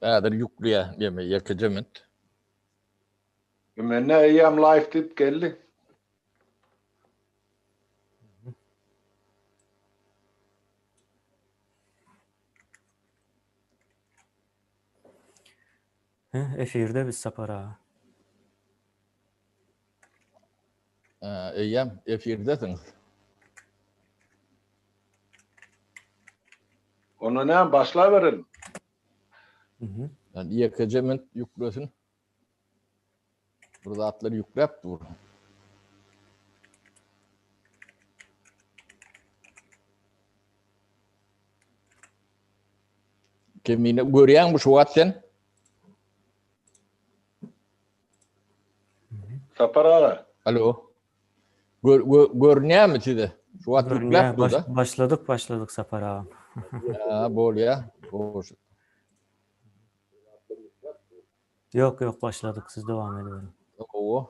Häzir ýükleýär ýeme ýekeje minut. Mende eýýäm live diýip geldi. Efirde biz Sapar aga. Eýýäm efirdesiňiz. Onda näme başlaberelim. Yani ýekeje minut ýüklesin. Bir zatlar ýükläp dur. Kemine görýäňmi şu wagt sen? Sapar aga. Alo. Gör, gör, görünýärmi size? Şu wagt ýükläp dur da. Başladyk, başladyk Sapar aga. Ha, bolýa. Boş. Ýok, ýok, başladyk. Siz dowam ediberiň. Gowy.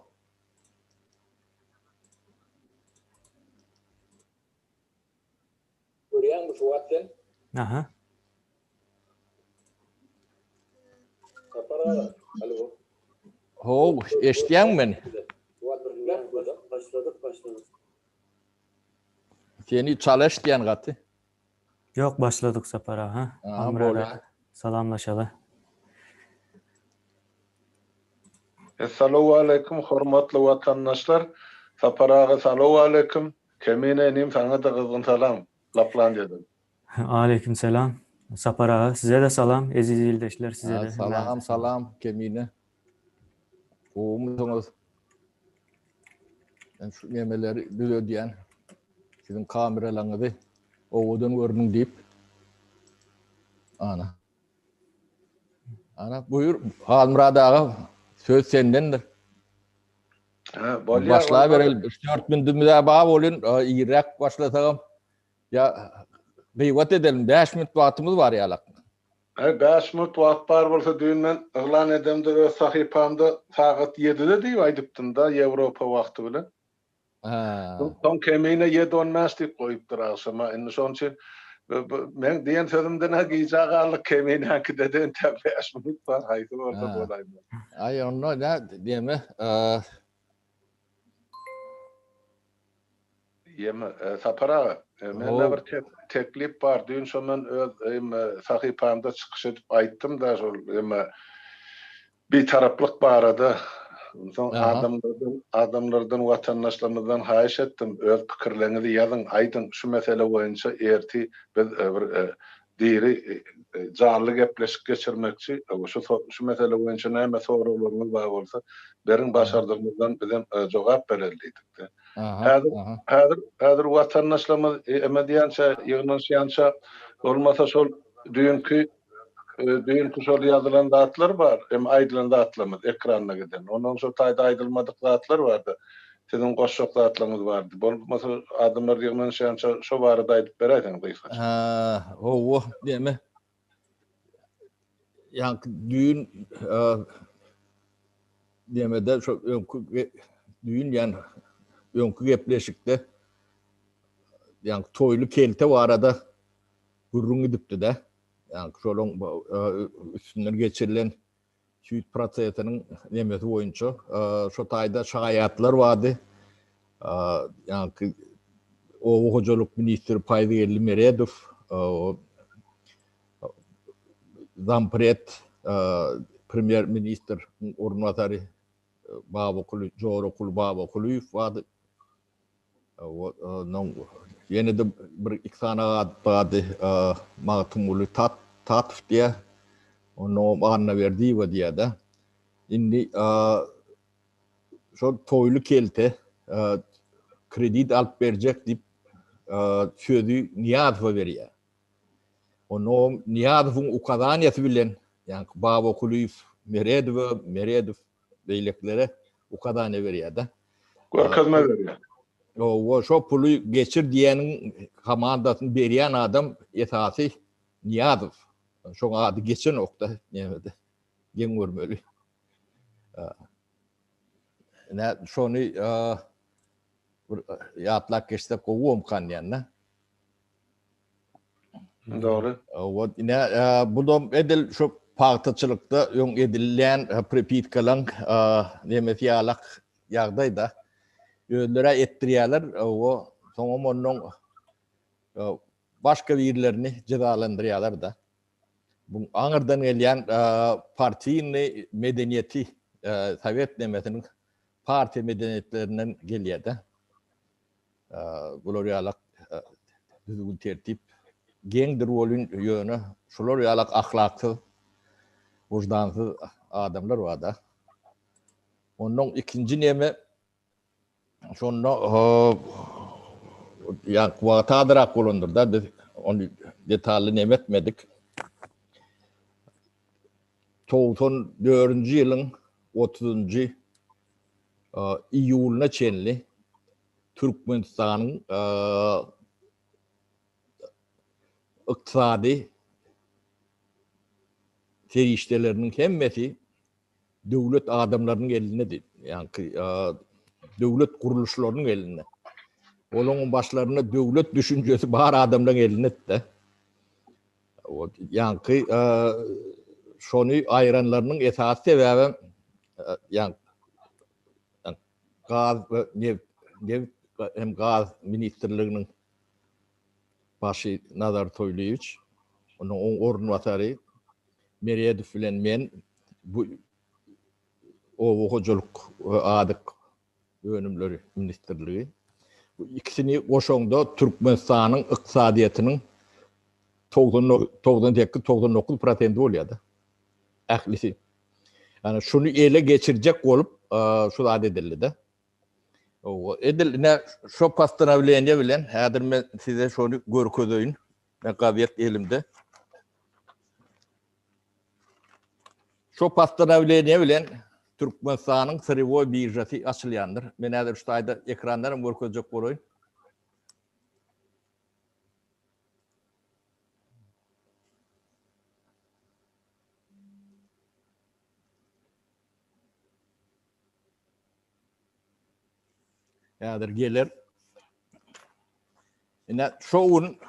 Görýäňmi şu wagt sen? Aha. Sapar aga, alo. How, eşitýäňmi meni? Başladyk, başladyk. Seni çala eşitýän gaty. Ýok, başladyk Sapar aga. Aha, Salamlaşaly. Essalawwaleýkum hormatly watandaşlar Sapar aga salowaleýkum Kemine inim saňada gyzgyn salam Laplandiýadan. Aleýkum salam Sapar aga size-de salam eziz ildeşler size-de Salam salam Kemine gowumysyňyz Men şu nemeleri düzedýän siziň kameralaňyzy owadan görüniň diýip ana Ana buýur Halmyrat aga söz sendendir. Ha, bolýar. Başlabereli 3-4 minutymyz bar bolun, irräk başlasagam ýa gyýbat edelim 5 minut wagtymyz bar ýalak. He, 5 minut wagt bar bolsa düýn men yglan edemde öz sahypamda sagat 7-de diýip aýdypdym-da Ýewropa wagty bilen. Soň kemine ýedi on bäş diýip goýupdyr agşama. Indi şonuň üçin meň diýen sözümden-ä gijä galdyk, keminäňkide-de entäk bäş minut bar, haýsy bolsa bolaýmaly. Aý, onda nä diýeme. Ýeme, Sapar aga, mende bir teklip bar. Düýn şo men öz sahypamda çykyş edip aýtdym-da şol ýeme Bitaraplyk barada soň adamlardan adamlardan watandaşlarymyzdan haýyş etdim öz pikirleriňizi ýazyň aýdyň şu mesele boýunça erti biz bir diri janly gepleşik geçirmekçi şu şu mesele boýunça näme soraglaryňyz bar bolsa beriň başardygymyzdan bizem jogap bereli diýdikde. Häzir häzir häzir watandaşlarymyz eme diýençä ýygnanyşýança bolmasa şol düýnki Düýnki şol ýazylan zatlar bar, hem aýdylan zatlarymyz ekranda giden. Ondan şo taýda aýdylmadyk zatlar bardy. Siziň goşjak zatlaryňyz bardy. Bolmasa adamlar ýygnanyşýança şo barada aýdyp beräýseňiz gysgaça. Hä, hawa, diýme. Ýaňky düýn diýmede şo öňki düýn ýan öňki gepleşikde ýaňky toýly kelte barada gürrüň gidipdi-de. Ýagny şolaryň üstünden geçirilen süýt prosesiniň nemesi boýunça şo taýda şaýatlar bardy. Ýagny oba hojalyk ministri Paýzygeldi Meredow, zampred premýer ministr orunbasary Babakuly Jorakuly Babakulyýew bardy. Onuň ýene-de bir iki sany ady bardy. Magtymguly Tat Tatow diýýär. Onnoňam Annaberdiýewa diýýär-de. Indi şol Toýly kelte kredit alyp berjek diýip sözi Nyýazowa berýär. Onnoňam Nyýazowyň ukazaniýasy bilen, ýaňky Babakulyýew Meredowa, Meredow beýlekilere ukazaniýa berýär-de. Görkezme berýär. Owa, şo puly geçir diýeniň komandasyny berýän adam esasy Nyýazow. Şoň ady geçenok-da nämede. Geň görmeli. Ine, şony bir ýatlap geçsek gowy bomkan diýen-de. Dogry. Owa, ine, bu-da edil şu. pagtaçylykda öň edilýän pripitkalaň nemesi ýalak ýagdaýda. Özleri etdirýärler, o soňam ondan başga birlerini jezalandyrýarlar-da. Bu aňyrdan gelýän partiýny medeniýeti, sowet nemesiniň partiýa medeniýetlerinden gelýär-de. Bular ýalak düzgün tertip geňdir welin ýöne şular ýalak ahlaksyz, wyždansyz adamlar bar-da. Ondan ikinji neme şonda ýa wagt azyrak bolandyr-da biz ony detally neme etmedik. 94-nji ýylyň 30-njy iýulyna çenli Türkmenistanyň ykdysady serişdeleriniň hemmesi döwlet adamlarynyň elindedi. Ýaňky döwlet gurluşlarynyň elinde. Olaryň başlarynda döwlet düşünjesi bar adamlaryň elindedi. Ýaňky şony aýranlarynyň esasy sebäbi ýaňky gaz we neft neft hem gaz ministrliginiň başy Nazar Toýlyýewiç, onuň oň orunbasary Meredow bilen men bu oba hojalyk we azyk önümleri ministrligi. Bu ikisini goşaňda Türkmenistanyň ykdysadyýetiniň 98-99 prosenti bolýar-da. Ählisi. Ýani şuny ele geçirjek bolup şu zat edildi-de. Edil ine şo postanowleniýe bilen häzir men size şony görkezeýin. Men gazet elimde. Şo postanowleniýe bilen Türkmenistanyň syrýowoý biržasy açylýandyr. Men häzir şu taýda ekrandan hem görkezjek bolaýyn. Häzir geler. Ine şo gün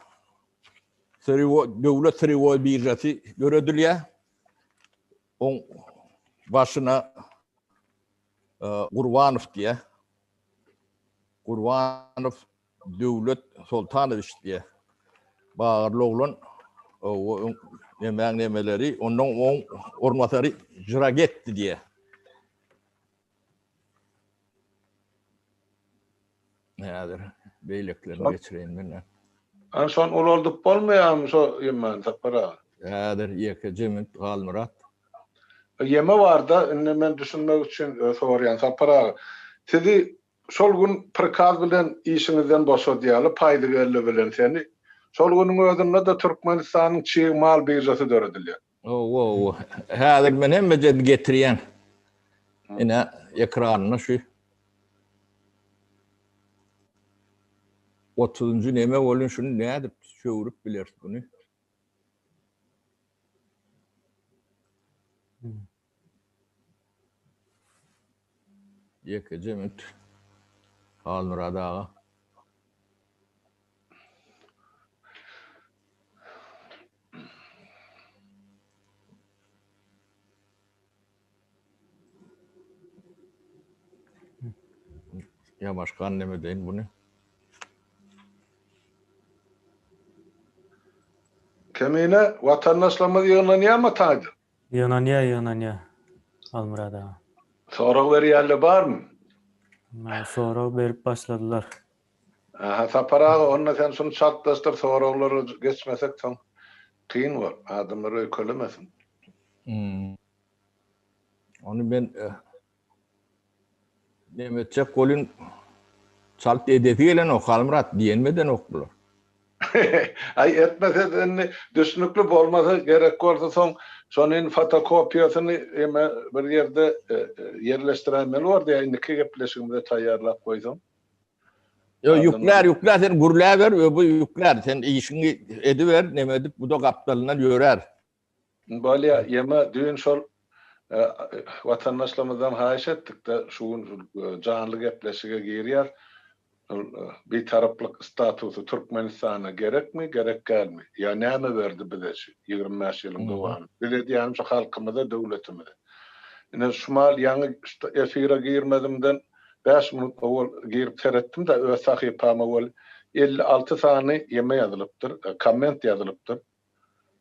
Syrýowoý döwlet syrýowoý biržasy döredilýär. Oň başyna Gurbanow diýýär. Gurbanow Döwlet Soltanowiç diýýär. Bagyrly oglan o nemäň nemeleri, ondan oň orunbasary Žiragetti diýýär. Häzir beýlekilerini geçireýin men. Ana şony ulaldyp bolmaýarmy şo ýemmäni Sapar aga? Häzir ýekeje minut Halmyrat. Ýeme barda indi men düşünmek üçin soraýan Sapar aga. Sizi şol gün prikaz bilen işiňizden boşadýarlar Paýzygeldi bilen seni. Şol günüň özünde-de Türkmenistanyň çig mal biržasy döredilýär. Hawa, hawa. Häzir men hemmejesini getirýän. Ine, ekranynda şu. Otuzynjy neme bolýan, şuny nädip çöwrüp bileris buny? Ýekeje minut. Halmyrat aga. Ýa başga neme edeýin buny? Kemine, watandaşlarymyz ýygnanýarmy taýda? Ýygnanýar, ýygnanýar, Halmyrat aga. Sorag berýänler barmy? Sorag berip başladylar. Aha Sapar aga onda sen şuny çaltlaşdyr soraglara geçmesek soň kyn bor adamlar öýkelemesin. Ony men neme etjek welin çalt edesi gelenok Halmyrat diýenimi edenok bular. Aý etmese indi düşnükli bolmasa gerek bolsa soň şonuň fotokopiýasyny eme bir ýerde ýerleşdiräýmeli bor diýä indiki gepleşigimize taýýarlap goýsaň. Ýok, ýüklär, ýüklär, sen gürläber, bu ýüklär. Sen işiňi ediber, neme edip, bu-da gapdalyndan ýörär. Bolýa, ýeme, düýn şol watandaşlarymyzdan haýyş etdik-de, şu gün janly gepleşige girýär. Ol Bitaraplyk statusy Türkmenistana gerekmi, gerek dälmi? Ýa näme berdi bize şu 25 ýylyň dowamynda? Bize diýýänim şu halkymyza, döwletimize. Ine şu mahal ýaňy şu efire girmezimden bäş minut owal girip seretdim-de öz sahypama weli 56 sany ýeme ýazylypdyr, komment ýazylypdyr.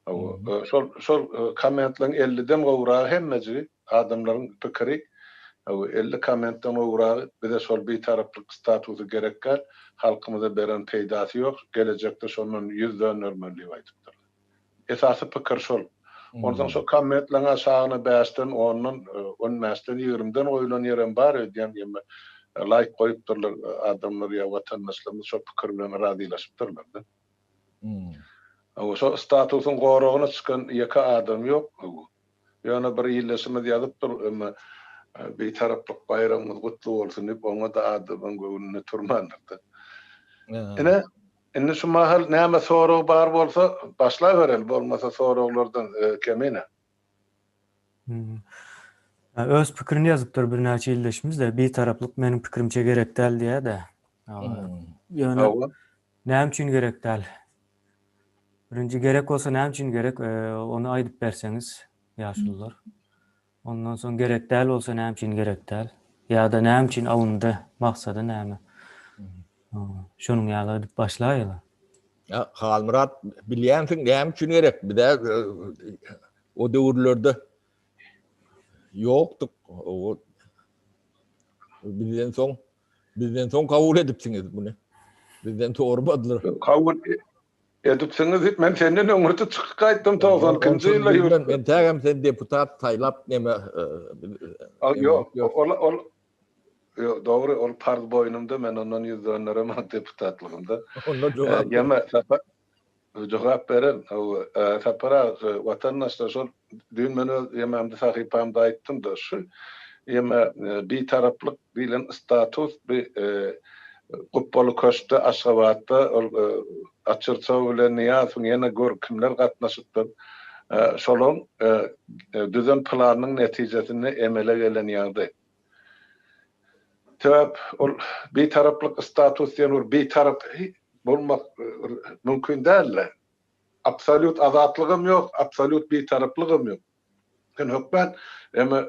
Hawa, şol şol kommentleriň 50-den gowragy hemmejigi adamlaryň pikiri. Hawa, 50 kommentden gowragy bize şol bitaraplyk statusy gerek däl, halkymyza beren peýdasy ýok, gelejekde şondan ýüz döndermeli diýip aýdypdyrlar. Esasy pikir şol. Onsoň şo kommentleriň aşagyna bäşden, ondan, on bäşden, ýigrimiden goýlan ýerem bar öýdýän, ýeme laýk goýupdyrlar adamlar ýa watandaşlarymyz şo pikir bilen razylaşypdyrlar-da. Hawa, şo statusyň goragyna çykan ýeke adam ýok. Hawa. Ýöne bir ildeşimiz ýazypdyr, emma Bitaraplyk baýramyňyz gutly bolsun diýip, oňa-da adamyň göwnüne turmandyr-da. Ine, indi şu mahal näme sorag bar bolsa, başlabereli, bolmasa soraglardan kemine. Öz pikirini ýazypdyr birnäçe ildeşimiz-de, Bitaraplyk meniň pikirimçe gerek däl diýýär-de. Ýöne Näme üçin gerek däl? Birinji gerek bolsa näme üçin gerek? Ony aýdyp berseňiz, ýaşulular. Ondan soň gerek däl bolsa näme üçin gerek däl? Ýa-da näme üçin alyndy? Maksady näme? Şonuň ýaly edip başlaýaly. Ýa Halmyrat bilýänsiň näme üçin gerek? Biz-ä o döwürlerde ýokduk. Bizden soň Bizden soň kabul edipsiňiz muny. Bizden sormadylar. Kabul edipsiňiz diýip men senden öňürti çykyp gaýtdym 92-nji ýylda ýurtdan. Entägem sen deputat saýlap neme Ýok, ol ol Ýok, dogry, ol parz boýnumda, men ondan ýüz dönderemok deputatlygymda. Onda jogap. Ýeme, Sapar Jogap beren, Sapar aga, watandaşlar, şol düýn men öz ýemämde sahypamda aýtdym-da, şu ýeme bitaraplyk diýlen status bi Gupbaly köşkde Aşgabatda ol Açyrçow bilen Nyýazowyň ýene gör kimler gatnaşypdyr, şolaň düzen planynyň netijesinde emele gelen ýagdaý. Sebäp ol bitaraplyk status diýen bir bitarap bolmak mümkin däl-de. Absolýut azatlygam ýok, absolýut bitaraplygam ýok. Sen hökman eme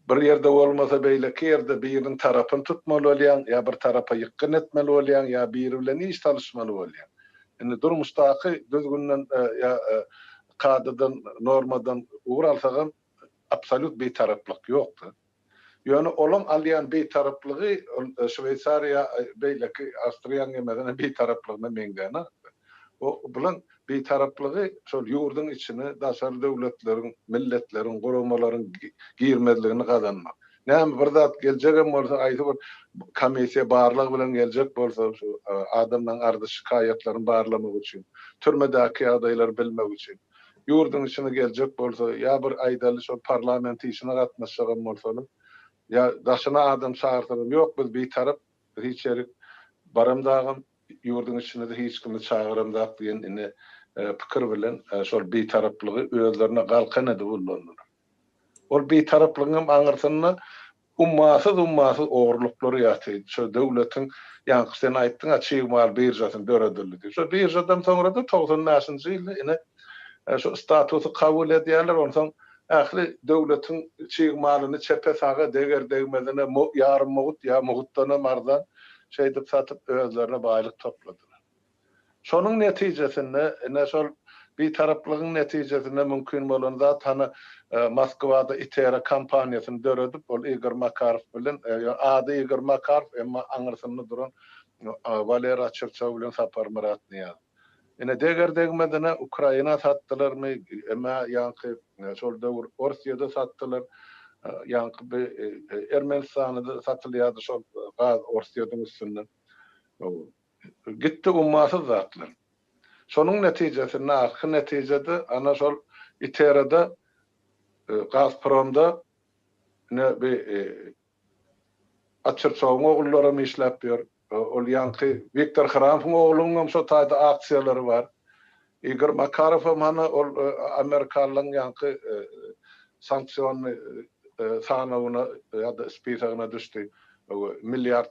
bir ýerde bolmasa beýleki ýerde biriniň tarapyny tutmaly bolýaň, ýa bir tarapa ýykgyn etmeli bolýaň, ýa biri bilen iş salyşmaly bolýaň. Indi durmuşdaky düzgünden ýa kadadan, normadan ugur alsagam absolýut bitaraplyk ýokdy. Ýöne olaň alýan bitaraplygy ol Şweýsariýa beýleki Awstriýaň ýemesine bitaraplygyna meňzänok. O bulaň bitaraplygy şol ýurduň içine daşary döwletleriň, milletleriň, guramalaryň girmezligini gazanmak. Näme bir zat geljegem bolsa haýsy bir komissiýa barlag bilen geljek bolsa şu adamlaň arzy-şikaýatlaryny barlamak üçin, türmedäki ýagdaýlary bilmek üçin. Ýurduň içine geljek bolsa, ýa bir aýdaly şol parlament işine gatnaşjagam bolsalar, ýa daşyna adam çagyrsalar, ýok biz bitarap, biz hiç ýerik baramzagam, ýurduň içine-de hiç kimi çagyramzak diýen ine pikir bilen şol bitaraplygy özlerine galkan edip ullandylar. Ol bitaraplygyň hem aňyrsynda Ummasyz-ummasyz ogurlyklar ýaty. Şo döwletiň, ýaňky sen aýtdyň-a, çig mal biržasyny döredildi diýip. Şo biržadan soňra-da 95-nji ýylda ine şo statusy kabul edýärler. Onsoň ähli döwletiň çig malyny çepe-saga, deger-degmezine ýarym mugt ýa mugtdanam arzan şeýdip satyp özlerine baýlyk topladylar. Şonuň netijesinde, ine şol Bitaraplygyň netijesinde mümkin bolan zat, hany Moskwada Itera kompaniýasyny döredip, ol Igor Makarow bilen, ady Igor Makarow, emma aňyrsynda duran Walera Çirçow bilen Saparmyrat Nyýazow. Ine deger-degmezine Ukraina satdylarmy, emma ýaňky şol döwür Orsýede satdylar, ýaňky bi Ermenistana-da satylýardy şol gaz Orsýediň üstünden. Gitdi ummasyz zatlar. Şonuň netijesinde, ahyrky netijede ana şol ITER-de, Gazpromda ine bi Açyrçowyň ogullaram işläp ýör. Ol ýaňky Wiktor Hramowyň oglunyňam şo taýda aksiýalary bar. Igor Makarowam hany ol amerikanlaryň ýaňky sanksionnyý sanawyna ýa-da spisogyna düşdi. Milliard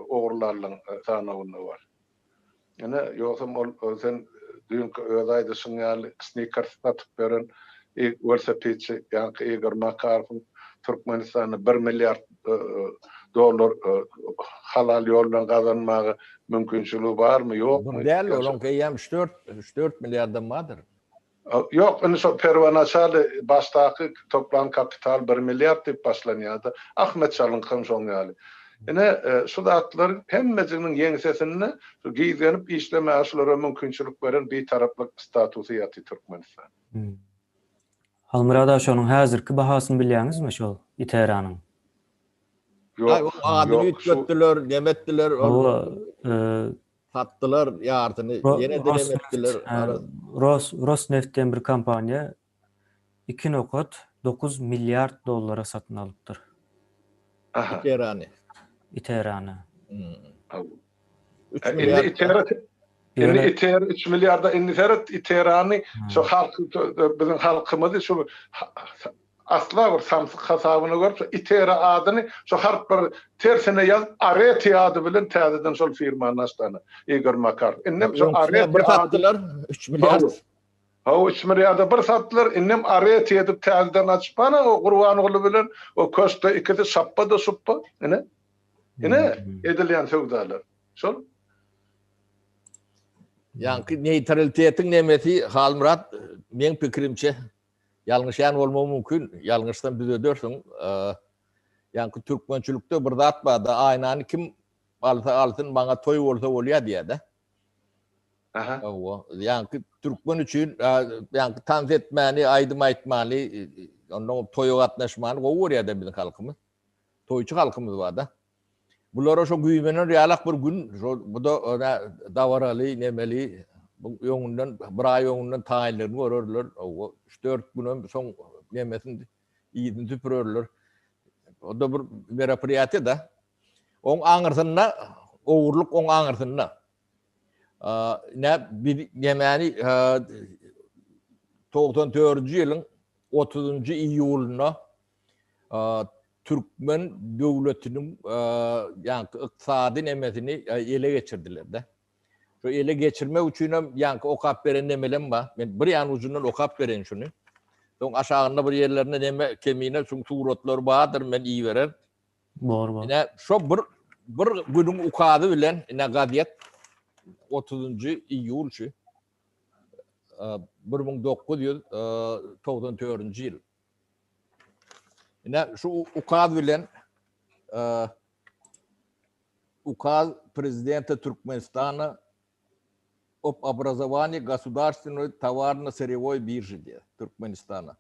ogurlanlaryň sanawynda bar. Ine, ýogsam ol sen düýnki öz aýdyşyň ýaly snikers satyp beren welosipedçi ýaňky Igor Makarowyň Türkmenistanda bir milliard dollar halal ýol bilen gazanmaga mümkinçiligi barmy, ýokmy? Bir däl, olaňky eýýäm üç-dört, üç-dört milliardam bardyr. Ýok, indi şo perwonaçaly başdaky toplan kapital bir milliard diýip başlanýardy. Ahmet Çalyňkam şoň ýaly. Ine, şu zatlaryň hemmejiginiň ýeňsesinde şu gizlenip işlemäge şulara mümkinçilik beren bitaraplyk statusy ýaty Türkmenistan. Halmyrat aga şonuň häzirki bahasyny bilýäňizmi şol ITERA-nyň? Ýok, adyny üýtgetdiler, neme etdiler. Hawa, Satdylar ýarsyny, ýene-de neme etdiler. Ros, Rosneft diýen bir kompaniýa iki nokat dokuz milliard dollara satyn alypdyr. Aha. Iterany. Iterany. Üç milliard. Indi Itera Indi Itera 3 milliarda indi seret Iterany şu halk biziň halkymyzy şu Asla bir samsyk hasabyna görüp şu Itera adyny şu harplary tersine ýazyp Areti ady bilen täzeden şol firmany açdy ana Igor Makarow. Indem şu Areti bir satdylar 3 milliard. Hawa 3 milliarda bir satdylar indem Areti edip täzeden açyp ana o Gurbanguly bilen o köşkde ikisi şapba-da şupba ine. Ine edilýän söwdalar. Şol. Ýaňky neýtralitetiň nemesi Halmyrat meň pikirimçe Ýalňyşýan bolmagym mümkin, ýalňyşsam düzedersiň. Ýaňky türkmençilikde bir zat bar-da, aýnany kim alsa alsyn, maňa toý bolsa bolýar diýýär-de. Aha. Hawa, ýaňky türkmen üçin ýaňky tans etmäni, aýdym aýtmany, ondan toýa gatnaşmany gowy görýär-de biziň halkymyz. Toýçy halkymyz bar-da. Bulara şo güýmener ýalak bir gün, şo bu-da ine dabaraly, nemeli, bu öňünden bir aý öňünden taýynlygyny görerler. Hawa, üç-dört günem soň nemesini yzyny süpürerler. O-da bir meropriýatiýa-da. Oň aňyrsynda ogurlyk oň aňyrsynda. Ine biz nemäni 94-nji ýylyň 30-njy iýulynda türkmen döwletiniň ýaňky ykdysady nemesini ele geçirdiler-de. Şu ele geçirmek üçin hem ýaňky okap beren nemelem bar. Men bir ýan ujundan okap bereýin şuny. Soň aşagynda bir ýerlerinde neme kemine şuň suratlary bardyr men iberer. Bor bor. Ine şo bir bir günüň ukazy bilen ine gazet 30-njy iýul şu 1994-nji ýyl. Ine şu ukaz bilen ukaz prezidenta Türkmenistana ob obrazowaniýi gosudarstwennoý towarno-syrýewoý birži diýýär Türkmenistana.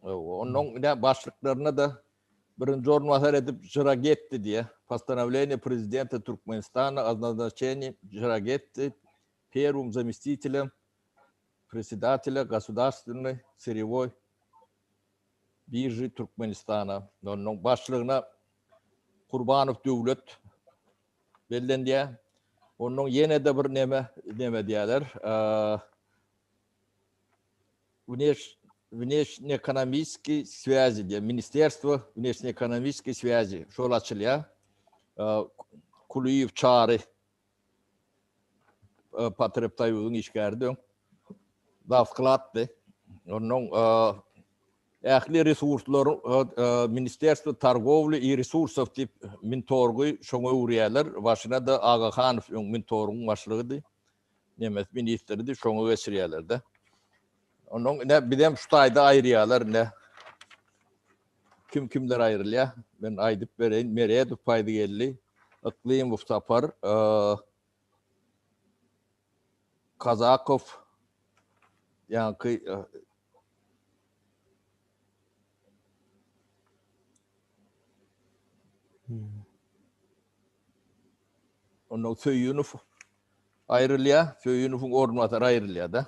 Onnoň ine başlyklaryna da birinji orunbasar edip Žiragetti diýýär. Postanowleniýe prezidenta Türkmenistana o naznaçeniýi Žiragetti perwym zamestitelem Presedatelýa Gosudarstwennoý syrýewoý birži Türkmenistana, onuň başlygyna Kurbanow Döwlet bellenýär. Onuň ýene-de bir neme neme diýýärler. Wneş wneşnekonomiskiý swýazi diýýär. Ministerstwo wneşnekonomiskiý swýazi şol açylýar. Kulyýew Çary Potrebsoýuzyň işgäridi öň. Zawskladdy. Onnoň ähli resurslar Ministerstwo torgowli i resursow diýip Mintorgy şoňa öwürýärler. Başyna-da Agahanow öň Mintorgyň başlygydy. Nemes ministridi, şoňa geçirýärler-de. Onnoň ine bizem şu taýda aýyrýarlar ine. Kim kimler aýrylýar? Men aýdyp bereýin. Meredow Paýzygeldi, Yklymow Sapar, Kazakow ýaňky Ondan Söýünow aýrylýar. Söýünowyň orunbasary aýrylýar-da.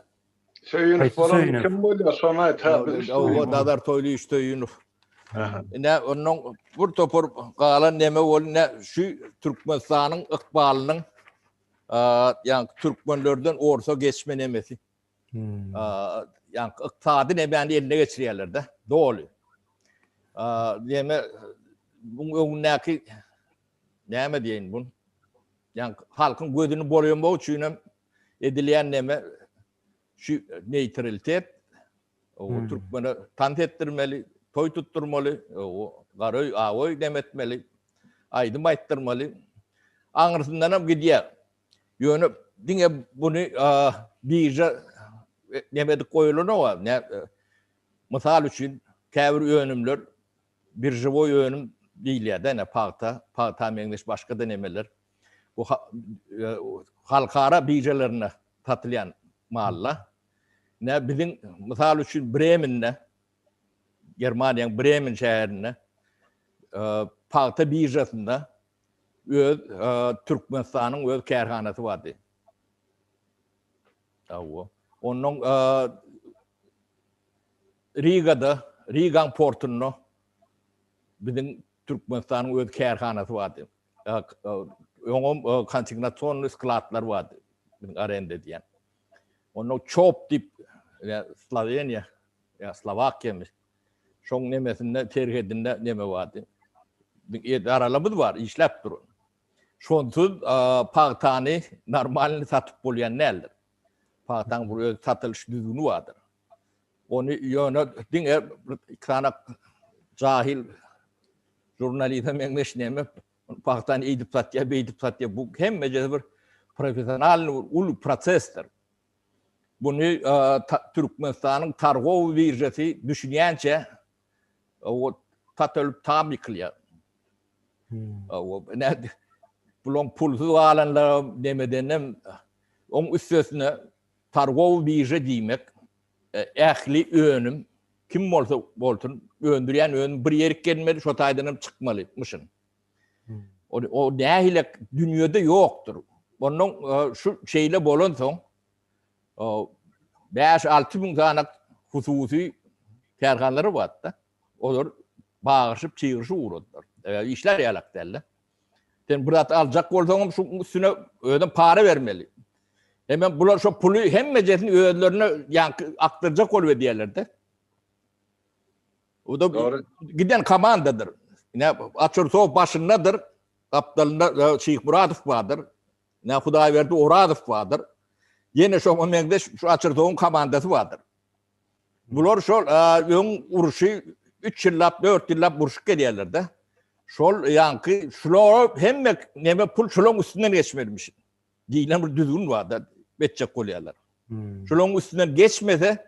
Söýünow bolan kim bolýar? Şony aýt. Ha, biz Owa, Nazar Toýlyýewiç Söýünow. Ine, ondan bir topar galan neme bol, ine şu Türkmenistanyň ykbalynyň ýa türkmenlerden orsa geçme nemesi. Ýa ykdysady nemäni eline geçirýärler-de, doly. Neme. buň öňündäki näme diýeýin bun? Ýa halkyň gözüni boýamak üçin hem edilýän neme şu neýtralitet o türkmene tans etdirmeli, toý tutdurmaly, o garaöý, agoý neme etmeli, aýdym aýtdyrmaly. Aňyrsyndan hem gidýär. Ýöne diňe buny birža neme edip goýulanok. Mysal üçin, käbir önümler biržewoý önüm diýilýär-de, ine pagta, pagta meňzeş başga-da nemeler. Bu halkara biržalarynda satylýan mallar. Ine biziň mysal üçin Bremende, Germaniýanyň Bremen şäherinde pagta biržasynda öz Türkmenistanyň öz kärhanasy bardy. Hawa. Ondan Rigada, Rigaň portunda biziň Türkmenistanyň öz kärhanasy bardy. Oňam konsignasionnyý skladlar bardy, biziň arenda edýän. Ondan Çop diýip, Sloweniýa, ýa Slowakiýamy, şoň nemesinde, serhedinde neme bardy. Biziň edaralarymyz bar, işläp duran. Şonsuz pagtany normalny satyp bolýan däldir. Pagtaň bir öz satylyş düzgüni bardyr. Ony ýöne diňe bir iki sany jahil žurnaliste meňzeş neme pagtany eýdip satýar, beýdip satýar. Bu hemmejesi bir professionalny uly prosesdir. Buny Türkmenistanyň targowy biržasy düşünýänçä o tat ölüp tam ýykylýar. O näde bulaň pulsuz galanlar nemedenem oň üstesine targowy birža diýmek ähli önüm kim bolsa bolsun öndürýän önüm bir ýerik gelmeli şo taýdan hem çykmaly myşyn. O, o nähili dünýede ýokdur. Ondan şu şeýle bolansoň 5-6 müň sany hususy kärhanalary bardy. Olar bagyşyp, çygyryşyp ugradylar. Işler ýalak däldi. Sen bir zat aljak bolsaňam şu üstüne özem para bermeli. Hemen bular şo puly hemmejesini özlerine ýaňky akdyrjak bolup edýärler-de. O da giden komandadyr. Ine Açursow başyndadyr, gapdalynda Şyhmuradow bardyr. Ine Hudaýberdi Orazow bardyr. Ýene şoňa meňzeş şu Açursowyň komandasy bardyr. Bular şol öň urşy 3 ýyllap, 4 ýyllap urşup gelýärler-de. Şol ýaňky şulara hemme neme pul şularyň üstünden geçmelimiş. Diýlen bir düzgün bar-da, etjek bolýarlar. Hmm. Şularyň üstünden geçmese,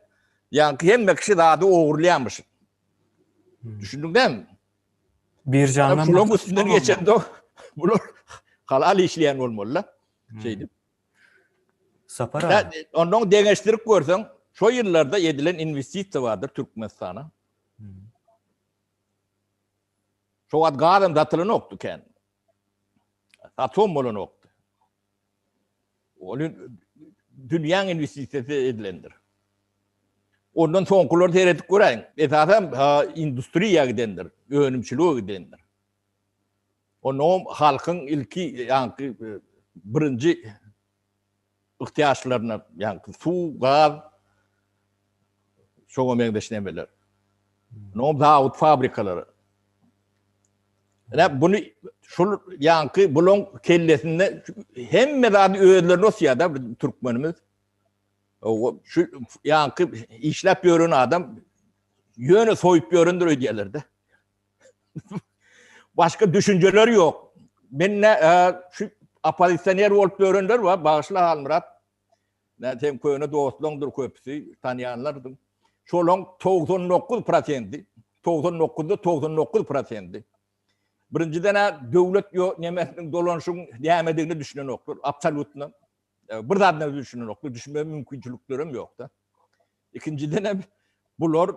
ýaňky hemme kişi zady ogurlaýarmyş. Hmm. Düşündiň dämi? Bir jandan şularyň üstünden geçende bular halal işleýän bolmaly-da. Hmm. Şeýdip. Sapar aga. Ondan deňeşdirip görseň, şo ýyllarda edilen inwestisiýa bardyr Türkmenistana. Hmm. Şo wagt gazam satylanokdy kän. Atom bolanokdy. Ol dünýäň inwestisiýasy edilendir. Ondan soňkulary seredip göräýiň. Esasan industriýa gidendir, önümçilige gidendir. Onnoňam halkyň ilki ýaňky e, birinji ihtiýaçlaryna ýaňky suw, gaz şoňa meňzeş nemeler. Onnoňam zawod fabrikalary. Ine buny şul ýaňky bulaň kellesinde hemme zady özlerine osýar-da türkmenimiz. O şu ýaňky işläp ýören adam ýöne soýup ýörendir öýdýärler-de. Başga düşünjeler ýok. Men ne e, şu oppozisioner bolup ýörenler bar, bagyşla Halmyrat. Näme sen köne dostlaňdyr köpüsi, tanýanlardyň. Şolaň 99 prosendi, 99-da 99 prosendi. Birinjiden-ä döwlet ýo nemesiniň dolanyşygyň nämedigine düşünenoklar, absolýutno. E, bir zadyna düşünenoklar, düşünme mümkinçiliklerem ýok-da. Ikinjiden hem bular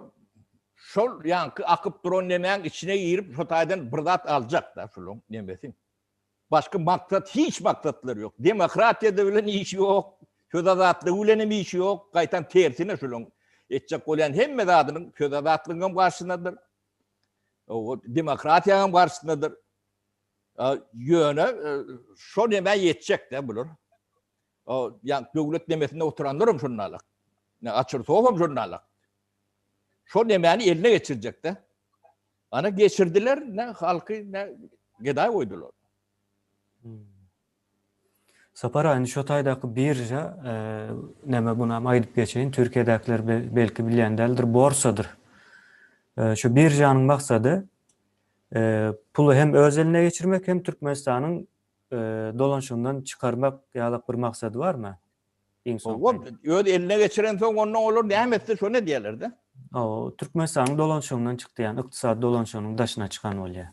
şol ýaňky akyp duran nemäň içine girip şo taýdan bir zat aljak-da şulaň nemesi. Başga maksat hiç maksatlary ýok. Demokratiýada bilen işi ýok, söz azatlygy bilen hem işi ýok. Gaýtam tersine şulaň etjek bolýan hemme zadynyň söz azatlygyň hem garşysynadyr. O demokratiýanyň hem garşysynadyr. Ýöne şo nemä ýetjek-de bular. O ýa döwlet nemesinde oturanlar hem şonda alak. Ne Açyrsow hem şonda alak. Şo nemäni eline geçirjek-de. Ana geçirdiler, ne halky ne gedaý goýdular. Sapar aga, indi şo taýdaky birža, näme bunam aýdyp geçeýin, Türkiýedäkiler belki bilýän däldir, borsadyr. Şu biržanyň maksady puly hem öz eline geçirmek, hem Türkmenistanyň dolanyşygyndan çykarmak ýalak bir maksady barmy? Iň soňky. Öz eline geçirensoň ondan olar näme etse şony edýärler-de. Hawa, Türkmenistanyň dolanyşygyndan çykdy, ýagny ykdysady dolanyşygynyň daşyna çykan bolýar.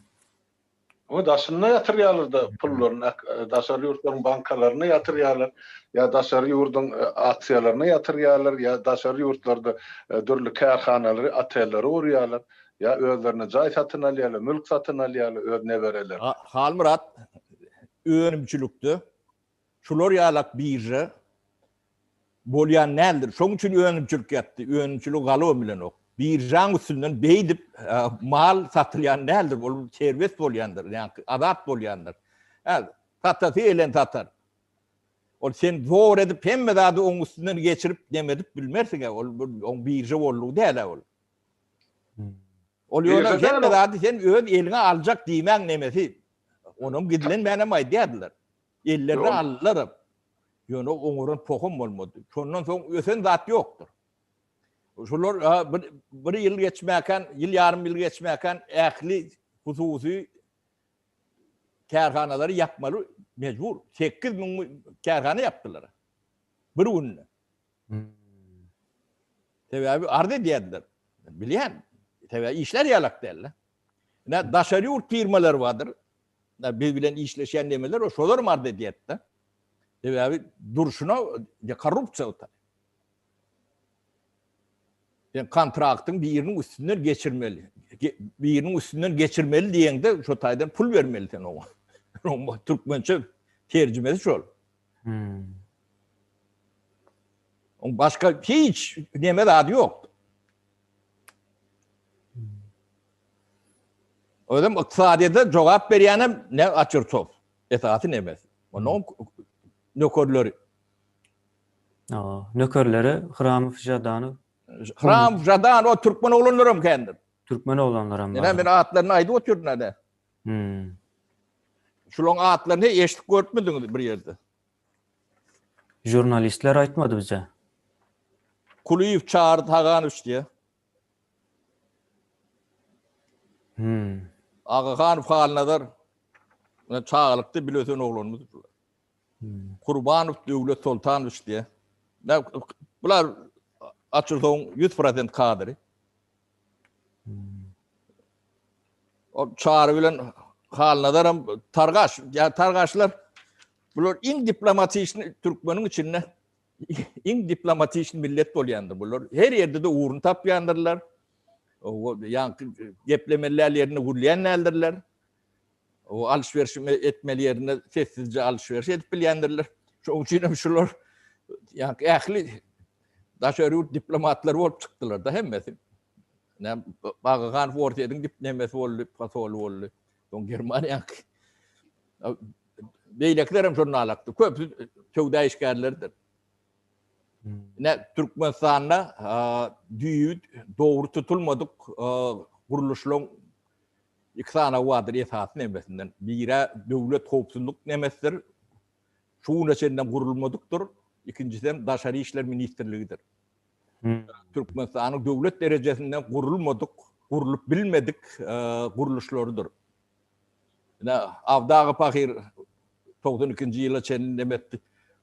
O daşynda ýatyrýarlar-da pullaryny, daşary ýurtlaryň bankalarynda ýatyrýarlar, ýa daşary ýurduň aksiýalaryna ýatyrýarlar, ýa daşary ýurtlarda dürli kärhanalary, otelleri gurýarlar, ýa özlerine jaý satyn alýarlar, mülk satyn alýarlar öz neberelerine. Halmyrat, önümçilikde Şular ýalak birža bolýan däldir. Şoň üçin önümçilik ýatdy. Önümçiligi galybam bilenok. Biržaň üstünden beýdip mal satylýan däldir. Ol serbest bolýandyr. Ýa-ni azat bolýandyr. Hä, satasy gelen satar. Ol sen zor edip hemme zady oň üstünden geçirip neme edip bilmersiň-ä. Ol oň birža boldugy däl-ä ol. Ol ýöne hemme zady sen öz eliňe aljak diýmäň nemesi. Onam gizlenmänem aýdýardylar. Ellerine aldylaram. Ýöne oňaran poham bolmady. Şondan soň ösen zat ýokdur. Şular bir, bir ýyl geçmäkän, ýyl ýarym ýyl geçmäkän ähli hususy kärhanalary ýapmaly mejbur. 8000 kärhana ýapdylar. Bir günde. Sebäbi arz edýärdiler. Bilýän. Sebäbi işler ýalak däldi. Ine daşary ýurt firmalary bardyr. Biz bilen işleşýän nemeler o şolar arz edýärdi. Sebäbi durşuna korrupsiýa otar. Sen kontraktyň biriniň üstünden geçirmeli. Biriniň üstünden geçirmeli diýeňde şo taýdan pul bermeli sen oňa. Oň türkmençe terjimesi şol. Hmm. Oň başga hiç neme zady ýok. Özem ykdysadyýete jogap berýänem ne Açyrtow. Esasy nemesi. Onuň nökerleri. Aa, nökerleri Hramow, Žadanow. Hramow, Žadanow o türkmen oglanlaram kändir. Türkmen oglanlaram bar. Ine men atlaryny aýdyp otyryn hany. Hmm. Şularyň atlaryny eşidip görüpmidiňiz bir ýerde? Žurnalistler aýtmady bize. Kulyýew Çary Taganowiç diýe. Hmm. Agahanow Halnazar. Muna çagalykda bile ösen oglanymyz bular. Hmm. Kurbanow Döwlet Soltanowiç diýe. Bular açylsoň 100% kadry. Hmm. O Çary bilen Halnazaram Targaş, ýa Targaşlar bular iň diplomatiçni türkmeniň içinde iň diplomatiçni millet bolýandyr bular. Her ýerde-de ugruny tapýandyrlar. O ýaňky geplemeli däl ýerinde gürleýän däldirler. O alyş-beriş etmeli ýerinde sessizje alyş-beriş edip bilýändirler. Şonuň üçin hem şular ýaňky ähli daşary ýurt diplomatlary bolup çykdylar-da hemmesi. Näme Bagahanow Orsýetiň dip nemesi boldy, posoly boldy. Soň Germaniýaňky. Beýlekiler hem şonda alakdy. Köpüsi söwda işgärleridir. Ine Türkmenistanda düýbi dogry tutulmadyk gurluşlaryň iki sanawy bardyr esasy nemesinden. Biri döwlet howpsuzlyk nemesidir. Şu güne çenli gurulmadykdyr. Ikinjisi hem Daşary işler ministrligidir. Türkmenistanyň döwlet derejesinde gurulmadyk, gurlup bilmedik gurluşlarydyr. Ine, Abdy aga pahyr 92-nji ýyla çenli neme etdi.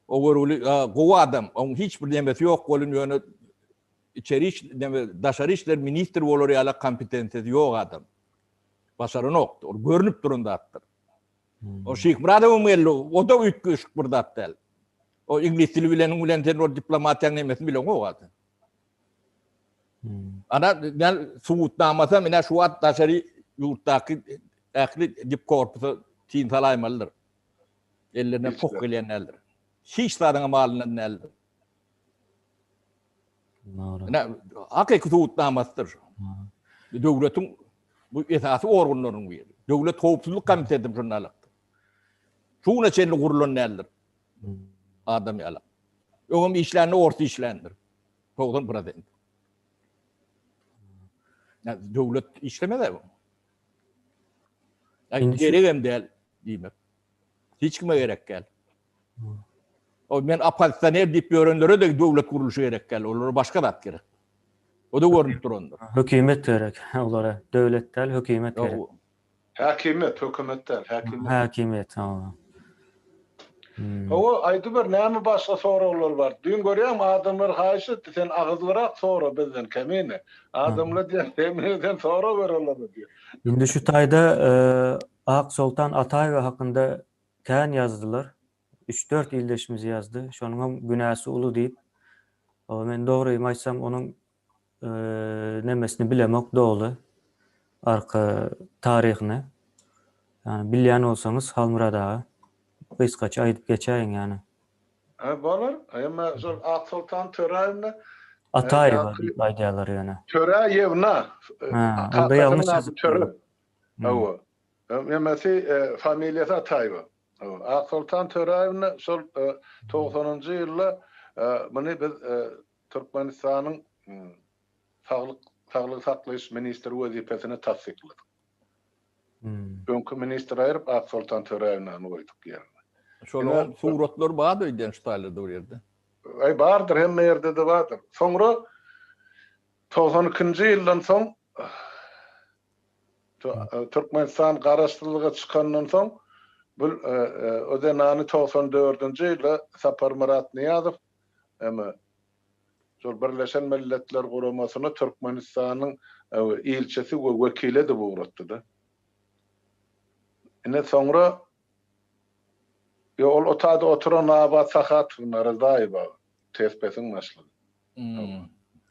O görgüli gowy adam, oň hiç bir nemesi ýok welin ýöne içeri iş, neme, daşary işler ministri bolar ýaly kompetensiýasy ýok adam. Başaranokdy. Ol görnüp duran zatdyr. O Şyhmyradowam geldi, o-da üýtgeşik bir zat däl. O iňlis dili bileniň bilen sen ol diplomatiýaň nemesini bileňok adam. Ana men subutnamasam ine şu wagt daşary ýurtdaky ähli dipkorpusa tin salaýmalydyr. Ellerine poh gelýän däldir. Hiç zadyň malyndan däldir. Ine hakyky subutnamasydyr şu. Döwletiň bu esasy organlarynyň biri. Döwlet howpsuzlyk komiteti şunda alakdyr. Şu güne çenli gurulan däldir. Adam ýaly. Öňem işlände ors işländir. 90 prosent. Döwlet işlemez bu. Geregem däl diýmek. Hiç kime gerek däl. O men oppozisioner diýip ýörenlere de döwlet gurluşy gerek däl. Olara başga zat gerek. O da görnüp durandyr. Hökümet gerek olara. Döwlet däl, hökümet gerek. Häkimiýet, hökümet däl, häkimiýet. Häkimiýet, hawa. Hawa, aýdyber, näme başga soraglar bar? Düýn görýäňmi, adamlar haýyş etdi, sen agyzlyrak sora bizden, Kemine. Adamlar diýýär, Kemine sen sorag ber olara diýýär. Indi şu taýda Aksoltan Ataýewa hakynda kän ýazdylar. Üç-dört ildeşimiz ýazdy. Şonuňam günäsi uly diýip. Men dogrymy aýtsam, onuň nemesini bilemok doly arka taryhyny. Ýani bilýän bolsaňyz Halmyrat aga gysgaça aýdyp geçäýiň ýani. Hä bolar. Emma şol Aksoltan Töräýewna Ataýewa diýip aýdýarlar ýöne. Töräýewna. Hä, onda ýalňyş ýazypdyrlar. Hawa. Emesi familiýasy Ataýewa. Aksoltan Töräýewna şol togsanynjy ýylda muny biz Türkmenistanyň Saglyk saglygy saklaýyş ministri wezipesine tassykladyk. Öňki ministri aýryp Aksoltan Töräýewnany goýduk ýerine. Şolaryň suratlary bardy öýdýän şu taýlarda bir ýerde. Aý bardyr hemme ýerde-de bardyr. Soňra 92-nji ýyldan soň Türkmenistan garaşsyzlyga çykandan soň bu o zenany 94-nji ýylda Saparmyrat Nyýazow Eme, şol Birleşen Milletler Guramasyna Türkmenistanyň ilçisi we wekili edip ugratdy-da. Ine, soňra, ýo, ol o taýda oturan Nabat Sahatowna Ryzaýewa, TSPS-iň başlygy.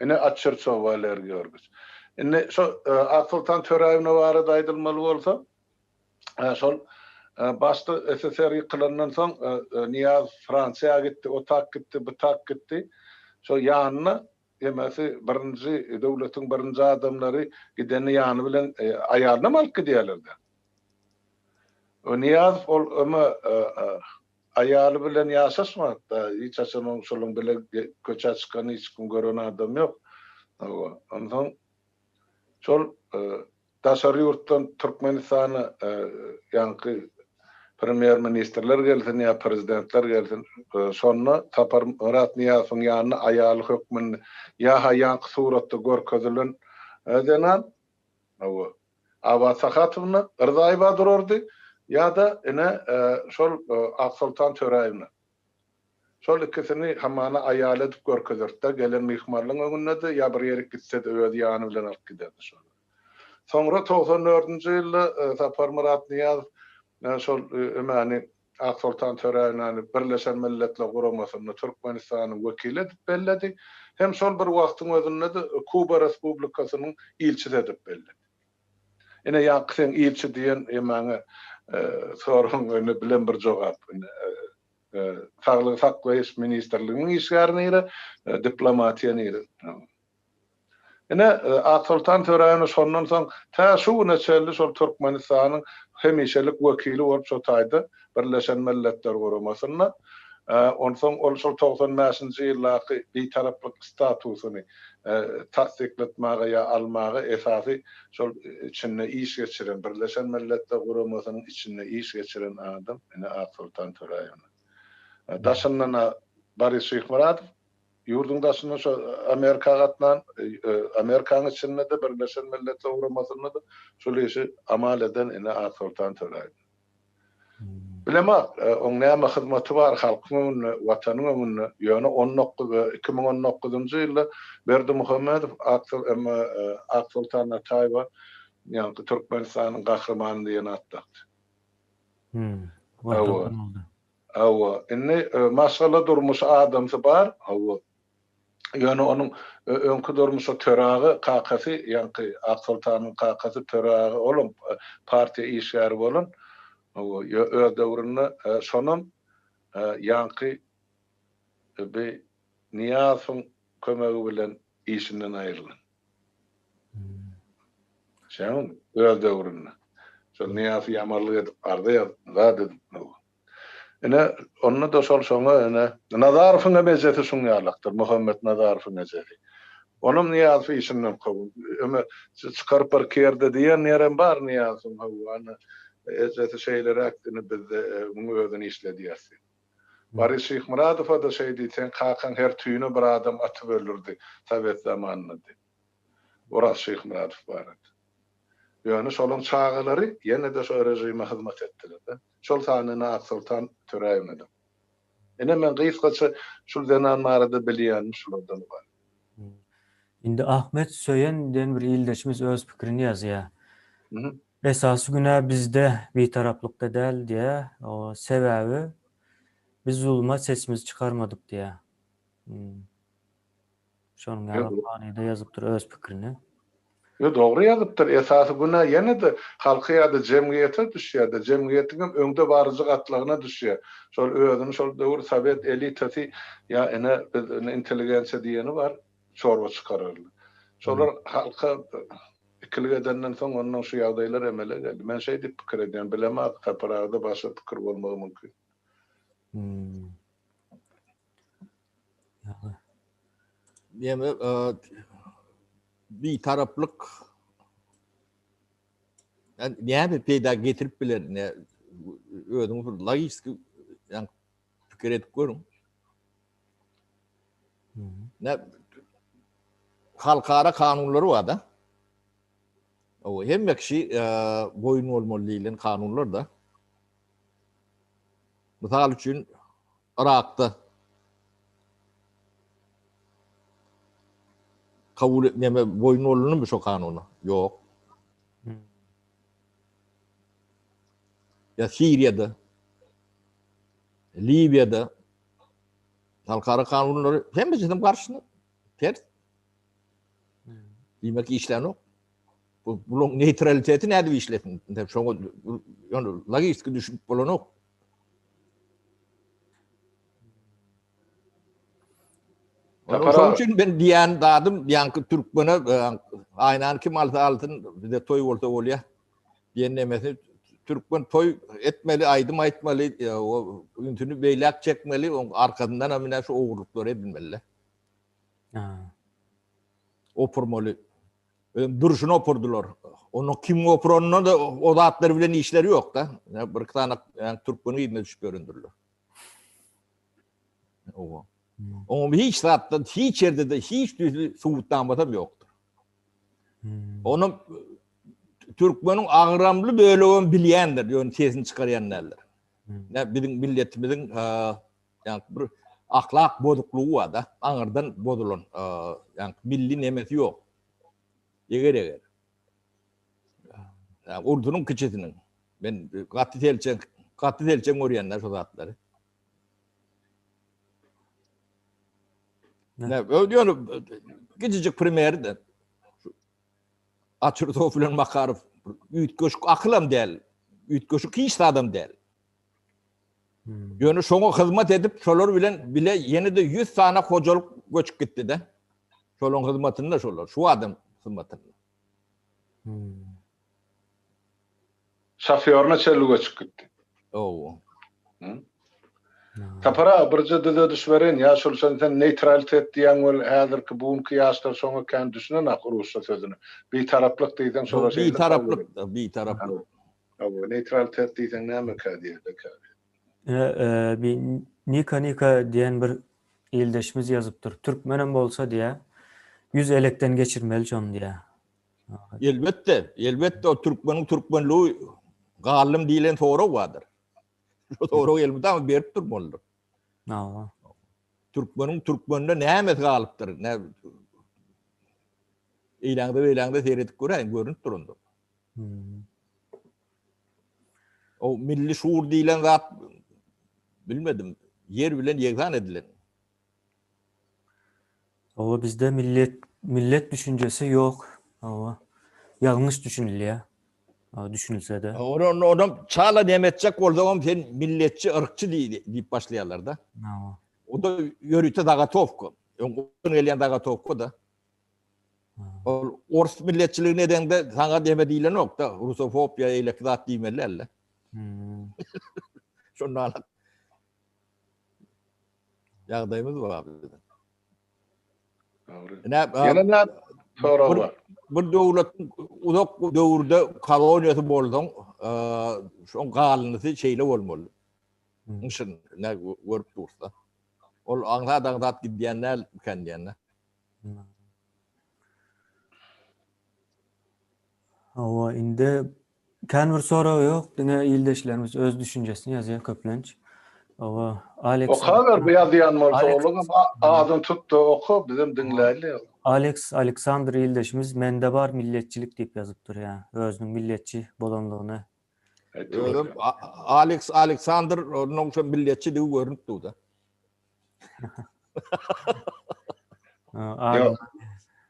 Ine, Açirçow Waleriý Georgiç. Indi şo Aksoltan Töräýewna barada aýdylmaly bolsa, Şol başda SSR ýykylandan soň Nyýazow Fransiýa gitdi, o tak gitdi, bu tak gitdi. Şo ýanyna hemmesi birinji döwletiň birinji adamlary gidende ýany bilen aýalynam alyp gidýärler-de. Nyýazow ol öme aýaly bilen ýaşaşmady-da, hiç haçan oň şolaň bile köçä çykanyny hiç kim gören adam ýok. Onsoň şol Daşary ýurtdan Türkmenistana ýaňky premýer-ministrler gelsin ýa prezidentler gelsin, şonda Saparmyrat Nyýazowyň ýanyna aýaly hökmünde ýa-ha ýaňky suratda görkezilen zenan, hawa, Abat Sahatowna Rzaýewa durardy, ýa-da ine şol Aksoltan Töräýewna. Şol ikisini hamana aýaly edip görkezerdi-de, gelen myhmanlaryň öňünde-de ýa bir ýerik gitse-de öz ýany bilen alyp giderdi şony. Soňra 94-nji ýylda Saparmyrat Nyýazow şol ümäni Aksoltan Töräýewnany Birleşen Milletler Guramasynda Türkmenistanyň wekili edip belledi. Hem şol bir wagtyň özünde-de Kuba Respublikasynyň ilçisi edip belledi. Ine ýaňky seň ilçi diýen emäňe soragyň ine bilen bir jogap. Ine Saglygy saklaýyş ministrliginiň işgäri nire, diplomatiýa nire? Ine, Aksoltan Töräýewa şondan soň tä şu güne çenli şol Türkmenistanyň hemişelik wekili bolup şo taýda Birleşen Milletler Guramasynda. Onsoň ol şol 95-nji ýyldaky bitaraplyk statusyny tassyklatmaga ýa almaga esasy şol içinde iş geçiren, Birleşen Milletler Guramasynyň içinde iş geçiren adam ine Aksoltan Töräýewna. Daşyndan-a Boris Şyhmyradow, ýurduň daşyndan şo Amerika gatnan, Amerikanyň içinde-de, Birleşen Milletler Guramasynda-da şol işi amal eden ine Aksoltan Töräýewna. Bilemok, oň näme hyzmaty bar halkyň öňünde, Watanyň öňünde, ýöne on dokuz, 2019-njy ýylda Berdimuhamedow Aksoltan Ataýewa ýaňky Türkmenistanyň Gahrymany diýen at dakdy. Hawa. Hawa. Indi maşgala durmuşy adamsy bar, hawa. Ýöne onuň öňki durmuşy Töre aga kakasy, ýaňky Aksoltanyň kakasy Töre aga, olam partiýa işgäri bolan, öz döwründe şonam ýaňky bi Nyýazowyň kömegi bilen işinden aýrylan. Şeňmi? Öz döwründe. Şol Nyýazow ýamanlyk edip, arza ýazyp, zat edip. Ine, onda-da şol şoňa ine, Nazarowyň hem ejesi şuň ýalakdyr, Muhammet Nazarowyň ejesi. Onam Nyýazow işinden kowun. Öme çykaryp birki ýerde diýen ýerem bar Nyýazowyň hawa, ana. Ejesi şeýleräk indi bizde muň özüni işledýäs diýip. Boris Şyhmyradowa-da şeý diýdi, seň kakaň her tüýüne bir adam atyp öldürdi sowet zamanynda diýip. Oraz Şyhmyradow barada. Ýöne şolaň çagalary ýene-de şo režime hyzmat etdiler-de. Şol sanda ine Aksoltan Töräýewna-da. Ine men gysgaça şul zenan barada bilýänim şulardan ybarat. Indi Ahmet Söýen diýen bir ildeşimiz öz pikirini ýazýar. Esasy günä bizde, bitaraplykda däl diýýär. Sebäbi biz zuluma sesimizi çykarmadyk diýýär. Şonuň ýaly manyda ýazypdyr öz pikirini. Ýo dogry ýazypdyr. Esasy günä ýene-de halka ýa-da jemgyýete düşýär-de, jemgyýetiňem öňde baryjy gatlagyna düşýär. Şol özüni şol döwür sowet elitasy ýa ine biz ine intelligensiýa diýeni bar, çorba çykararly. Şolar halka ikilik edenden soň onnoň şu ýagdaýlar emele geldi. Men şeý diýip pikir edýän, bilemok Sapar agada başga pikir bolmagy mümkin. Näme bitaraplyk näme peýda getirip biler? Ne özüňiz bir logiki ýa pikir edip görüň. Ne halkara kanunlary bar da. O hemme kişi boýun bolmaly diýlen kanunlar da. Mysal üçin Yrakda kabul neme boýun bolundymy şo kanuna? Ýok. Ýa Siriýada, Liwiýada halkara kanunlary hemmesiniň garşysyna ters. Diýmek işlänok. Bu buluň neutraliteti nädip işlesin? Şoňa ýöne logiki düşünip bolanok. Şonuň üçin men diýen zadym, ýaňky türkmene aýnany kim alsa alsyn, bize toý bolsa bolýar diýen nemesi türkmen toý etmeli, aýdym aýtmaly, ünsüni beýläk çekmeli, oň arkasyndan hem ine şu ogurlyklary edilmeli. Opurmaly. Özüm durşuna opurdylar. Onu kim opuranyna da o zatlar bilen işleri ýok da. Bir iki sany yani, türkmeniň yzyna düşüp ýörendirler. Owa. Hmm. Oňa hiç zatdan, hiç ýerde de hiç tüýsli subutnamasam ýokdur. Hmm. Onu türkmeniň agramly bölegem bilýändir, ýöne sesini çykarýan däldir. Hmm. Ne biziň milletimiziň ýa bir ahlak bozuklygy bar da, aňyrdan bozulan, ýa milli nemesi ýok. Eger-eger. Ýa urdunyň kiçisiniň. Men gaty selçeň, gaty selçeň görýän-de şu zatlary. Ne, ýöne kiçijik primer de. Açursow bilen Makarow üýtgeşik akylam däl, üýtgeşik hiç zadam däl. Ýöne şoňa hyzmat edip, şolar bilen bile ýene-de 100 sany hojalyk göçüp gitdi-de. Şolaryň hyzmatynda şolar, şu adam hyzmatynda. Şofýoryna çenli göçüp gitdi. Owo. Sapar aga birje düzediş bereýin, ýa şol sen sen neýtralitet diýýäň weli häzirki bu günki ýaşlar şoňa kän düşünenak rusça sözüne. Bitaraplyk diýseň şolar şeýle Bitaraplyk, bitaraplyk. Hawa, neýtralitet diýseň nämekä diýerler käbir. Ine, bir Nika Nika diýen bir ildeşimiz ýazypdyr. Türkmenem bolsa diýýär, ýüz elekden geçirmeli şony diýýär. Elbetde, elbetde o türkmeniň türkmenligi galdym diýlen sorag bardyr. Şu soragy elmydama berip durmalydyr. Hawa. Türkmeniň türkmende nämesi galypdyr? Ne Eýläňde beýläňde seredip göräýiň, görünip durandyr. Hmm. O milli şuur diýlen zat bilmedim. Ýer bilen ýegsan edilen. Hawa bizde millet millet düşünjesi ýok. Hawa. Ýalňyş düşünilýär. Düşünilse-de. Ony onam çala näme etjek bolsagam sen milletçi, yrkçy diýip başlaýarlar-da. Hawa. O da ýörite zagatowka. Öň gelýän zagatowka-da. Ol ors milletçiligini edeňde saňa deme diýlenok-da, rusofobiýa eýleki zat diýmeli däl-de. Hmm. Şonda alak. Ýagdaýymyz bar bizde. Dogry. Ýene näme sorag bar? Bir döwletiň uzak döwürde koloniýasy bolsaň, şoň galyndysy şeýle bolmaly. Şun ne görüp dursa. Ol aňsat aňsat gidýän däl mikan diýende. Hawa, indi kän bir sorag ýok, diňe ildeşlerimiz öz düşünjesini ýazýar köplenç. Hawa, Alex Okaber bu ýazýan bolsa, olaňam adyny tut-da oka, bizem diňläýli. Alex Aleksandr ildeşimiz mende bar milletçilik diýip ýazypdyr ýa, özüniň milletçi bolanlygyny. Özem Alex Aleksandr onuň şo milletçidigi görünip dur-da. Ýok.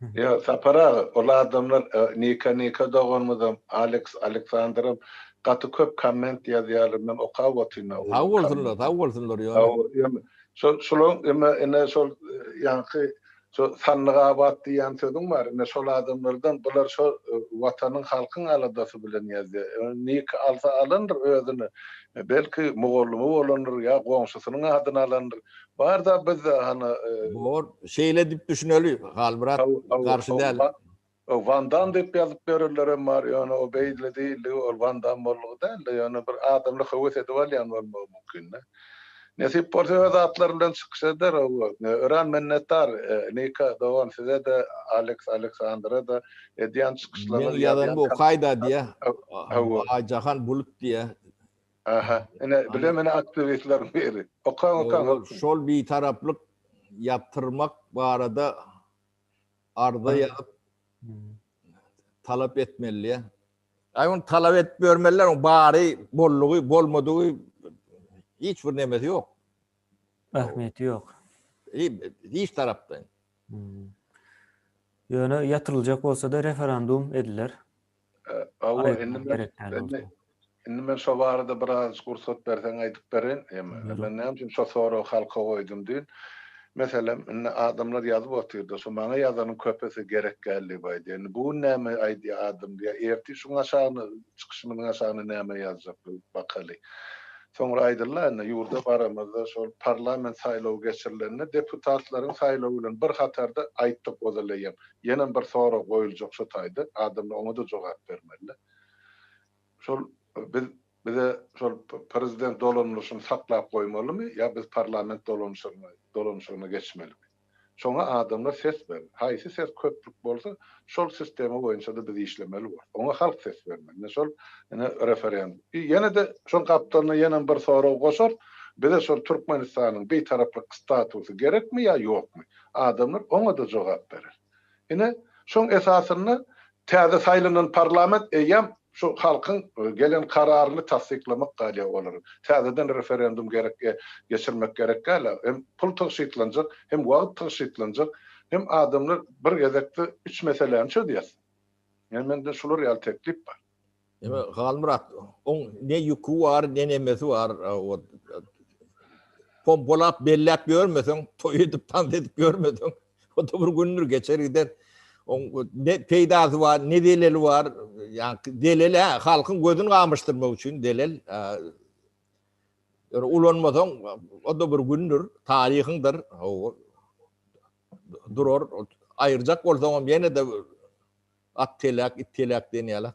Ýok, Sapar aga, ol adamlar Nika Nika doganymyzam, Alex Aleksandram gaty köp komment ýazýarlar, men okap otyryn. Sag bolsunlar, sag bolsunlar ýöne. Şol şolaň eme ine şol ýaňky şo sandyk abat diýýän sözüň bar, ine şol adamlardan bular şo watanyň halkyň aladasy bilen ýazýar. Nika alsa alandyr özüne, belki mugallymy bolandyr ýa goňşusynyň adyny alandyr. Bar-da bizde hany. Bor, şeýle diýip düşüneli, Halmyrat garşy däl. Wan Dam diýip ýazyp ýörenlerem bar, ýöne o beýle diýildigi ol Wan Dam boldugy däl-de, ýöne bir adamlar höwes edip alýan bolmagy mümkin-de. Nesip bolsa öz atlary bilen çykyş eder o. Örän minnetdar Nika dogan size-de, Alex Aleksandra-da edýän çykyşlaryňyz, Meň ýazanymy okaý-da diýýä. Aýjahan Bulut diýýä. Aha, ine bilemen ine aktiwistleriň biri. Okaň okaň. Şol bitaraplyk ýatyrmak barada arza ýazyp talap etmeli. Aý ony talap edip ýörmeliler, oň bary boldugy, bolmadygy hiç bir nemesi ýok. Ähmiýeti ýok. Hiç tarapdan. Ýöne ýatyryljak bolsa-da referandum ediler. Hawa, indi men indi men şo barada birazajyk rugsat berseň aýdyp bereýin. Men näme üçin şo soragy halka goýdum düýn. Meselem, indi adamlar ýazyp otyrda, şo maňa ýazanyň köpüsi gerek däl diýip aýdýar. Indi bu gün näme aýdýar adam diýýär, ertir şuň aşagyna, çykyşymyzyň aşagyna näme ýazjak bakaly. Soňra aýdyldy indi ýurda baramyzda şol parlament saýlawy geçirilende deputatlaryň saýlawy bilen bir hatarda aýtdyk ozal eýýäm. Ýenem bir sorag goýuljak şo taýda, adamlar oňa-da jogap bermeli. Şol biz bize şol prezident dolanylyşyny saklap goýmalymy ýa biz parlament dolanyşygyna dolanyşygyna geçmelimi? Şoňa adamlar ses berer. Haýsy ses köplük bolsa, şol sistema boýunça-da biz işlemeli bolarys. Oňa halk ses bermeli. Ine şol ine referendum. Ýene-de şoň gapdalyna ýenem bir sorag goşarys. Bize şol Türkmenistanyň bitaraplyk statusy gerekmi ýa ýokmy? Adamlar oňa-da jogap berer. Ine, şoň esasynda täze saýlanan parlament eýýäm şu halkyň gelen kararyny tassyklamak galýar olara. Täzeden referendum gerek geçirmek gerek däl. Hem pul tygşytlanjak, hem wagt tygşytlanjak, hem adamlar bir gezekde üç meseläni çözýär. Ýani mende şular ýaly teklip bar. Eme Halmyrat, oň ne ýüki bar, ne nemesi bar. Pompalap belläp ýörmeseň, toý edip tans edip ýörmeseň, o da bir gündür geçer gider. Oň ne peýdasy bar, ne zeleli bar. Ýa zelel hä, halkyň gözüni gamyşdyrmak üçin zelel. Ýöne ulanmasaň, o da bir gündür, taryhyňdyr. Durar, aýyrjak bolsaňam ýene-de At telek, it telek diýen ýaly.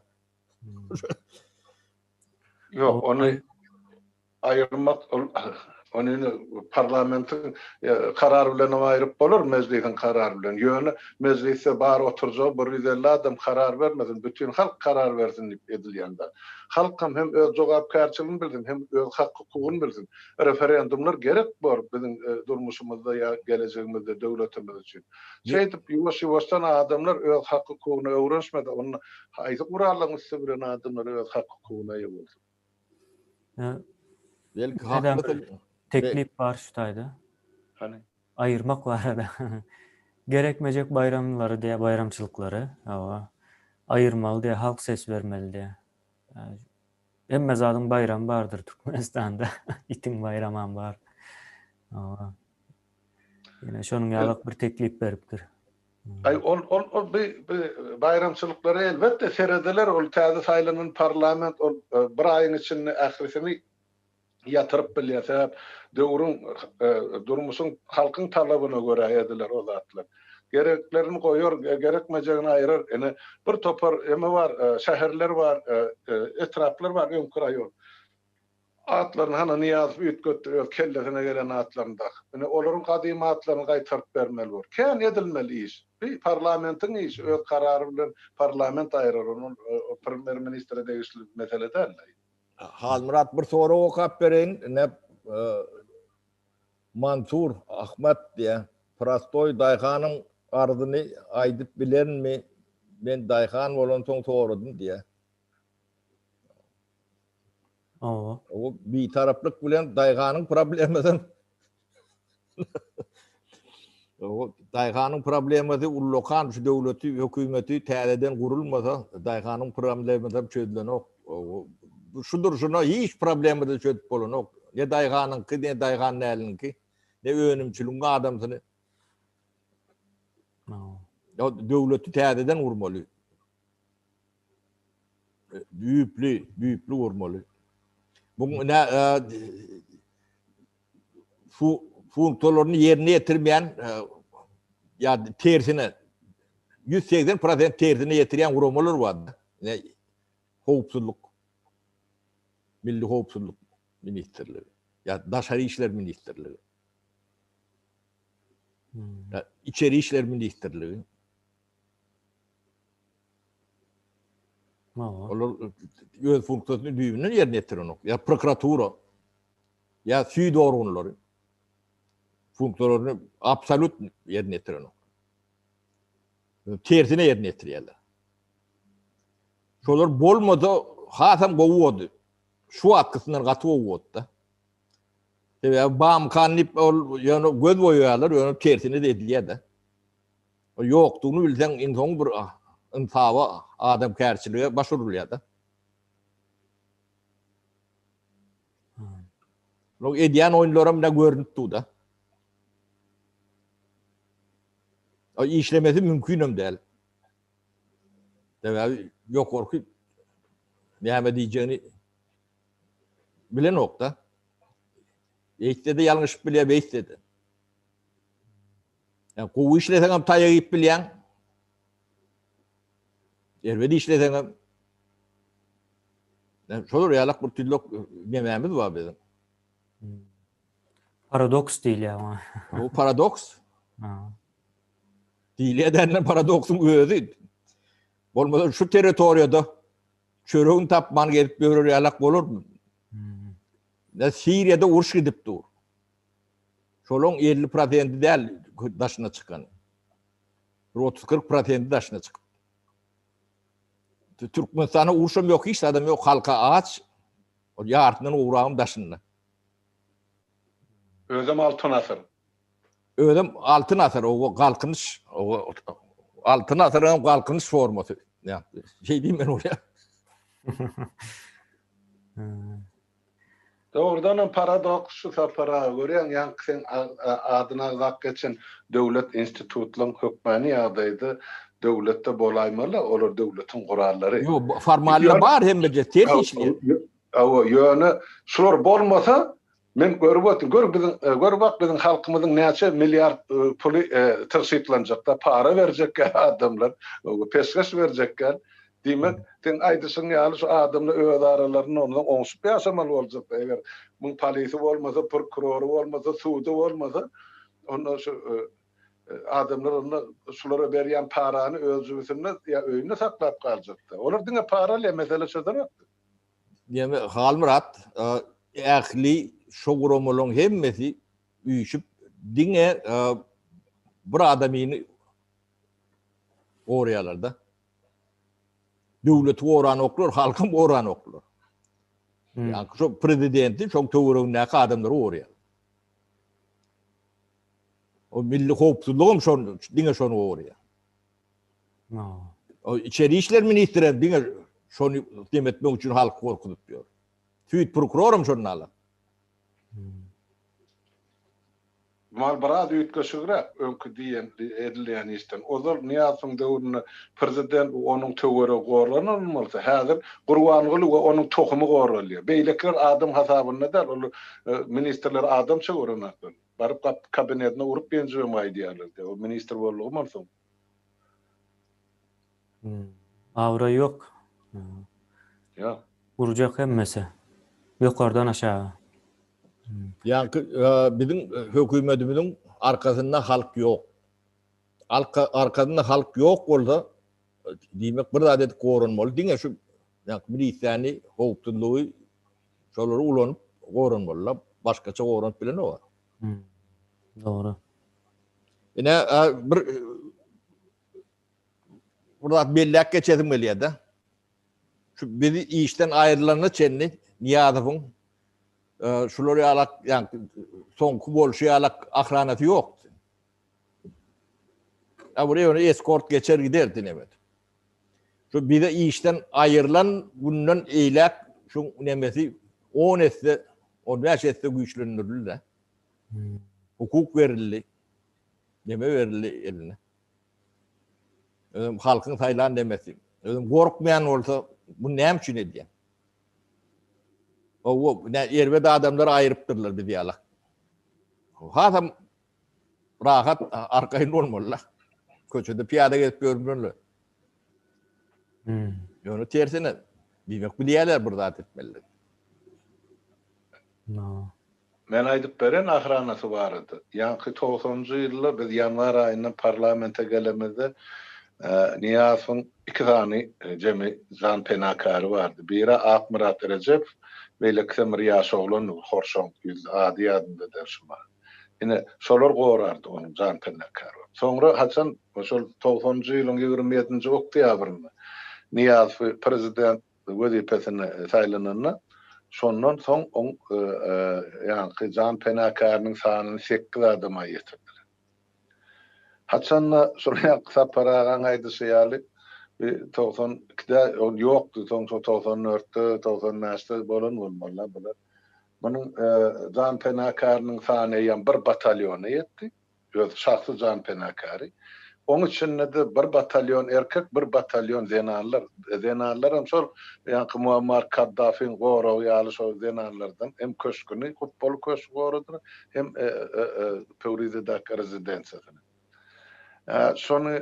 Ýok, ony aýyrmak ol ony indi parlamentiň e, karary bilen hem aýryp bolar, mejlisiň karary bilen. Ýöne mejlisde bar oturjagy 150 adam karar bermesin, bütin halk karar bersin diýip edilýän zat. Halk hem hem öz jogapkärçiligini bilsin, hem öz hak-hukugyny bilsin. Referendumlar gerek bor biziň e, durmuşymyzda ýa gelejegimizde döwletimiz üçin. Şeýdip, ýuwaş-ýuwaşdan adamlar öz hak-hukugyna öwrenişmese, onda haýsy gurallaryň üsti bilen adamlar öz hak-hukugyna eýe bolsun? Belki haklydyr. Teklip bar şu taýda. Hany? Aýyrmak barada. Gerekmejek baýramlary diýä, baýramçylyklary, hawa, aýyrmaly diýä, halk ses bermeli diýä. Hemme zadyň baýramy bardyr Türkmenistanda. Itiň baýramam bar. Hawa. Ýene şonuň ýalak bir teklip beripdir. Aý ol ol ol bi bi baýramçylyklara elbetde serediler ol täze saýlanan parlament ol e, bir aýyň içinde ählisini ýatyryp bilýär sebäp döwrüň e, durmuşyň halkyň talabyna görä ediler o zatlar. Gereklerini goýar, gerekmejegini aýyrar. Ine, bir topar eme bar, şäherler bar, etraplar bar, öňki raýon. Atlaryny hana Nyýazow üýtgetdi, öz kellesine gelen atlaryny dakyp. Ine, olaryň gadymy atlaryny gaýtaryp bermeli bor. Kän edilmeli iş. Bi parlamentiň işi, öz karary bilen parlament aýyrar ony, ol premýer-ministre degişli mesele däl. Halmyrat bir sorag okap bereýin. Ine, Mansur Ahmet diýýär. Prostoý daýhanyň arzyny aýdyp bilermi? Men daýhan bolansoň soradym diýýär. Hawa. O bitaraplyk bilen daýhanyň problemasy O daýhanyň problemasy ullakan şu döwleti, hökümeti täzeden gurulmasa, daýhanyň problemasy hem çözülenok. Şu durşuna hiç problema-da çözüp bolanok. Ne daýhanyňky, ne daýhan däliniňki, ne önümçiligiň adamsyny. Döwleti täzeden gurmaly. Düýpli, düýpli gurmaly. Bu ne funksiýalaryny ýerine ýetirmeýän ýa tersine 180% tersine ýetirýän guramalar bar. Ne howpsuzlyk Milli howpsuzlyk ministrligi ýa daşary işler ministrligi. Hmm. İçeri işler ministrligi. Olar öz funksiýasyny düýbünden ýerine ýetirenok. Ýa prokuratura, ýa süýd organlary funksiýalaryny absolýut ýerine ýetirenok. Tersine ýerine ýetirýärler. Şolar bolmasa hasam gowy boldy. Şu wagtkysyndan gaty gowy boldy-da. Sebäbi BAMKAN diýip ol ýöne göz boýaýarlar, ýöne tersine de edilýär-de. Ýokdugyny bilseň iň soňy bir ynsaba, adamkärçilige baş urulýar-da. Bulaň edýän oýunlaram ine görnüp dur-da. Işlemesi mümkinem däl. Sebäbi ýokarky näme diýjegini bilenok-da. Eýtse-de ýalňyşyp bilýär, beýtse-de. Yani gowy işleseň hem taýak iýip bilýäň. Erbet işleseň hem Yani şolar ýalak bir tüllek nemämiz bar biziň. Paradoks diýilýär oňa. Bu paradoks. Ha. Diýilýär dänden paradoksyň özi. Bolmasa şu territoriýada çöregini tapman gezip ýörer ýalak bolarmy? Hmm. Ne Siriýada uruş gidip dur. Şolaň 50 prosenti däl daşyna çykan. Bir 30-40 prosenti daşyna çykyp. Türkmenistanda uruşam ýok, hiç zadam ýok, halka aç. Ol ýarysyndan gowragam daşynda. Özem altyn asyr. Özem altyn asyr, o galkynyş, o altyn asyryň galkynyş formasy. Ýa, şey diýmen bolýar. Dogrudanam paradoks şu Sapar aga görýäň ýaňky seň adyny agzap geçen döwlet institutlaň hökmany ýagdaýda döwletde bolaýmaly olar döwletiň gurallary. Ýok formalno bar hemmeje ters işleýär. Hawa ýöne şular bolmasa men görüp otyryn gör biziň gör bak biziň halkymyzyň näçe milliard puly tygşytlanjakda para berjekkä adamlar peşgeş berjekkä Diýmek, seň aýdyşyň ýaly şu adamlar öz aralarynda ondan oňşup ýaşamaly boljakda. Eger muň polisi bolmasa, prokurory bolmasa, sudy bolmasa, onda şu adamlar onda şulara berýän parany öz jübüsinde ýa öýünde saklap galjakda. Olar diňe para alýar, mesele çözenokdy. Ýöne Halmyrat, ähli şo guramalaryň hemmesi üýşüp diňe bir adamyny goraýarlar-da. Döwleti goranoklar, halkam goranoklar. Hmm. Yani şu prezidenti, şoň töweregindäki adamlary goraýar. O milli howpsuzlygam şon diňe şony goraýar. O içeri işler ministri hem diňe şony demetmek üçin halky gorkuzyp ýör. Süýt prokuroram şondan alan. Hmm. Mal biraz üýtgeşigräk öňki diýen edilýän işden. Ozal Nyýazowyň döwründe prezident we onuň töweregi goralan bolsa, häzir Gurbanguly we onuň tohumy goralýar. Beýlekiler adam hasabynda däl, ol ministrler adamça görenoklar. Baryp gap kabinetine urup ýenjibem gaýdýarlar diýýär. O ministr boldugym onsoň. Abraý ýok. Ýok. Urjak hemmesi. Ýokardan aşaga. Ýaňky biziň hökümetimiziň arkasynda halk ýok. Arkasynda halk ýok bolsa, diýmek bir zat edip goranmaly. Diňe şu ýaňky milisýany, howpsuzlygy şolary ulanyp goranmaly-da. Başgaça goranyp bilenok. Dogry. Ine bir bir zat belläp geçesim gelýär-de. Şu bizi işden aýrylanyna çenli Nyýazowyň şular ýalak, ýagny soňky bolşy ýalak ahranasy ýokdy. Ýa bir ýöne eskort geçer giderdi nemet. Şu bize işden aýrylan günden eýläk şu nemesi 10 esse, 15 esse güýçlendirildi. Hukuk berildi. Neme berildi eline. Özem halkyň saýlan nemesi. Özem gorkmaýan bolsa, bu näme üçin edýär? Owo, ne erbet adamlar aýrypdyrlar biz ýalak. Hasam rahat, arkaýyn bolmalylar. Köçede pyýada gezip ýörmeliler. Hmm. Ýöne tersine, diýmek bilýärler bir zat etmelidir. No. Men aýdyp beren ahranasy barada. Ýaňky togsanynjy ýylda biz ýanwar aýynda parlamente gelemizde Nyýazowyň iki sany jemi jan penakary bardy. Biri Akmyrat Rejepow, beýlekisem bir ýaş oglandy, bir horşaň ýüzli, ady ýadymda däl şu mahal. Ine, şolar gorardy onuň jan penakary bolup. Soňra haçan şol togsanynjy ýylyň 27-nji oktýabrynda Nyýazowy prezident wezipesine saýlananda, şondan soň oň ýaňky jan penakärini sanyny sekiz adama ýetirdiler. Haçanda şol ýaňky Sapar agaň aýdyşy ýaly, bir 92-de ol ýokdy, soň şo 94-de, 95-de bolan bolmaly-la bular. Munuň jan penakäriniň sany eýýäm bir batalýona ýetdi. Öz şahsy janpenakäri. Oň içinde-de bir batalýon erkek, bir batalýon zenanlar. Zenanlaram şol ýaňky Muammar Kaddafiň goragy ýaly şol zenanlardan hem köşgüni, hupbaly köşgi goradylar, hem Pöwrizedäki rezidensiýasyny. Şony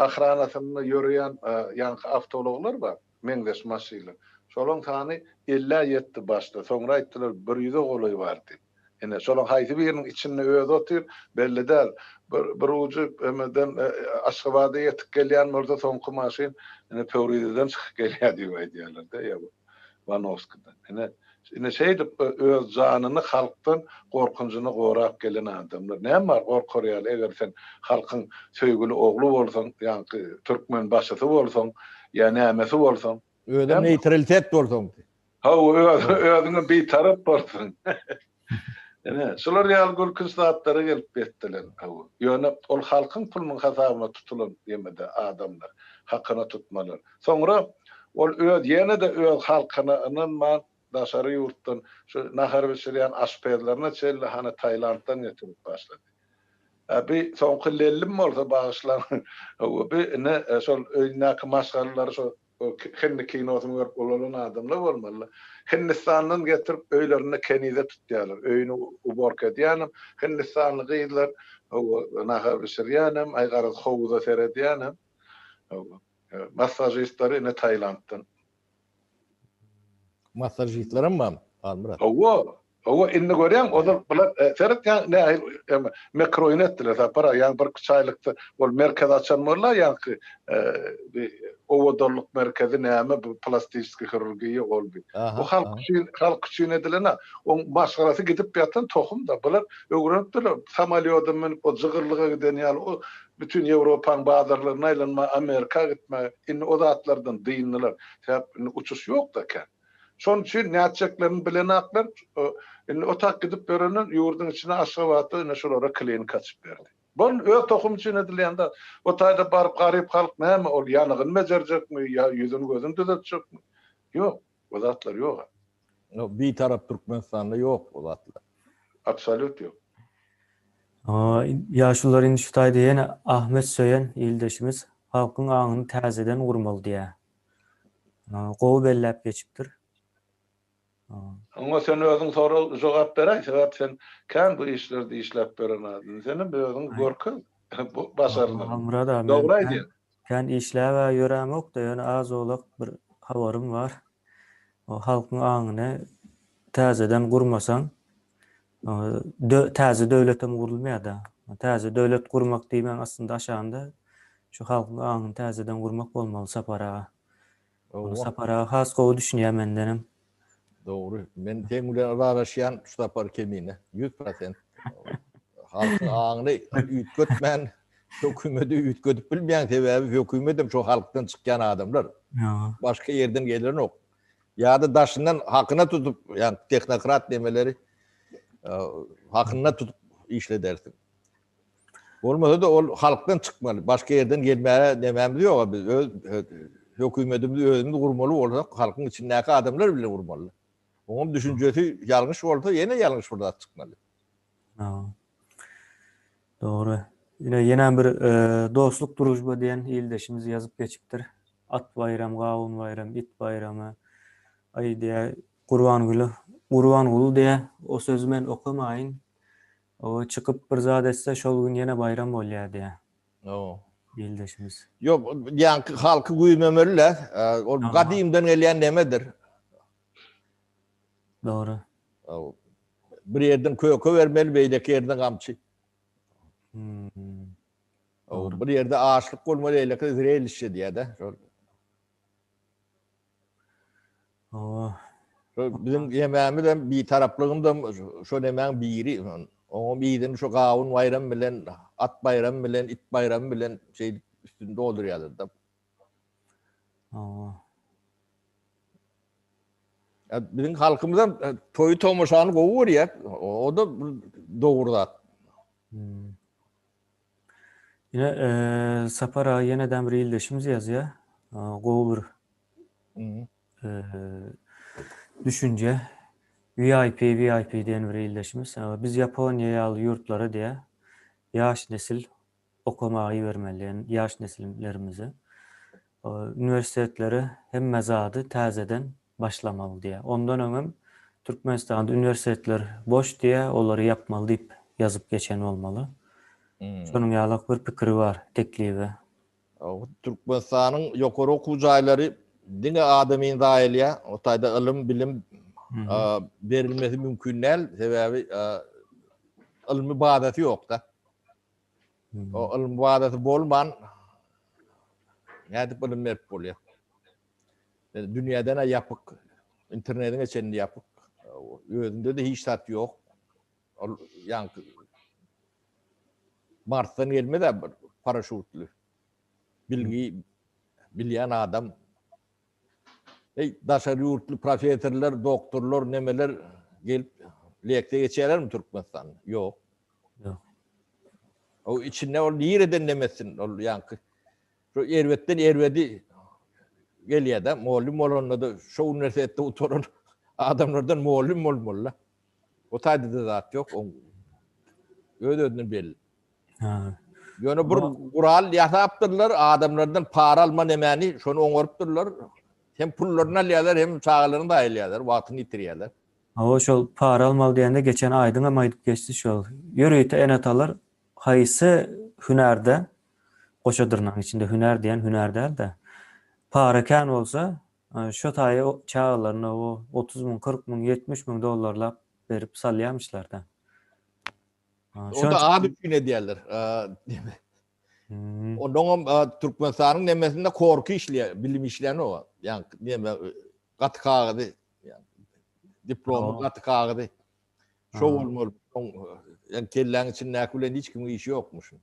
ahranasynda ýöreýän ýaňky awtoulaglar bar, meňzeş maşynlar. Şolaň sany ellä ýetdi başda, soňra aýtdylar bir ýüze golaý bar diýip. Ine, şolaň haýsy biriniň içinde özi otyr, belli däl. Bir, bir ujy emeden Aşgabada ýetip gelýän bolsa, soňky maşyn ine Pöwrizeden çykyp gelýär diýip aýdýarlar-da, ýa Wanowskiden. Ine, ine şeýdip öz janyny halkdan gorkunjyny gorap gelen adamlar. Näme bar gorkar ýaly, eger sen halkyň söýgüli ogly bolsaň, ýaňky türkmen başysy bolsaň, ýa nämesi bolsaň. Özem neýtralitet bolsaň. Hawa, öz, özüňe bitarap bolsun. Ine, şular ýaly gülkünç zatlara gelip ýetdiler. Hawa. Ýöne ol halkyň pulunyň hasabyna tutulan ýemede adamlar, hakyna tutmalar. Soňra ol öz ýene-de öz halkyna ynanman daşary ýurtdan şu nahar bişirýän aşpezlerine çenli hany Tailanddan getirip başlady. Ä bi soňky lellim bolsa bagyşlaň. Hawa, bi ine şol öýündäki maşgalalary şo O hindi kinosyny görüp ulalan adamlar bolmaly. Hindistandan getirip öýlerinde kenize tutýarlar. Öýüni uborka edýänem hindistanly gyzlar, hawa, nahar bişirýänem, aý garaz howuza seredýänem. Hawa. Massažistleri ine Tailanddan. Massažistlerem barmy, Halmyrat? Hawa. Hawa, indi görýäň, ozal bular seret ýa nähili eme mekroýun etdiler Sapar aga, ýaňy birki üç aýlykda ol merkez açan boldy ýaňky bi owadanlyk merkezi näme bu plastiçeskiý hirurgiýa ol bi. Bu halk üçin halk üçin edilen-ä. Oň maşgalasy gidip ýatan tohum-da. Bular öwrenipdirler samolýoda münüp o jygyrlyga giden ýaly o bütin Ýewropaň bazarlaryna aýlanmaga, Amerika gitmäge. Indi o zatlardan dyndylar. Sebäp indi uçuş ýok-da kän. Şonuň üçin nätjeklerini bilenaklar. Indi o tak gidip ýörenden ýurduň içine Aşgabatda ine şulara klinika açyp berdi. Bol öz tohumy üçin edilýän zat. O taýda baryp garyp halk näme ol ýanygyny bejerjekmi ýa ýüzüni gözüni düzetjekmi? Ýok. O zatlar ýok. Bitarap Türkmenistanda ýok o zatlar. Absolýut ýok. Ýaşulular indi şu taýda ýene Ahmet Söýen ildeşimiz halkyň aňyny täzeden gurmaly diýýär. Gowy belläp geçipdir. Oňa sen özüň sorag jogap beräý, sebäp sen kän bu işlerde işläp beren adam. Senem özüňi görkez bu başarnygyňy. Halmyrat aga, men Dogry aýdýaň. kän işläb-ä ýörämok-da, ýöne az-owlak bir habarym bar. O halkyň aňyny täzeden gurmasaň, täze döwletem gurulmaýar-da. Täze döwlet gurmak diýmegiň aslynda aşagynda şu halkyň aňyny täzeden gurmak bolmaly Sapar aga. Ony Sapar aga has gowy düşünýär mendenem. Dogry. Men seň bilen ylalaşýan şu sapar Kemine. 100%. Halkyň aňyny üýtgetmän hökümeti üýtgedip bilmeýäň sebäbi hökümetem şo halkdan çykýan adamlar. Başga ýerden gelenok. Ýa-da daşyndan hakyna tutup, ýa tehnokrat nemeleri hakyna tutup işledersiň. Bolmasa-da ol halkdan çykmaly. Başga ýerden gelmäge nemämiz ýok biz öz hökümetimizi özümiz gurmaly bolsak, halkyň içindäki adamlar bilen gurmaly. Oňam düşünjesi ýalňyş bolsa, ýene ýalňyş bir zat çykmaly. Dogry. Ine ýene bir dostluk družba diýen ildeşimiz ýazyp geçipdir. At baýram, gawun baýram, it baýramy. Aý diýä Gurbanguly, Gurbanguly diýä o sözi men okamaýyn. O çykyp bir zat etse şol gün ýene baýram bolýa diýä. O. Ildeşimiz. Ýok, ýaňky halky güýmemeli-le. Ol gadymdan gelýän nemedir. Dogry. Bir ýerden köke bermeli, beýleki ýerden gamçy. Hmm. Bir ýerde açlyk bolmaly, beýleki zrelişçe diýýär-de. Şol. Hawa. Şo biziň ýemämiz hem bitaraplygymyz hem şo nemäň biri. Oňa birini şo gawun baýram bilen, at baýram bilen, it baýram bilen şeýdip üstüni doldurýarlar-da. Hawa. Biziň halkymyz hem toýy tomaşany gowy görýär. O-da dogry zat. Hmm. Ine, e, Sapar aga ýeneden bir ildeşimiz ýazýar. Gowy bir e, düşünje. VIP, VIP diýen bir ildeşimiz. Biz Ýaponiýa ýaly ýurtlara diýär, ýaş nesil okamaga ibermeli diýen ýaş nesillerimizi. Uniwersitetlere hemme zady täzeden başlamaly diýýär. Ondan öňem Türkmenistanda uniwersitetler boş diýýär, olary ýapmaly diýip ýazyp geçen bolmaly. Şonuň ýalak bir pikiri bar, teklibi. Türkmenistanyň ýokary okuw jaýlary diňe adamyny zaýalaýar. O taýda ylym, bilim berilmesi mümkin däl. Sebäbi ylmy bazasy ýok-da. O ylmy bazasy bolman nädip ylym berip bolýar? Dünýäden-ä ýapyk, internetiň çenli ýapyk. Özünde-de hiç zat ýok. Ol ýaňky Marsdan gelmez-ä bir paraşutly. Bilgi bilýän adam. Eý, daşary ýurtly professorlar, doktorlar, nemeler gelip leksiýa geçýärlermi Türkmenistanda? Ýok. Ýok. O içinde ol nireden nemetsin ol ýaňky Şu erbetden erbedi gelýär-de, mugallym bolanda-da şo uniwersitetde gutaran adamlardan mugallym bolmaly-da. O taýda-da zat ýok, oň öz-özünden belli. Ýöne bir gural ýasapdyrlar, adamlardan para alma nemäni, şony oňarypdyrlar. Hem pullaryny alýarlar, hem çagalaryny zaýalaýarlar, wagtyny ýitirýärler. Hawa, şol para almaly diýende geçen Aýdyňam aýdyp geçdi şol. Ýörite ene-atalar haýsy hünärde Goşa dyrnagyň içinde hünär diýen hünär däl-de, para kän bolsa, şo taýy çagalaryna o 30 müň, 40 müň, 70 müň dollarlap berip salýarmyşlar-da. Onda az üçin edýärler. Onnoňam Türkmenistanyň nemesinde korky işleýär, bilim işleýän o. Ýa neme gaty kagyzy, diplomy gaty kagyzy. Şo bolmaly. Ýa kelläň içindäki bilen hiç kimiň işi ýokmuş.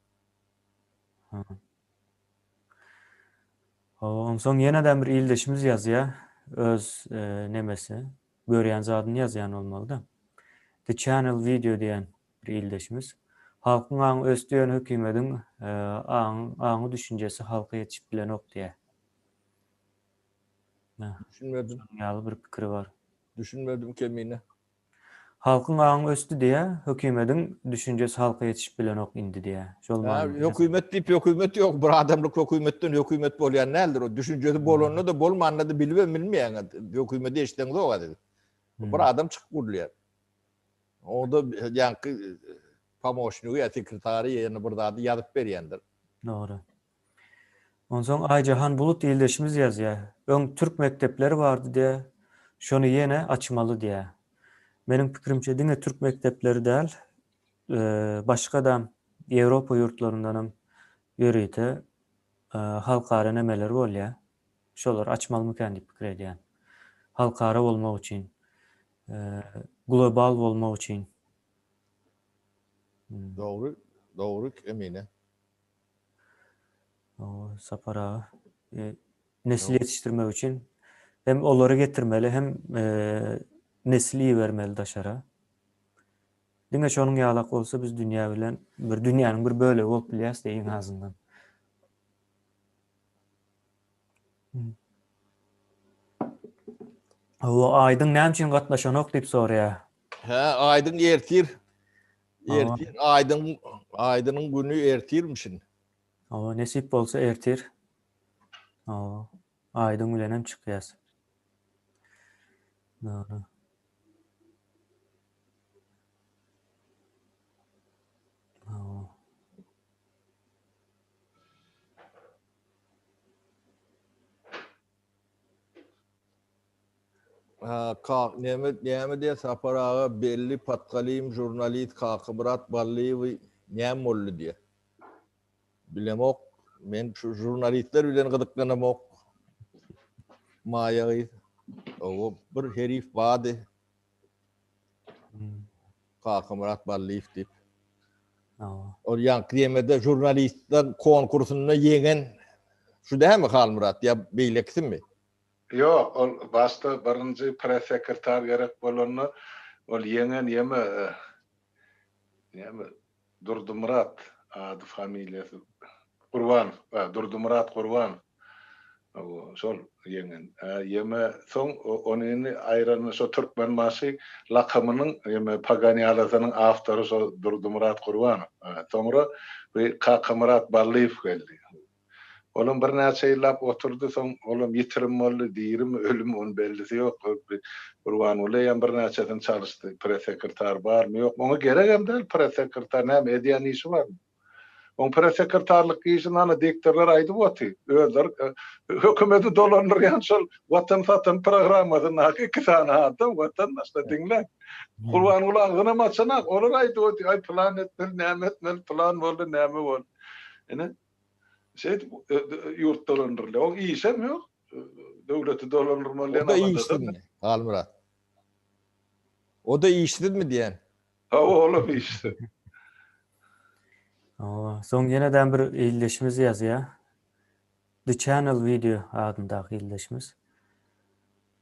Onsoň ýene-de bir ildeşimiz ýazýar, öz nemesi, görýän zadyny ýazýan bolmaly-da. The Channel Video diýen bir ildeşimiz. Halkyň aňy ösdi ýöne hökümediň aňy düşünjesi halka ýetişip bilenok diýýär. Düşünmedim. Şonuň ýaly bir pikiri bar. Düşünmedim Kemine. Halkyň aňy ösdi diýýä, hökümediň düşünjesi halka ýetişip bilenok indi diýýä. Şol manyda. Hökümet diýip hökümet ýok, bir adamlyk hökümetden hökümet bolýan däldir. O düşünjesi bolanda-da bolmanda-da bilibem bilmeýäň. Hökümeti eşideňzok-a siz. Bir adam çykyp gürleýär. Onda ýaňky pomoşnigi ýa sekretary ýerine bir zady ýazyp berýändir. Dogry. Onsoň Aýjahan Bulut ildeşimiz ýazýar. Öň türk mekdepleri bardy diýýär. Şony ýene açmaly diýýär. Meniň pikirimçe diňe türk mekdepleri däl, başga-da Ýewropa ýurtlaryndanam ýörite halkara nemeler bolýar. Şolary açmalymykan diýip pikir edýän. Halkara bolmak üçin, global bolmak üçin. Dogry, dogry Emine. Sapar aga. Nesil ýetişdirmek üçin hem olary getirmeli, hem nesil ibermeli daşara. Diňe şonuň ýalak bolsa biz dünýä bilen bir dünýäniň bir bölegi bolup bilýäs-de iň azyndan. Hawa, Aýdyň näme üçin gatnaşanok diýip soraýar. Hä, Aýdyň ertir. Ertir Aýdyň Aýdynyň güni ertirmişin. Hawa, nesip bolsa ertir. Hawa, Aýdyň bilen hem çykýas. Dogry. Hawa. Ha, ka, näme, näme diýýär Sapar aga, belli patgalym žurnalist Kakamyrat Ballyýewi näme boldy diýýär. Bilemok, men şu žurnalistler bilen gyzyklanamok. Maýa gyz. Owo, bir herif bardy. Kakamyrat Ballyýew diýip. Ol ýaňky ýemede žurnalistler konkursynda ýeňen şu dälmi Halmyrat ýa beýlekisimi? Ýok, ol başda birinji press sekretar gerek bolanda ol ýeňen ýeme näme Durdymyrat ady familiýasy Gurbanow, a Durdymyrat Gurbanow. Hawa, şol ýeňen. A ýeme soň ony indi aýranda şo Türkmenbaşy lakamynyň ýeme paganýalasynyň awtory şo Durdymyrat Gurbanow. A soňra bu Kakamyrat Ballyýew geldi. Olam birnäçe ýyllap oturdy, soň olam ýitirim boldy, dirimi, ölümi ony bellisi ýok. Gurbanguly eýýäm birnäçesini çalyşdy, press-sekretar barmy, ýokmy, oňa geregem däl press-sekretar, näme edýän işi barmy? Oň press-sekretarlyk işini ana diktorlar aýdyp otyr, özleri hökümeti dolandyrýan şol Watan satan programmasyndaky iki sany adam, watandaşlar diňläň. Gurbanguly agzynam açanak, olar aýdyp otyr, aý pylan etmeli, näme etmeli, pylan boldy, näme boldy. Ine, Şeýdip ýurt dolandyrylýar. Oň işem ýok. Döwleti dolandyrmaly diýen O-da işsizmi, Halmyrat? O-da işsizmi diýen? Hawa, olam işsiz. Hawa, soň ýene-de bir ildeşimiz ýazýar. The Channel Video adyndaky ildeşimiz.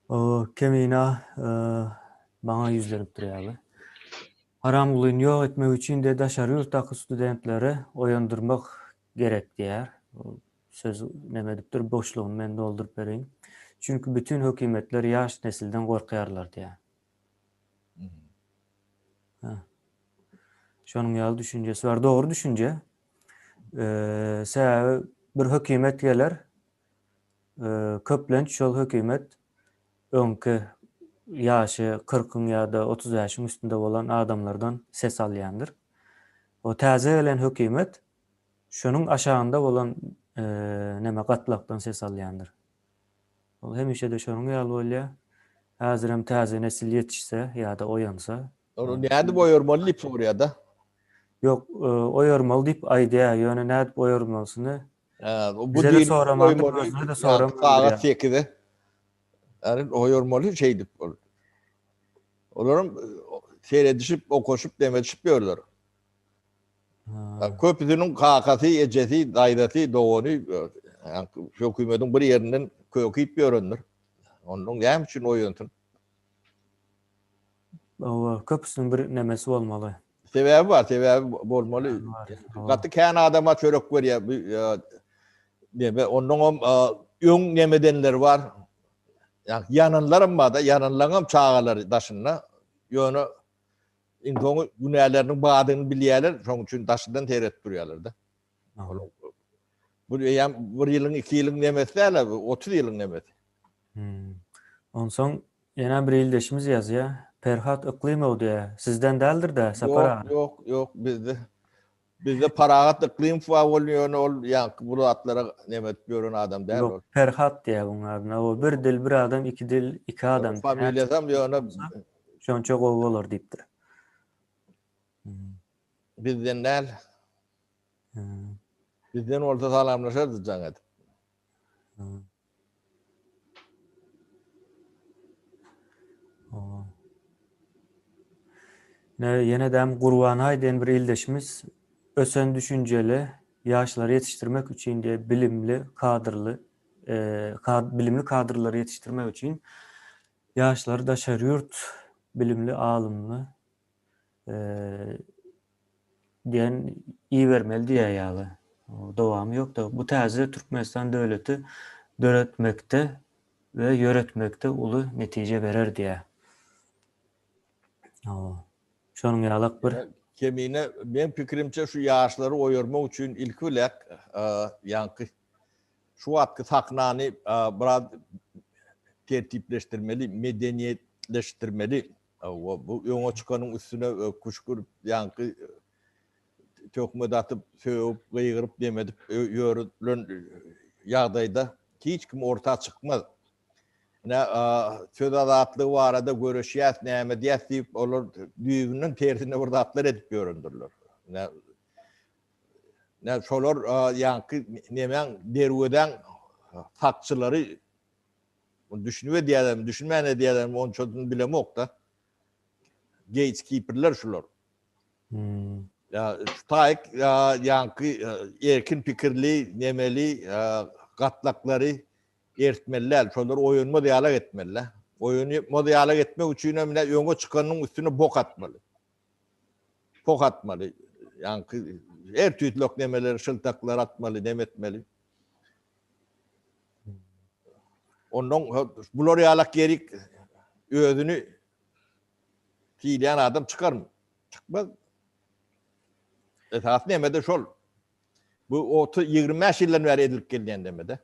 O Kemina maňa ýüzlenipdir ýaly. Haramgulyny ýok etmek üçin-de daşary ýurtdaky studentleri oýandyrmak gerek diýýär. Söz neme edipdir, boşlugyny men dolduryp bereýin. Çünki bütin hökümetler ýaş nesilden gorkýarlar diýýär. Şonuň ýaly düşünjesi bar. Dogry düşünje. Sebäbi bir hökümet geler, Köplenç şol hökümet öňki ýaşy kyrkyň ýa-da 35-iň üstünde bolan adamlardan ses alýandyr. O täze gelen hökümet şonuň aşagynda bolan neme gatlakdan ses alýandyr. Ol hemişe-de şonuň ýaly bolýar. Häzirem täze nesil ýetişse ýa-da oýansa. Ony nädip oýarmaly diýip soraýar-da. Ýok, oýarmaly diýip aýdýar, ýöne nädip oýarmalysyny Bu Bize soramandyr, özüne-de soramandyr. Sagat 8-e. Yani oýarmaly şeýdip ol. Olaram seyredişip, okaşyp, demedişip ýörler. Köpüsiniň kakasy, ejesi, daýzasy, dogany hökümetiň bir ýerinden köküp ýörendir. Ondan näme üçin oýansyn? Hawa, köpüsiniň bir nemesi bolmaly. Sebäbi bar, sebäbi bolmaly. Gaty kän adama çörek berýär. Neme, onnoňam öň nemedenler bar. Ýananlaram bar-da, ýananlaryňam çagalary daşynda. Ýöne iň soňy günäleriniň bardygyny bilýärler, şonuň üçin daşyndan seredip durýarlar-da. Bu eýýäm bir ýylyň, iki ýylyň nemesi däl, 30 ýylyň nemesi. Onsoň. Ýene bir ildeşimiz ýazýar. Perhat Yklymow diýýär. Sizden däldir-dä, Sapar aga? Ýok, ýok, ýok, bizde bizde Parahat Yklymow bar ol ýöne ol ýaňky bu zatlara neme edip ýören adam däl ol. Ýok, Perhat diýýär buň adyna. O bir dil bir adam, iki dil iki adam. Familiýasam ýöne şonça gowy bolar diýipdir. Bizden däl. Bizden bolsa salamlaşardy jaň edip. Ne ýene däm Gurbanaý diýen bir ildeşimiz ösen düşünjeli ýaşlary ýetişdirmek üçin diýe bilimli kadrly e, kad, bilimli kadrlary ýetişdirmek üçin ýaşlary daşary ýurt bilimli alymly e, diýen ibermeli diýýär ýaly. Dowamy ýokda. Bu täze Türkmenistan döwleti döretmekde we ýöretmekde uly netije berer diýýär. Şonuň ýalak bir Kemine meň pikirimçe şu ýaşlary oýarmak üçin ilki bilen ýaňky şu wagtky sahnany biraz tertipleşdirmeli, medeniýetleşdirmeli. Hawa, bu öňe çykanyň üstüne küşgürip, ýaňky töhmet atyp, sögüp, gygyryp, nemedip ýörülen ýagdaýda hiç kim orta çykmaz. Ine, söz azatlygy barada göreşýäs, näme edýäs diýip, olar düýbünden tersine bir zatlar edip ýörendirler. Ine, ine şolar ýaňky nemäň, derwezäň sakçylary Muny düşünip edýärlermi, düşünmän edýärlermi onçasyny bilemok-da. Gatekeeperler şular. Hmm. Ya şu taýyk ýaňky erkin pikirli, nemeli gatlaklary eritmeli däl. Şolar oýanmaz ýalak etmeli. Oýanmaz ýalak etmek üçin hem öňe çykanyň üstüne bok atmaly. Pok atmaly. Ýaňky her tüýtlek nemeleri, şyltaklar atmaly, neme etmeli. Ondan bular ýalak ýerik özüni diýilýän adam çykarmy? Çykmaz. Esas nemede şol. Bu 30 25 ýyldan bäri edilip gelýän nemede.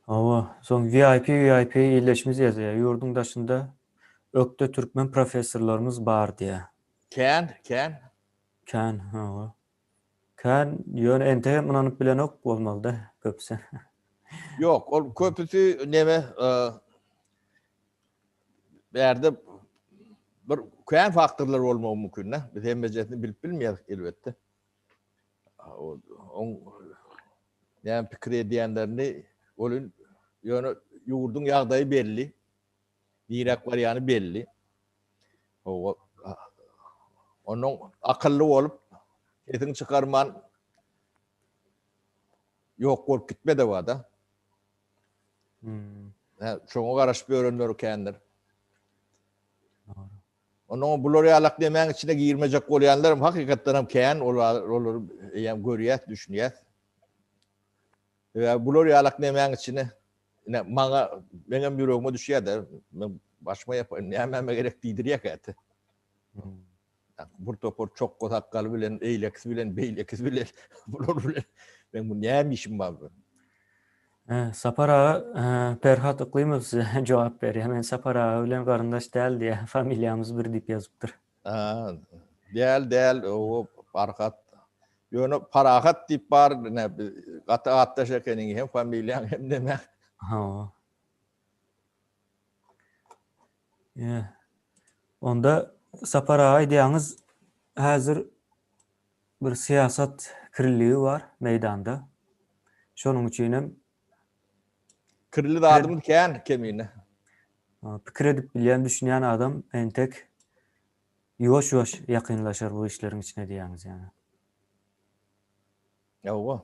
Hawa, soň VIP VIP illeşimiz ýazýar. Ýurduň daşynda ökde türkmen professorlarymyz bar diýýär. Kän, kän. Kän, hawa. Kän, ýöne entegem ynanyp bilenok bolmalyda köpüsi. Ýok, ol köpüsi neme, bärde bir kän faktorlar bolmagy mümkin-de. Biz hemmejesini bilip bilmeýäris elbetde. Oň näme pikir edýänlerini welin ýöne ýurduň ýagdaýy belli. Niräk barýany belli. Hawa. Onuň akylly bolup, sesiňi çykarman ýok bolup gitme-de bar-da. Hmm. Hä, şoňa garaşyp ýörenler kändir. Onuň bular ýalak nemäň içine girmejek bolýanlar hem hakykatdan hem kän, olar olary eýýäm görýäs, düşünýäs. Sebäbi bular ýalak nemäň içine ine maňa meňem ýüregime düşýär-de, men başyma ýapaýyn, nämäme gerek diýdirýär käte. Bir topar çokga sakgaly bilen, eýlekisi bilen, beýlekisi bilen, bular bilen meň bu näme işim bar? Sapar aga Perhat Yklymow size jogap berýär. Men Sapar aga bilen garyndaş däl diýýär. Familiýamyz bir diýip ýazypdyr. Däl, däl, o Farhat. Ýöne Parahat diýip bar, ine gaty atdaş ekeniň hem familiýaň hem neme. Hawa. Ýe. Onda Sapar aga aýdýaňyz, häzir bir syýasat kirligi bar meýdanda. Şonuň üçin hem Kirli zadymyz kän kemine. Pikir edip bilýän, düşünýän adam entek ýuwaş-ýuwaş ýakynlaşar bu işleriň içine diýýäňiz ýaňy. Ýowa.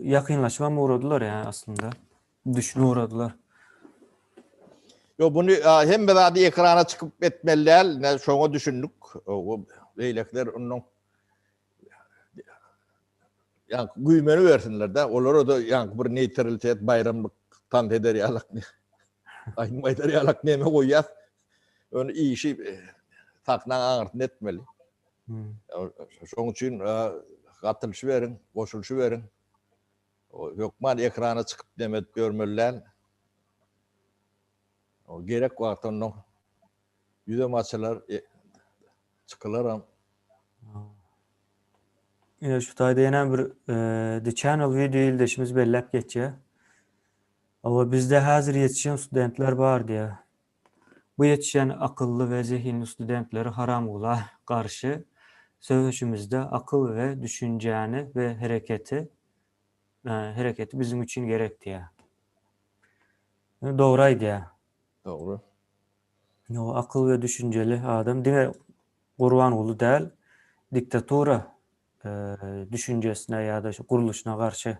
Ýakynlaşybam ugradylar ýa aslynda. Düşünip ugradylar. Ýok, buny hemme zady ekrana çykyp etmeli däl, ine şoňa düşündik. O beýlekiler ondan ýaňky güýmeni bersinler-de, olara-da ýaňky bir neýtralitet baýramlyk tans eder ýalak aýdym aýdar ýalak neme goýýas. Ony işi sahnaň aňyrsyny etmeli. Şoň üçin gatylyşyberiň, goşulyşyberiň. Hökman ekrana çykyp neme edip ýörmeli däl. O gerek wagty ondan ýüzem açylar, e, çykylaram. Ine şu taýda ýene bir e, The Channel video ildeşimiz belläp geçýär. Awa bizde häzir ýetişen studentler bar diýýär. Bu ýetişen akylly we zehinli studentleri haramgula garşy söweşimizde akyl we düşünjäni we hereketi hereketi biziň üçin gerek diýýär. Dogry aýdýar. Dogry. O akyl we düşünjeli adam diňe Gurbanguly däl, diktatura düşünjesine ýa-da şu gurluşyna garşy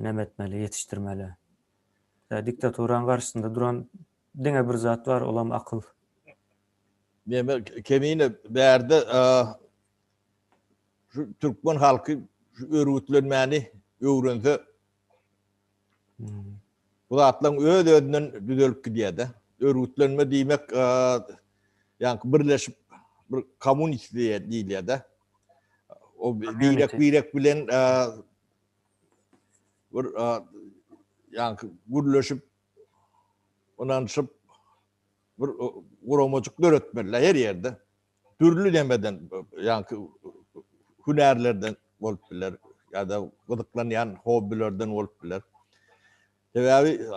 neme etmeli, ýetişdirmeli. Diktaturanyň garşysynda duran diňe bir zat bar, olam akyl. Neme kemine bärde şu türkmen halky şu örgütlenmäni öwrense bu zatlaryň öz-özünden düzelip gidýär-de. Örgütlenme diýmek ýaňky birleşip bir kommunist diýilýär-de. O birek-birek bilen bir ýaňky gürleşip, ynanyşyp bir guramajyk döretmeliler her ýerde. Dürli nemeden, ýaňky hünärlerden bolup biler ýa-da gyzyklanýan hobbilerden bolup biler. Sebäbi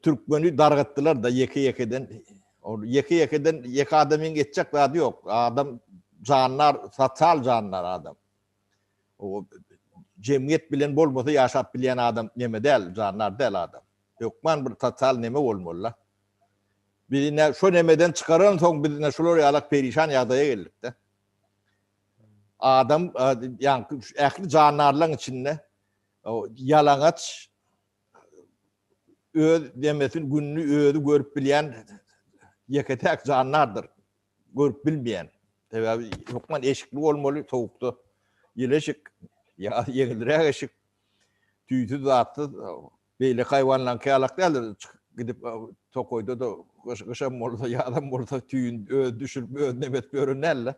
türkmeni dargatdylar-da ýeke-ýekeden. Ol ýeke-ýekeden ýeke adamyň etjek zady ýok. Adam jandar, sosial jandar adam. O jemgyýet bilen bolmasa ýaşap bilýän adam neme däl, jandar däl adam. Hökman bir sosial neme bolmaly-da. Biz ine şo nemeden çykaran soň biz ine şular ýalak perişan ýagdaýa geldik-de. Adam ýaňky ähli jandarlaryň içinde ýalaňaç öz nemesini gününi özi görüp bilýän ýeke-täk jandardyr. Görüp bilmeýän. Sebäbi hökman eşikli bolmaly sowukda. Ýyly eşik ýa ýeňilräk eşik. Tüýsüz zatsyz beýleki haýwanlaryňky ýalak däldir. Çykyp gidip tokaýda-da gyşam bolsa, ýazam bolsa tüýüni özi düşürip, özi neme edip ýören däldir.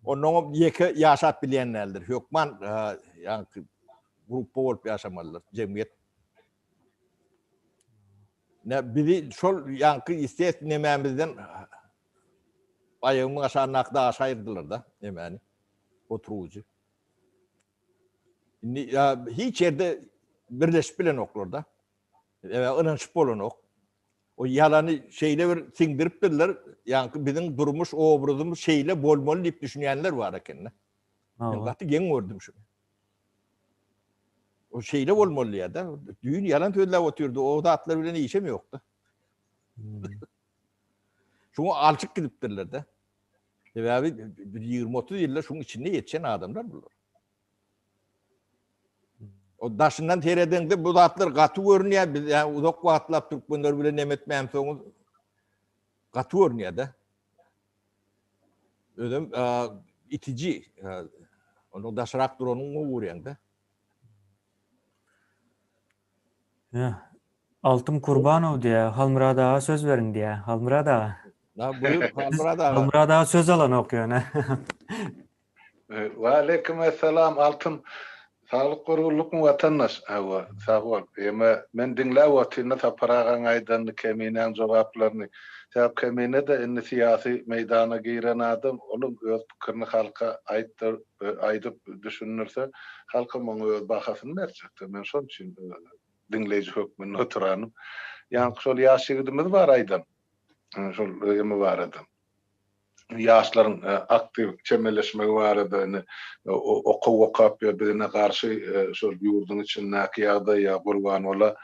Onnoňam ýeke ýaşap bilýän däldir. Hökman ýaňky gruppa bolup ýaşamalydyr jemgyýet. Ne bizi şol ýaňky ýestestw nemämizden aýagymyň aşagyndaky daşy aýyrdylar-da nemäni, oturgyjy. Indi ýa hiç ýerde birleşip bilenoklar-da. Sebäbi ynanyşyp bolanok. O ýalany şeýle bir siňdiripdirler, ýaňky biziň durmuş obrazymyz şeýle bolmaly diýip düşünýänler bar eken-de. Men gaty geň gördüm şuny. O şeýle bolmaly diýýär-de. Düýn ýalan sözläp otyrdy, o zatlar bilen işem ýokdy. Şuňa alçyk gidipdirler-de. Sebäbi bir 20-30 ýylda şuň içinde ýetişen adamlar bular. O daşyndan seredeňde bu zatlar gaty görünýär. Biz ýa uzak wagtlap türkmenler bilen neme etmämsoňuz gaty görünýär-de. Özem itiji. Onuň daşrak duranyny gowy görýäň-de. Altyn Kurbanow diýýär, Halmyrat aga söz beriň diýýär. Halmyrat aga. Na buýur Halmyrat aga. Halmyrat aga söz alanok ýöne. Waleýkim essalam Altyn. Saglyk gurgunlykmy watandaş? Hawa, sag bol. Eme men diňläp otyryn Sapar agaň aýdanyny, Keminäň jogaplaryny. Sebäp Kemine-de indi syýasy meýdana giren adam, olam öz pikirini halka aýtdyr, aýdyp düşündirse, halkam oňa öz bahasyny berjekdir. Men şonuň üçin diňleýji hökmünde oturanym. Ýaňky şol ýaş ýigidimiz bar aýdan, şol eme barada. Ýaşlaryň aktiw çemeleşmegi barada indi okuw okap ýa bizine garşy şol ýurduň içindäki ýagdaý ýa Gurbangola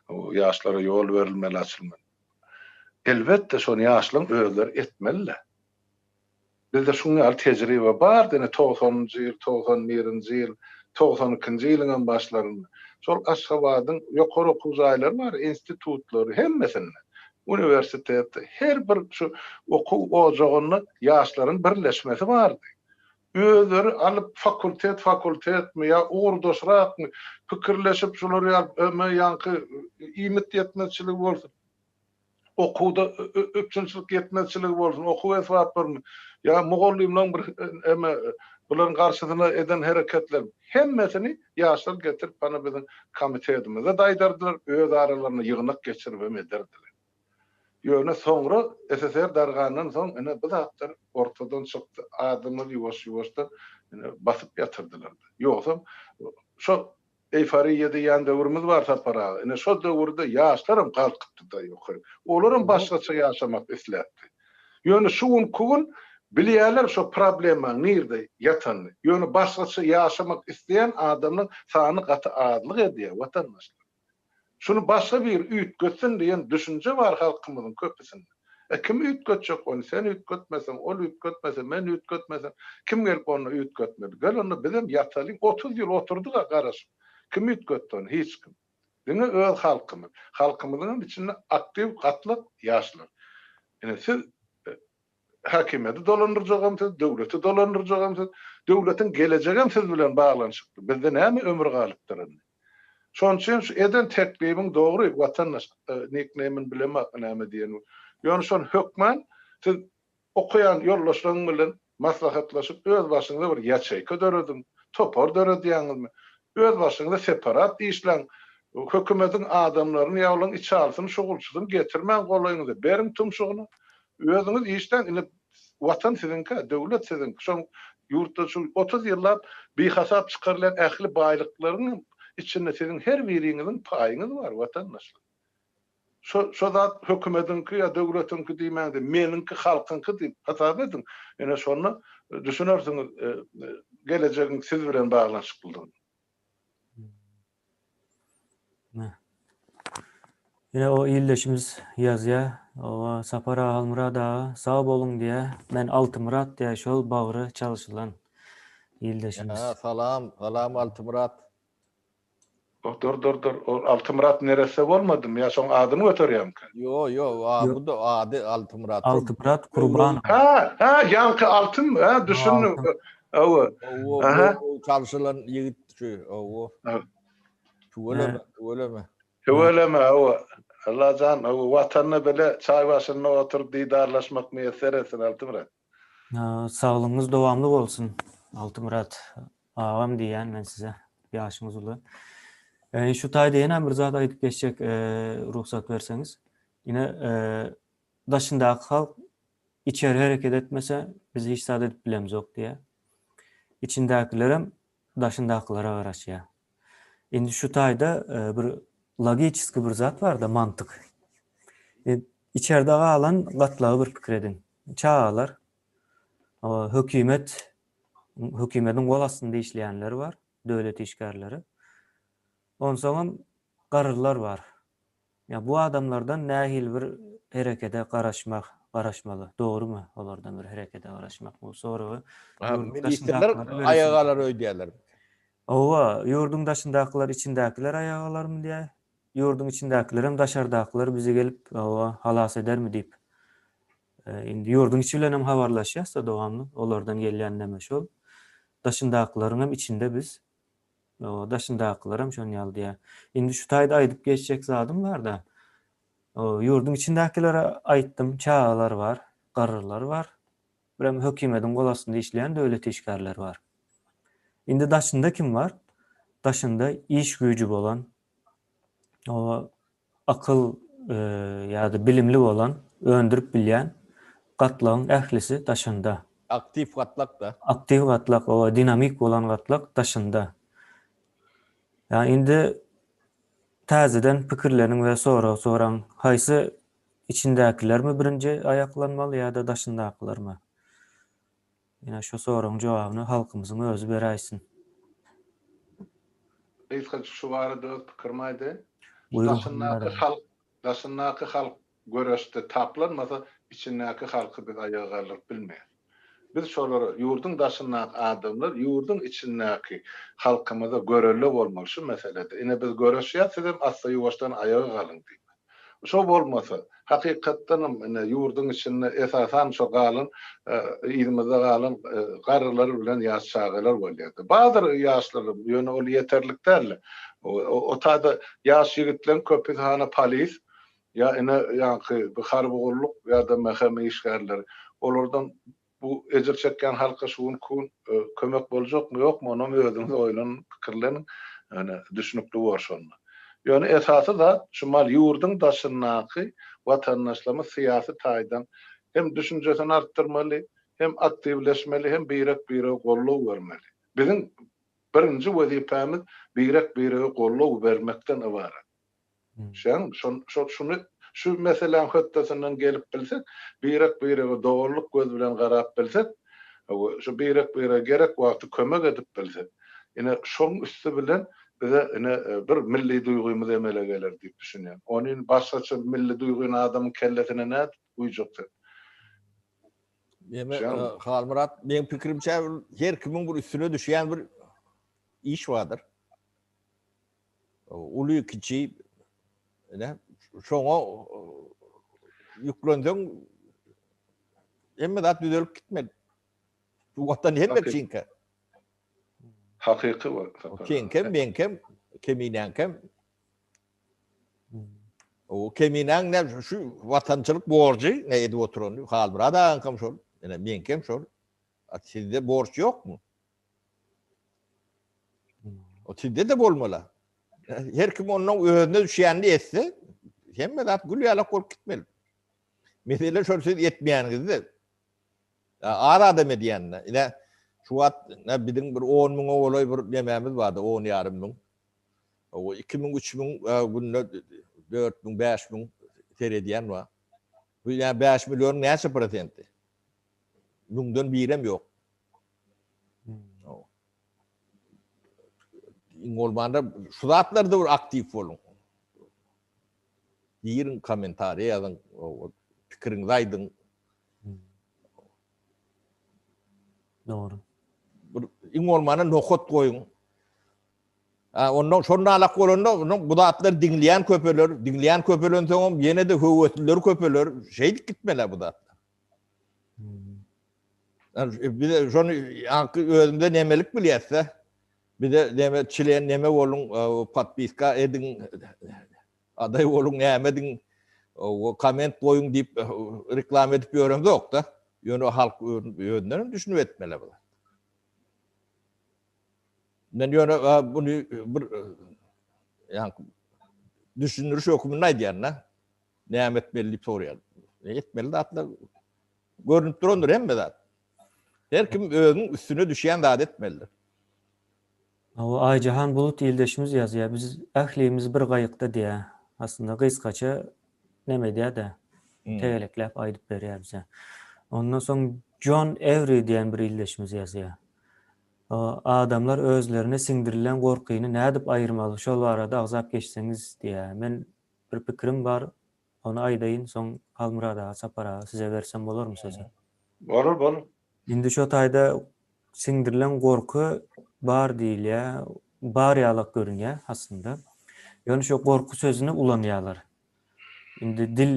ýaşlara ýol berilmeli açylmaly. Elbetde şony ýaşlaryň özleri etmeli-le. Bizde şuň ýaly tejribe bardy ine togsanynjy ýyl, 91-nji ýyl, 92-nji ýylyňam başlarynda. Şol Aşgabadyň ýokary okuw jaýlary bar, institutlary hemmesinde, uniwersitetde, her bir şu okuw ojagynda ýaşlaryň birleşmesi bardy. Özleri alyp fakultet-fakultetmi ýa ugurdaşrakmy pikirleşip şular ýaly ýaňky iýmit ýetmezçiligi bolsun, okuwda üpjünçilik ýetmezçiligi bolsun, okuw esbaplaryny ýa mugallymlaryň bir eme Bularyň garşysyna eden hereketler hemmesini ýaşlar getirip hany biziň komitetimize daýdardylar, öz aralarynda ýygnak geçiribem ederdiler. Ýöne soňra SSR dargandan soň ine bu zatlar ortadan çykdy, adamlar ýuwaş-ýuwaşdan ine basyp ýatyrdylar. Ýogsam şo Eýforiýa diýýän döwrümiz bar Sapar aga. Ine şo döwürde ýaşlaram galkypdy-da ýokary. Olaram başgaça ýaşamak isläpdi. Ýöne şu günki gün bilýärler şo problemaň nirde ýatanyny. Ýöne başgaça ýaşamak isleýän adamlaň sany gaty azlyk edýär watandaşlar. Şuny başga biri üýtgetsin diýen düşünje bar halkymyzyň köpüsinde. E kim üýtgetjek ony sen üýtgetmeseň ol üýtgetmese men üýtgetmesem kim gelip onda üýtgetmeli gel onda bizem ýatalyň 30 ýyl oturdyga garaşyp kim üýtgetdi ony hiç kim diňe öz halkymyz halkymyzyňam içinde aktiw gatlak ýaşlar ine siz häkimiýeti dolandyrjagam siz döwleti dolandyrjagam siz döwletiň gelejegem siz bilen baglanyşykly bizde näme ömür galypdyr indi Şonuň üçin şu eden teklibiň dogry watandaş nikneýmini bilemok näme diýenini. Ýöne şony hökman siz okaýan ýoldaşlaryň bilen maslahatlaşyp öz başyňyza bir ýaçeýka dörediň, topar döredýäňizmi? Öz başyňyza separat işläň. Hökümediň adamlaryny ýa olaryň içalysyny şugulçysyny getirmäň golaýyňyza beriň tumşugyna. Özüňiz işläň indi Watan siziňki, döwlet siziňki. Şoň ýurtda şu 30 ýyllap bihasap çykarylýan ähli baýlyklaryň içinde siziň her biriňiziň paýyňyz bar, watandaşlar. Şo şo zat hökümediňki ýa döwletiňki diýmäňde, meniňki, halkyňky diýip hasap ediň. Ine şonda düşünersiňiz gelejegiň siz bilen baglanyşyklydygyny. Ine o ildeşimiz ýazýar. Owa Sapar aga Halmyrat aga sag boluň diýýär. Men Altymyrat diýýär şol bagry çalşylan ildeşimiz. Ýa salam, salam Altymyrat. Dur dur dur ol Altymyrat neresse bolmadymy ýa şoň adyny göterýämikä? Ýo ýo bu da ady Altymyrat. Altymyrat Kurbanow. Ha ha ýaňky Altyn ha düşündim. Hawa. Aha. Çalşylan ýigit şu. Hawa. Tüweleme, tüweleme. Tüweleme, hawa. Allajan, hawa, Watanda bile çaý başynda oturyp didarlaşmak miýesser etsin, Altymyrat. Saglygyňyz dowamly bolsun, Altymyrat agam diýýän men size. Ýaşyňyz uly. Şu taýda ýene bir zat aýdyp geçjek, rugsat berseňiz. Ine, daşyndaky halk içeri hereket etmese, biz hiç zat edip bilemzok diýýär. Içindäkilerem daşyndakylara garaşýar. Indi şu taýda e, bir logiçeski bir zat bar-da, mantyk. E, içerde galan gatlagy bir pikir ediň. Çagalar, hökümet, hökümetiň gol astynda işleýänler bar, döwlet işgärleri. Onsoňam garrylar bar. Ýa bu adamlardan nähili bir herekede garaşmak, garaşmaly? Dogrumy olardan bir herekede garaşmak? Bu soragy Ministrler aýaga galar öýdýärler. Hawa, ýurduň daşyndakylar içindäkiler aýaga galarmy diýýär. Ýurduň içindäkilerem daşardakylar bizi gelip, hawa, halas edermi diýip. Indi ýurduň içi bilen hem habarlaşýas-da dowamly. Olardan gelýän neme şol. Daşyndakylaryň hem içinde biz. Daşyndakylaram şon ýaly diýýär. Indi şu taýda aýdyp geçjek zadym bar-da. Ýurduň içindäkilere aýtdym, çagalar bar, garrylar bar. Birem hökümediň gol astynda işleýän döwlet işgärleri bar. Indi daşynda kim bar? Daşynda iş güýji bolan, akyl ýa-da bilimli bolan, öndürip bilýän gatlagyň ählisi daşynda. Aktiw gatlak-da. Aktiw gatlak, oba, dinamik bolan gatlak daşynda. Ýa indi täzeden pikirleniň we sorag soraň, haýsy içindäkilermi birinji aýaklanmaly ýa-da daşyndakylarmy? Ine şu soragyň jogabyny halkymyzyň özi beräýsin. Gysgaça şu barada öz pikirimi aýdaýyn. Daşyndaky halk, daşyndaky halk göreşde taplanmasa, içindäki halky biz aýaga galdyryp bilmeýäris. Biz şolara, ýurduň daşyndaky adamlar ýurduň içindäki halkymyza görelde bolmaly şu meselede. Ine biz göreşýäs, sizem assa-ýuwaşdan aýaga galyň diýip. Şo bolmasa, hakykatdanam ine ýurduň içinde esasan şo galan yzymyzda galan garrylar bilen ýaş çagalar bolýardy. Bardyr ýaşlar, ýöne ol ýeterlik däldi. O taýda ýaş ýigitleň köpüsi hana polis ýa ine ýaňky harby gulluk ýa-da MHM işgärleri. Olardan. Bu ejir çekýän halka şu günki gün kömek boljakmy, ýokmy, onam özüňiz oýlanyň, pikirleniň. Ýöne düşnükli bor şonda. Ýöne esasy zat şu mal ýurduň daşyndaky watandaşlarymyz syýasy taýdan hem düşünjesini artdyrmaly, hem aktiwleşmeli, hem birek-birege goldaw bermeli. Biziň birinji wezipämiz birek-birege goldaw bermekden ybarat. Şeň, şon, şo, şuny, şu meseläň hötdesinden gelip bilsek, birek-birege doganlyk göz bilen garap bilsek, hawa, şu birek-birege gerek wagty kömek edip bilsek, ine, şoň üsti bilen bize, ine, bir milli duýgymyz emele geler diýip düşünýän. Ony indi başgaça milli duýgyny adamyň kellesine nädip guýjak sen? Ýeme, Halmyrat, meň pikirimçe, her kimiň bir üstüne düşýän bir iş bardyr. Uly kiçi ine şoňa ýüklenseň hemme zat düzelip gitmeli. Bu watan hemme üçinkä. Hakyky bol. Seňkem, meňkem, keminäňkem. O keminäň ne şu watançylyk borjy ne edip oturany Halmyrat agaňkam şol, ine meňkem şol. A sizde borç ýokmy? O sizde-de bolmaly. Her kim ondan özüne düşýänini etse, hemme zat gül ýalak bolup gitmeli. Mesele şol siz etmeýäniňizde. Az adam edýäninde. Ine, şu wagt ne biziň bir 10 müňe golaý bir nemämiz bardy, 10 ýarym müň. O 2 müň, 3 müň günde 4 müň, 5 müň seredýän bar. Bu ýa 5 millionyň näçe prosenti? Müňden birem ýok. Iň bolmanda şu zatlarda bir aktiw boluň. Giriň kommentariýa ýazyň, pikiriňizi aýdyň. Dogry. Bir iň bolmanda nokat goýuň. Ha, ondan şonda alak bolanda, ondan bu zatlar diňleýän köpeler, diňleýän köpelensoňam ýene-de höwesliler köpeler, şeýdip gitmeli bu zatlar. Bize şony ýaňky özümize nemelik bilýäs-de. Bize neme çilen neme boluň, podpiska ediň, adaý boluň, näme ediň, komment goýuň diýip reklama edip ýöremzok-da. Ýöne halk özünden hem düşünip etmeli bu. Men ýöne muny bir ýaňky düşündiriş hökmünde aýdýan-da. Näme etmeli diýip soraýar. Etmeli zatlar görnüp durandyr hemme zat. Her kim özüniň üstüne düşýän zady etmelidir. Hawa, Aýjahan Bulut ildeşimiz ýazýar, biz ählimiz bir gaýykda diýýär. Aslynda gysgaça neme edýär-de, tegelekläp aýdyp berýär bize. Ondan soň Jon Ewri diýen bir ildeşimiz ýazýar. Adamlar özlerine siňdirilen gorkyny nädip aýyrmaly, şol barada agzap geçseňiz diýýär. Men Bir pikirim bar, ony aýdaýyn, soň Halmyrat aga, Sapar aga size bersem bolarmy sözi? Bolar, bolar. Indi şo taýda siňdirilen gorky bar diýilýär, bar ýalak görünýär aslynda. Ýöne şo gorky sözüni ulanýarlar. Indi dil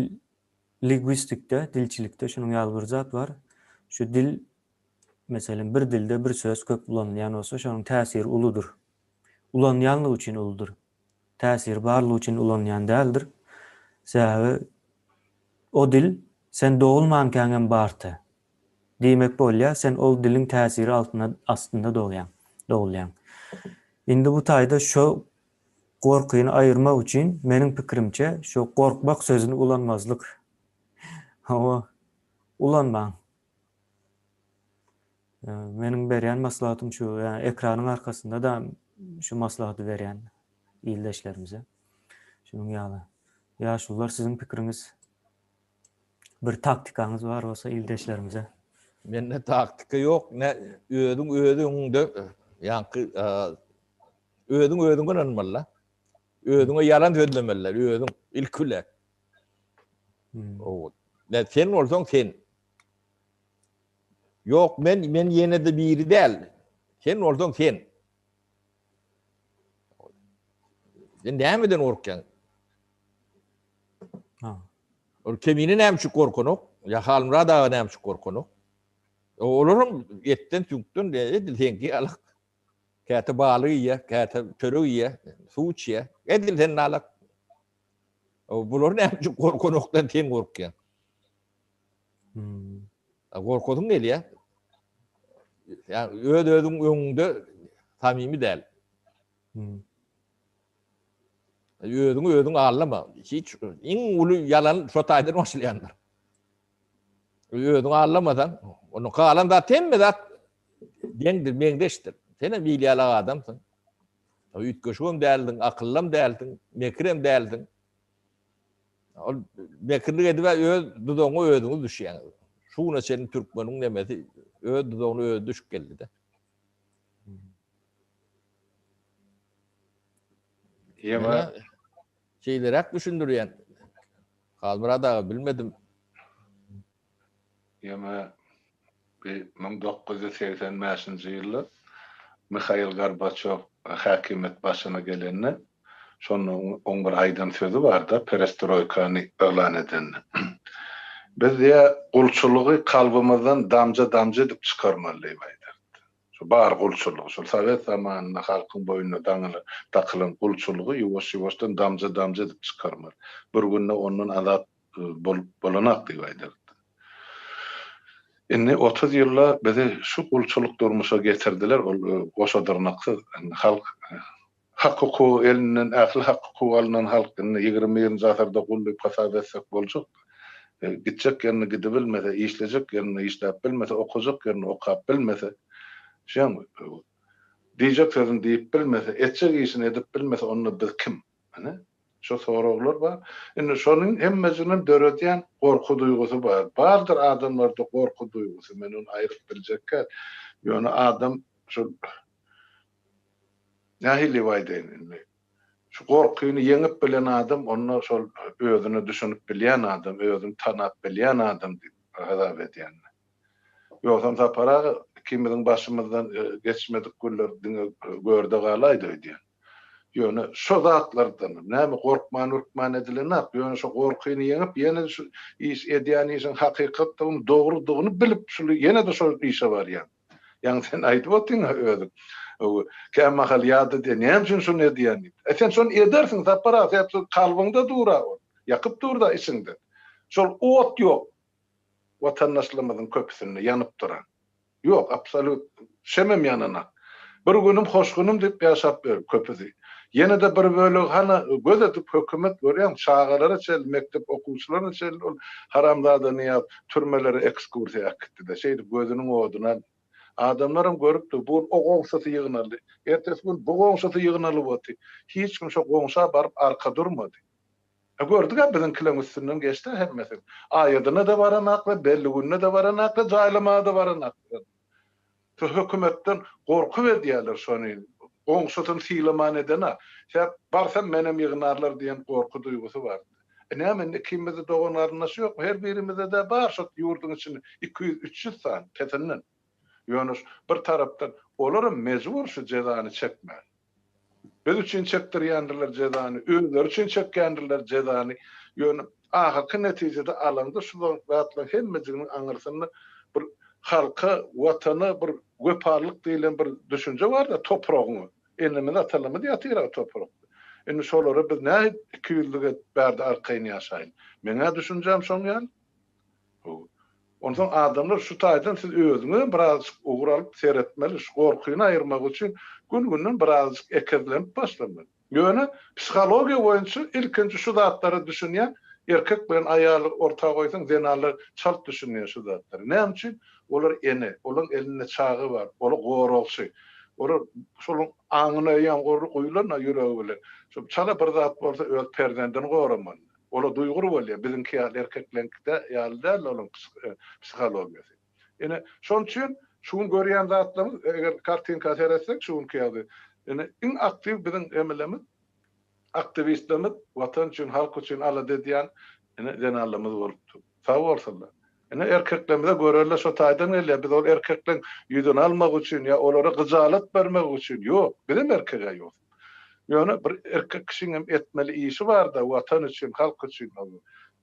lingwistikde, dilçilikde şunuň ýaly bir zat bar. Şu dil, meselem, bir dilde bir söz köp ulanylýan bolsa, şonuň täsiri uludyr. Ulanýanlygy üçin uludyr. Täsiri barlygy üçin ulanylýan däldir. Sebäbi o dil sen dogulmankäňem bardy. Diýmek bolýar, sen ol diliň täsiri altynda astynda dogýaň, dogulýaň. Indi bu taýda şo gorkyny aýyrmak üçin meniň pikirimçe şo gorkmak sözüni ulanmazlyk. Hawa, ulanmaň. Meniň berýän maslahatym şu, ýa ekranyň arkasynda-da şu maslahaty berýän ildeşlerimize. Şunuň ýaly. Ýaşulular siziň pikiriňiz bir taktikaňyz bar bolsa ildeşlerimize. Mende taktika ýok. Ne özüň öz öňüňde ýaňky özüň özüňe ynanmaly. Özüňe ýalan sözlemeli, özüň ilki bilen. Ne sen bolsaň sen. Ýok, men men ýene-de biri däl. Sen bolsaň sen. Sen nämeden gorkýaň? Ha. Ol Kemine näme üçin gorkanok? Ýa Halmyrat aga näme üçin gorkanok? Olar hem etden, süňkden edil seňki ýaly. Käte balyk iýýär, käte çörek iýýär, suw içýär. Edil sen ýaly. Bular näme üçin gorkanokdan sen gorkýaň? Hmm. Gorkasyň gelýär. Ýa öz özüň öňüňde samimi däl. Özüňi özüň aldama. Hiç iň uly ýalan şo taýdan başlaýandyr. Özüňi aldamasaň, onda galan zat hemme zat deňdir, meňzeşdir. Sen hem il ýalak adamsyň. Üýtgeşigem däldiň, akyllam dälsiň, mekirem dälsiň. Ol mekirlik edip öz duzagyňa özüňiz düşýäňiz. Şu güne çenli türkmeniň nemesi öz duzagyna özi düşüp geldi-de. Ýa şeýleräk düşündirýän. Halmyrat aga bilmedim. Ýa bir 1985-nji ýylda Mihail Gorbaçew häkimiýet başyna gelende, şonda oň bir aýdan sözi bar-da, perestroýkany yglan edende. Biz diýýär, gulçulygy kalbymyzdan damja-damja edip çykarmaly diýip aýdardy. Şu bar gulçulygy, şol sowet zamanynda halkyň boýnuna daňylan, dakylan gulçulygy ýuwaş-ýuwaşdan damja-damja edip çykarmaly. Bir günde ondan azat bolup bolanak diýip aýdardy. Indi 30 ýylda bizi şu gulçulyk durmuşa getirdiler, ol goşa dyrnaksyz halk Hak-hukugy elinden, ähli hak-hukugy alnan halk indi 21-nji asyrda gul diýip hasap etsek boljak. Gitjek ýerine gidibilmese, işlejek ýerinde işläp bilmese, okajak ýerinde okap bilmese, şeými, diýjek sözüni diýip bilmese, etjek işini edip bilmese, onda biz kim? Ine, şo soraglar bar. Indi şonuň hemmesinem döredýän gorky duýgusy bar. Bardyr adamlarda gorky duýgusy, men ony aýryp biljek däl. Ýöne adam şol Nähili aýdaýyn indi? Şu gorkyny ýeňip bilen adam onda şol özüne düşünip bilýän adam, özüni tanap bilýän adam diýip hasap edýän. Ýogsam Sapar aga ikimiziň başymyzdan geçmedik günler diňe görde galaýdy öýdýän. Ýöne şo zatlardan näme gorkman-ürkmän edilenak, ýöne şo gorkyny ýeňip ýene şu iş edýän işiň hakykatdygyny, dogrudygyny bilip şuly ýene-de şol işe barýan. Ýaňy sen aýdyp otyň-a özüň. Kämahal ýada diýýär, näme üçin şuny edýän diýip. E sen şony edersiň Sapar aga, sebäp şol kalbyňda dur-a ol. Ýakyp dur-da içiňde. Şol ot ýok watandaşlarymyzyň köpüsinde ýanyp duran. Ýok, absolýut. Şemem ýananak. Bir günüm hoş günüm diýip ýaşap ýör köpüsi. Ýene-de bir bölegi hana göz edip hökümet görýäň çagalara çenli mekdep okuwçylaryna çenli ol haramzada Nyýaz türmelere ekskursiýa äkitdide şeýdip gözüniň oduny aldy. Adamlaram görüpdir bu gün o goňşusy ýygnaldy ertesi gün bu goňşusy ýygnalyp oty hiç kim şo goňşa baryp arka durmady. E gördügä biziňkileň üstünden geçdä hemmesi. Aýadyna-da baranaklar belli gününe-de baranaklar jaýlamaga-da baranaklar. Şu hökümetden gorkup edýärler şony. Goňşusyny sylaman eden-a. Sebäp barsam menem ýygnarlar diýen gorky duýgusy bar. E näme indi ikimizde dogan-garyndaş ýokmy? Her birimizde-de bar şo ýurduň içinde 200, 300 sany pesinden. Ýöne bir tarapdan olaram mejbur şu jezany çekmäge. Biz üçin çekdirýändirler jezany, özleri üçin çekýändirler jezany. Ýöne ahyrky netijede alanda şu zatlaryň hemmejiginiň aňyrsynda bir halka, watana bir wepalylyk diýlen bir düşünje bar-da, topragyňa. Enemiz, atalarymyz ýatyr-a toprakda. Indi şolara biz nähili ikiýüzlük edip bärde arkaýyn ýaşaýyn? Meň-ä düşünjäm şoň ýaly. Onsoň adamlar şu taýdan siz özüňizem birazajyk ugur alyp seretmeli, şu gorkyny aýyrmak üçin gün-günden birazajyk ekezlenip başlamaly. Ýöne psihologiýa boýunça ilkinji şu zatlara düşünýän erkek bilen aýaly orta goýsaň zenanlar çalt düşünýär şu zatlara. Näme üçin? Olar ene, olaň elinde çaga bar, olar goragçy. Olar şolaň aňyna eýýäm guýlan ýüregi bilen. Şo çala bir zat bolsa öz perzendini goramaly. Olar duýgur bolýar, biziňki ýaly erkekleňkide ýaly däl olaň psihologiýasy. Ine, şonuň üçin şu gün görýän zatlarymyz, eger kartinka seretsek şu günki ýagdaý, ine, iň aktiw biziň emelemiz, aktiwistlerimiz, Watan üçin, halk üçin alada edýän ine zenanlarymyz bolupdyr. Sag bolsunlar. Ine erkeklerimize görelde şo taýdan gelýär. Biz ol erkekleň ýüzüni almak üçin ýa olara gyjalat bermek üçin ýok. Bizem erkeg-ä ýok. Ýöne bir erkek kişiň hem etmeli işi bar-da Watan üçin, halk üçin.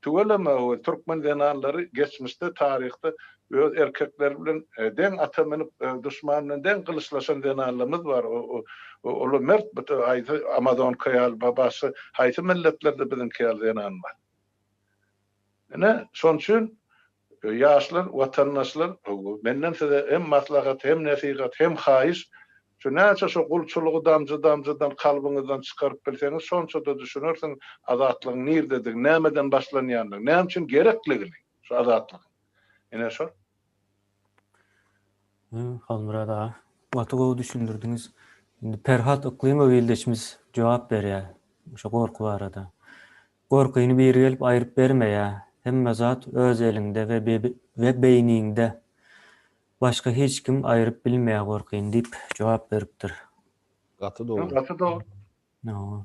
Tüweleme türkmen zenanlary geçmişde taryhda öz erkekleri bilen deň ata münüp duşman bilen deň gylyçlaşan zenanlarymyz bar. Olar mert haýsy amazonka ýaly başga haýsy milletlerde biziňki ýaly zenan bar. Ine, şonuň üçin. Ýaşlar, watandaşlar, menden size hem maslahat, hem nesihat, hem haýyş, şu näçe şu gulçulygy damja-damjadan kalbyňyzdan çykaryp bilseňiz, şonça-da düşünersiňiz azatlygyň nirdedigini, nämeden başlanýandygyny, näme üçin gerekligini şu azatlygyň. Ine şol. Halmyrat aga, gaty gowy düşündirdiňiz. Indi Perhat Yklymow ildeşimiz jogap berýär şu gorky barada. Gorkyny biri gelip aýryp bermeýär. Hemme zat öz eliňde we we beýniňde. Başga hiç kim aýryp bilmeýär gorkyny diýip jogap beripdir. Gaty dogry. Gaty dogry. Hawa.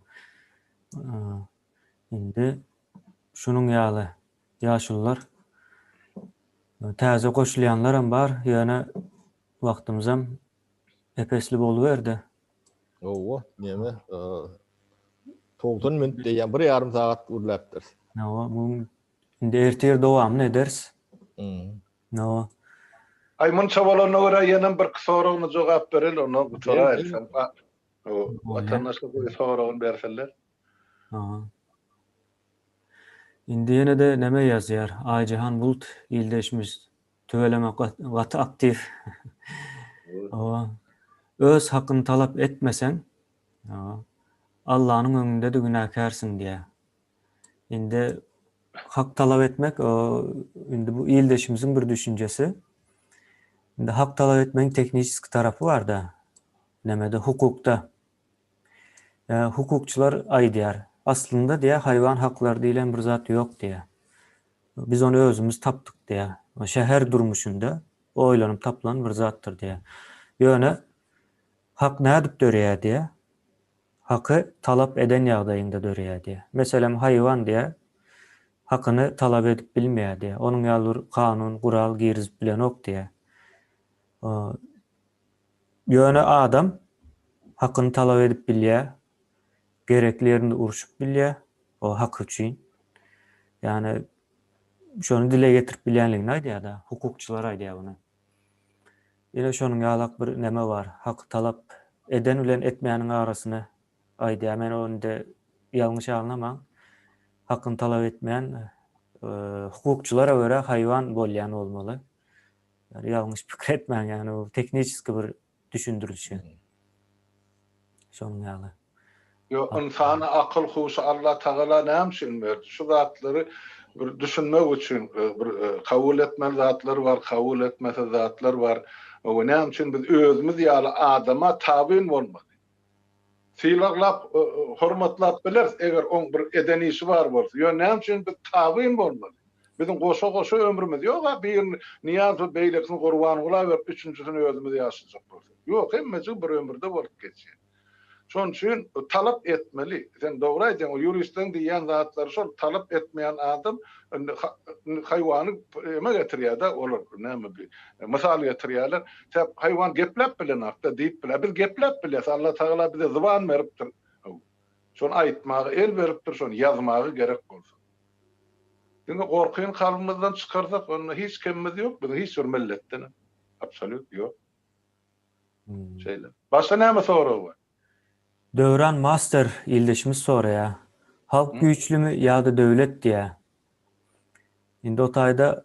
Indi şunuň ýaly ýaşulular täze goşulýanlaram bar, ýöne wagtymyzam ep-esli boluberdi. Hawa, neme, 90 minut diýýän, bir ýarym sagat gürläpdiris. Hawa, bu indi ertir dowamyny ederis. Hawa. Aý, munça bolanyna görä ýenem birki soragyna jogap bereli, ondan gutaraýyl. Watandaşlar goý soragyny bersinler. Hawa. Indi ýene-de neme ýazýar? Aýjahan Bulut ildeşimiz Tüweleme gaty aktiw. Hawa. Öz hakyny talap etmeseň, Allanyň öňünde-de günäkärsiň diýýär. Indi hak talap etmek, indi bu ildeşimiziň bir düşünjesi. Indi hak talap etmegiň tehniçeski tarapy bar-da, nämede, hukukda. Hukukçylar aýdýar, aslynda diýýär, haýwan haklary diýlen bir zat ýok diýýär. Biz ony özümiz tapdyk diýýär. Şäher durmuşynda oýlanyp tapylan bir zatdyr diýýär. Ýöne hak nädip döreýär diýýär. Haky talap eden ýagdaýyňda döreýär diýýär. Meselem, haýwan diýýär, hakyny talap edip bilmeýär diýýär. Onuň ýaly bir kanun, gural girizip bilenok diýýär. Ýöne adam hakyny talap edip bilýär, gerekli ýerinde urşup bilýär o haky üçin. Ýagny şony dile getirip bilýänligini aýdýar-da, hukukçylar aýdýar muny. Ine şonuň ýalak bir neme bar, haky talap eden bilen etmeýäniň arasyny aýdýar. Men ony indi ýalňyş alnamaň. Hakyny talap etmeýän hukukçylara görä haýwan bolýan bolmaly. Ýagny ýalňyş pikir etmäň, ýagny bu tehniçeski bir düşündirilişi. Şonuň ýaly. Ýok, ynsana akyl huşy Allah Tagala näme üçin berdi? Şu zatlary bir düşünmek üçin bir kabul etmeli zatlar bar, kabul etmesiz zatlar bar. We näme üçin biz özümiz ýaly adama tabyn bolmaly? Sylaglap, hormatlap bileris, eger oň bir eden işi bar bolsa. Ýöne näme üçin biz tabyn bolmaly? Biziň goşa-goşa ömrümiz ýog-a, birini Nyýazowa, beýlekisini Gurbangula berip, üçünjisini özümiz ýaşajak bolsak. Ýok, hemmejigi bir ömürde bolup geçýär. Şonuň üçin talap etmeli. Sen dogry aýdýaň, o ýuristleriň diýýän zatlary şol, talap etmeýän adam indi haýwany eme getirýär-de, olar näme bi mysal getirýärler. Sebäp haýwan gepläp bilenok-da, diýip biler. Biz gepläp bilýäs, Allatagala bize zyban beripdir. Şony aýtmaga el beripdir, şony ýazmaga gerek bolsa. Diňe gorkyny kalbymyzdan çykarsak, onda hiç kemimiz ýok, biziň hiç bir milletdenem. Absolýut ýok. Şeýle. Başga näme sorag bar? Döwran Master ildeşimiz soraýar. Halk güýçlümi ýa-da döwlet diýýär. Indi o taýda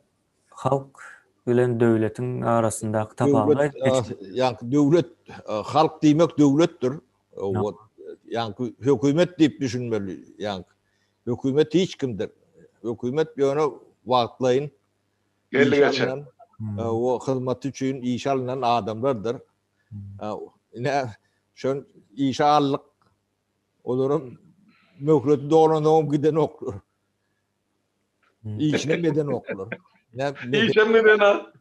halk bilen döwletiň arasyndaky tapawudy aýdyp geçmek. Ýaňky döwlet, halk diýmek döwletdir. Ýaňky hökümet diýip düşünmeli. Ýaňky hökümet hiç kimdir. Hökümet ýöne wagtlaýyn Geldi geçer. O hyzmaty üçin işe alnan adamlardyr. Ine, şön işe aldyk. Olaryň möhleti dolansoň gidenoklar. Işine edenoklar. Işem gidenok.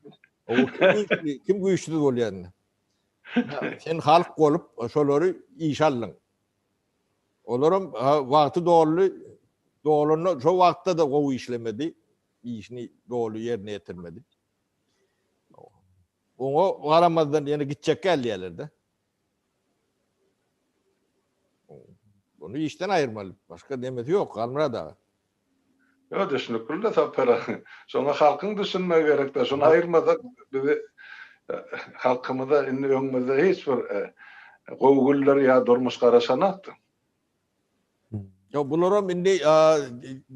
Kim güýçsüz bolýar indi? Sen halk bolup şolary işe aldyň. Olaram wagty doldy, dolanda şo wagtda-da gowy işlemedi. Işini doly ýerine ýetirmedi. Oňa garamazdan ýene gitjek gelýärler-de. Ony işden aýyrmaly. Başga nemesi ýok, Halmyrat aga. Ýok, düşnükli-de Sapar aga. Şoňa halkyň düşünmegi gerek-de. Şony aýyrmasak bizi halkymyza indi öňümizde hiç bir gowy günler ýa durmuş garaşanakdyr. Ýok, bularam indi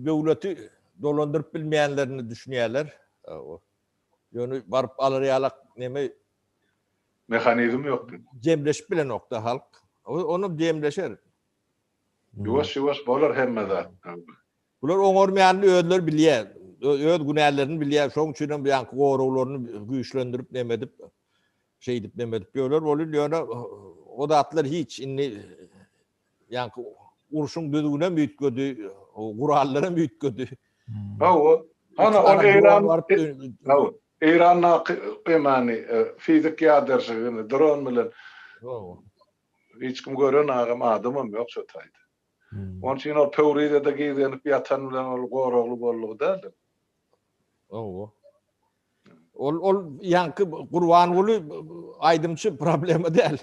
döwleti dolandyryp bilmeýänlerini düşünýärler. Ýöne baryp alar ýalak neme mehanizm ýok diýip. Jemleşip bilenokda halk. Onam jemleşer. Ýuwaş ýuwaş bolar hemme zat. Bular oňarmaýanyny özleri bilýär. Öz günälerini bilýär. Şoň üçin hem ýaňky goraglaryny güýçlendirip neme edip şeýdip neme edip ýörler. Ol ýöne o zatlar hiç indi ýaňky urşuň düzgünem üýtgedi, gurallaram üýtgedi. Hawa. Hana ol Eýran Hawa. Eýrandaky emany fizik ýaderşigini dron bilen hiç kim gören agam adamam ýok şo taýda. Onuň üçin ol Pöwrizede gizlenip ýatan bilen ol goragly boldugy däldir. Hawa. Ol ol ýaňky Gurbanguly aýdymçy problema däl.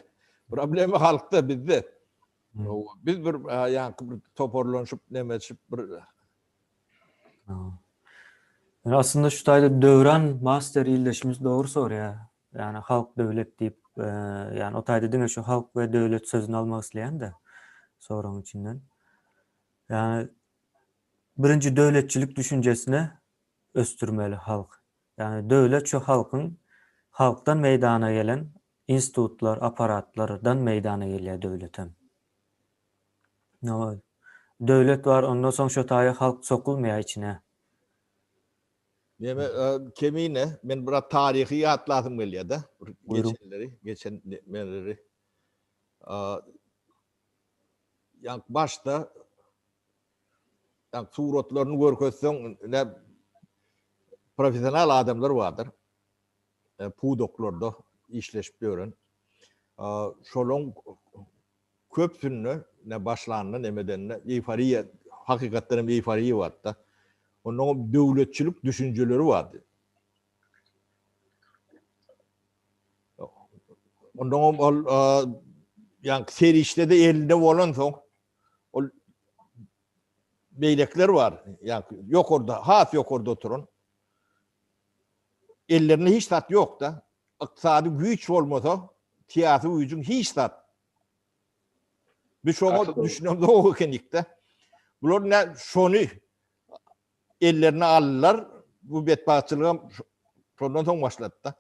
Problema halkda bizde. Biz bir ýaňky bir toparlanyşyp nemeşip bir Yani aslında şu taýda Döwran master ildeşimiz dogry sorýar. Yani halk döwlet diýip, e, yani o taýda diňe şu halk we döwlet sözüni almak isleýän-de soragyň içinden. Yani birinji döwletçilik düşünjesine ösdürmeli halk. Ýagny döwlet şu halkyň halkdan meýdana gelen institutlar, apparatlardan meýdana gelýär döwletem. Döwlet bar, ondan soň şo taýa halk sokulmaýar içine. Neme Kemine, men biraz taryhy ýatlasym gelýär-de, geçenleri, geçen nemeleri. Ýa başda Ýa suratlaryny görkezseň, ne professional adamlar bardyr. E, pudaklarda işleşip ýören. Şolaň köpsünde ne başlanda nemedende eýforiýa, hakykatdan hem eýforiýa bardy. Ondan döwletçilik düşünjeleri bardy. Ondan ol ýa serişde-de elinde bolansoň Ol beýlekiler bar, ýa-ni ýokarda, has ýokarda oturan. Ellerinde hiç zat ýok-da. Ykdysady güýç bolmasa, syýasy güýjüň hiç zat. Biz şoňa düşünemzok ekenik-de. Bular ne şony ellerine aldylar. Bu betbagtçylygam şondan soň başlady-da.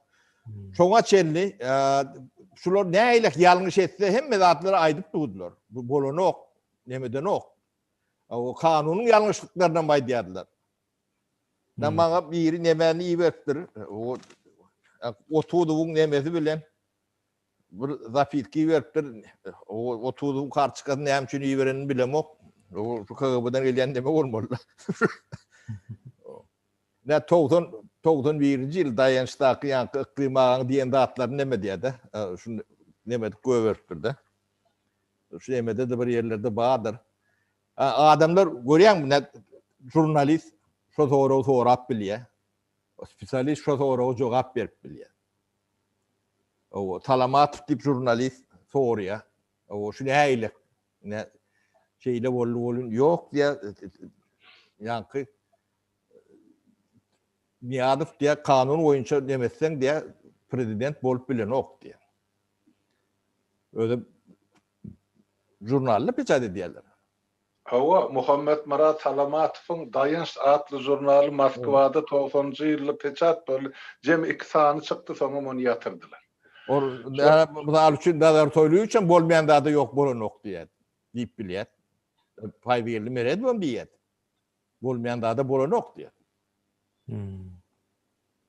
Şoňa çenli şular nähili ýalňyş etse hemme zatlary aýdyp durdular. Bu bolanok, nemedenok. O kanunyň ýalňyşlyklaryny hem aýdýardylar. Da maňa biri nemäni iberipdir. O Otuzowyň nemesi bilen Bir zapiska iberipdir. O Otuzowyň kartoçkasyny näme üçin iberenini bilemok. O şu KGB-den gelýän neme bolmaly. Ne 90 91-nji ýyl Daýançdaky ýaňky Yklym agaň diýen zatlaryny neme diýýär-de. Şuny neme edip goýberipdir-de. Şu nemede-de bir ýerlerde bardyr. Adamlar görýäňmi, ne žurnalist şo soragy sorap bilýär. Spesialist şo soraga jogap berip bilýär. Owo, Salamatow diýip žurnalist soraýar. Owo, şu nähili? Ne şeýle boldy bolun ýok diýýär. Ýaňky Nyýazow diýýär, kanun boýunça neme etseň diýýär, prezident bolup bilenok diýýär. Özem žurnalda peçat edýärler. Hawa, Muhammetmyrat Salamatowyň Daýanç atly žurnaly Moskwada togsanynjy ýylda peçat boldy. Jemi iki sany çykdy, soňam ony ýatyrdylar. Ol, mysal üçin, Nazar Toýlyýewiç hem bolmaýan zada ýok bolanok diýýär, diýip bilýär. Paýzgeldi Meredowam diýýär. Bolmaýan zada bolanok diýýär.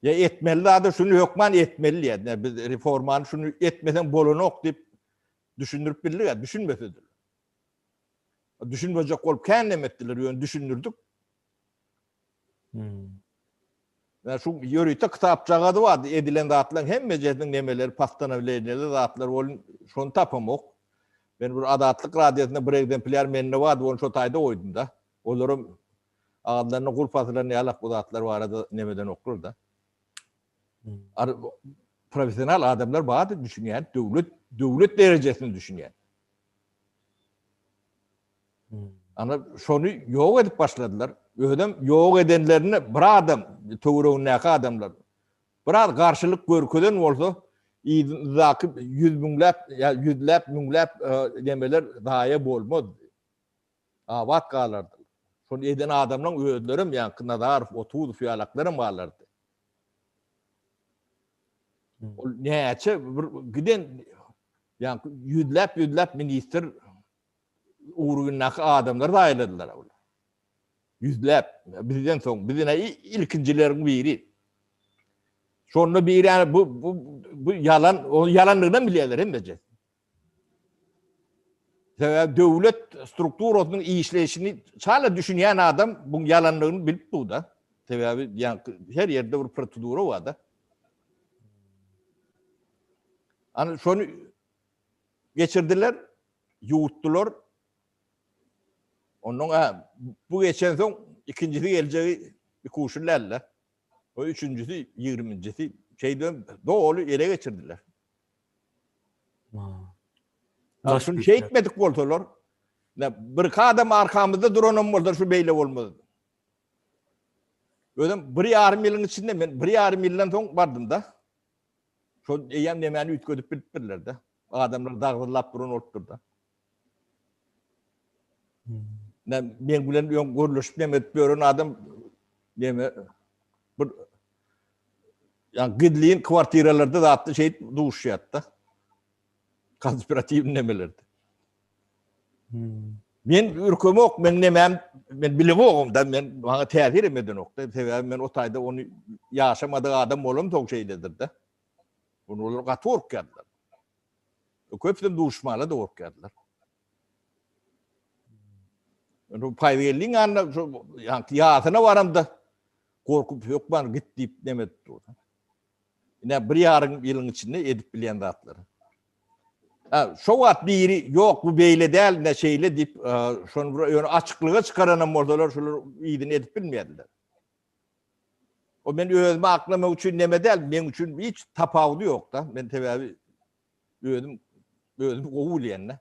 Ýa etmeli zady şuny hökman etmeli diýýär. Biz reformany şuny etmeseň bolanok diýip düşündirip bildik, düşünmesediler. Düşünmejek bolup kän neme etdiler, ýöne düşündirdik. Hmm. Yani şu ýörite kitapjagazy bardy, edilen zatlaryň hemmejesiniň nemeleri, postanowleniýeli zatlar bolun, şony tapamok. Men bir Azatlyk radiosynda bir ekzemplýar mende bardy, ony şo taýda goýdum da. Olaram agazlaryna gulp asylan ýalak bu zatlar barada nemedenoklar da. Hmm. Professional adamlar bardy, düşünýän, döwlet döwlet derejesini düşünýän. Ana şony ýok edip başladylar. Özem ýok edenlerini bir adam, töweregindäki adamlar biraz garşylyk görkezen bolsa, yzyndaky ýüz müňläp ýa ýüzläp, müňläp nemeler zaýa bolmazdy. Abat galardy. Şony eden adamlaryň özlerem, ýaňky Nazarow, Otuzow ýalaklaram galardy. Ol näçe bir giden ýa ýüzläp ýüzläp ministr ugrundaky adamlar zaýaladylar ol. Ýüzläp bizden soň biz ine ilkinjileriň biri. Şonda biri ýani bu bu bu ýalan, o ýalanlygynam bilýärler hemmeje. Sebäbi döwlet strukturasynyň işleýşini çala düşünýän adam buň ýalanlygyny bilip dur-da. Sebäbi ýa her ýerde bir prosedura bar-da. Ana şony geçirdiler, ýuwutdylar. Ondan ha bu geçen soň ikinjisi geljegi ikuçly däldi. O üçünjisi, ýigriminjisi şeýdibem doly ele geçirdiler. Ha, şuny şeýtmedik bolsalar, bir adam arkamyzda duranam bolsa şu beýle bolmazdy. Özüm bir ýarym ýylyň içinde men bir ýarym ýyldan soň bardym da. Şol eýýäm nemäni üýtgedip bilipdirler-de. Adamlar dagdyllap duran bolupdyr-da. Ne men bilen öň gürleşip neme edip ýören adam neme bir ýa gizlin kwartiralarda zatda şeýdip duşýardy-da. Konspiratiw nemelerde. Hmm. Men ürkemok, men nemem, men bilemogum da, men maňa täsir hem edenok-da. Sebäbi men o taýda ony ýaşamadyk adam bolamsoň şeýledir-de. Ony olar gaty gorkýardylar. Köpüsem duşmana-da gorkýardylar. Indi Paýzgeldiň ýanyna şu ýaňky ýasyna baramda gorkup hökman git diýip neme edip durdy. Ine bir ýarym ýylyň içinde edip bilýän zatlary. Ha, şo wagt biri ýok bu beýle däl, ne şeýle diýip, şony bir ýöne açyklyga çykaranam bolsalar şolar yzyny edip bilmeýärdiler. O men özümi aklamak üçin neme däl, meň üçin hiç tapawudy ýok-da. Men sebäbi özüm özümi gowy bilýän-de.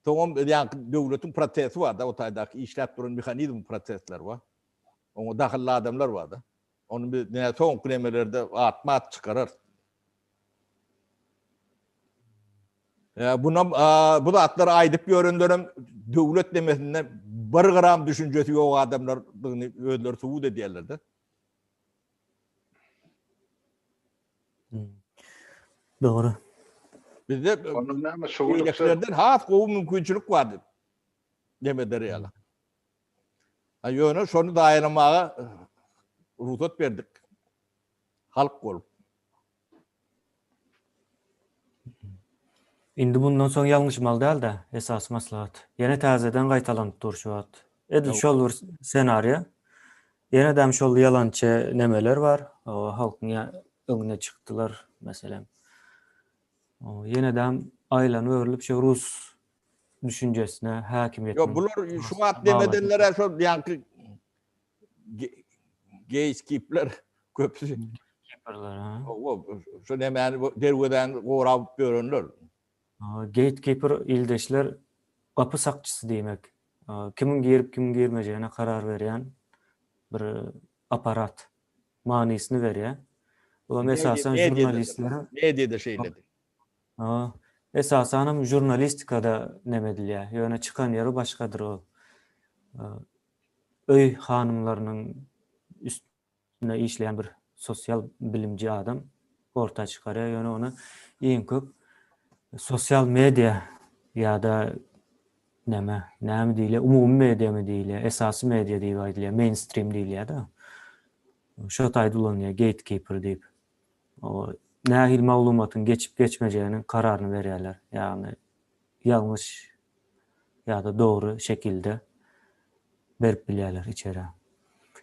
Soňam ýaňky döwletiň prosesi bar-da, o taýdaky işläp duran mehanizm prosesleri bar. Oňa dahylly adamlar bar-da. Ony biz nä soňky nemelerde atma-at çykararys. Ýa bunam bu zatlary aýdyp ýörenlerem döwlet nemesinde bir gram düşünjesi ýok adamlardygyny özleri subut edýärler-de. Dogry. Bizde beýlekilerden has gowy mümkinçilik bardy. Neme der ýaly. Ha ýöne şony daýanamaga rugsat berdik. Halk bolup. Indi mundan soň ýalňyşmaly däl-de, esasy maslahat. Ýene täzeden gaýtalanyp dur şu wagt. Edil şol bir ssenariýa. Ýenedem şol ýalançy nemeler bar. Halkyň öňüne çykdylar, meselem. Ýenedem aýlanyp-öwrülip şu rus düşünjesine, häkimiýetiniň. Ýok, bular şu wagt demedenler-ä şol ýaňky geýskipler köpüsi. Keeperler, ha. Hawa, şu nemäni derwezäni gorap ýörenler. Gatekeeper ildeşler gapy sakçysy diýmek. Kimiň girip, kimiň girmejegine karar berýän bir apparat manysyny berýär. Bulam esasan žurnalistlere. Mediada şeýledir. Esasanam žurnalistikada neme edilýär. Ýöne çykan ýeri başgadyr ol. Öý hanymlarynyň üstünde işleýän bir sosial bilimci adam orta çykarýar. Ýöne ony iň köp sosial media ýa-da näme, näme diýilýär, umumy mediamy diýilýär, esasy media diýip aýdylýar, mainstream diýilýär-de. Şo taýda ulanylýar gatekeeper diýip. O nähili maglumatyň geçip geçmejeginiň kararyny berýärler. Ýagny ýalňyş ýa-da dogry şekilde berip bilýärler içerä.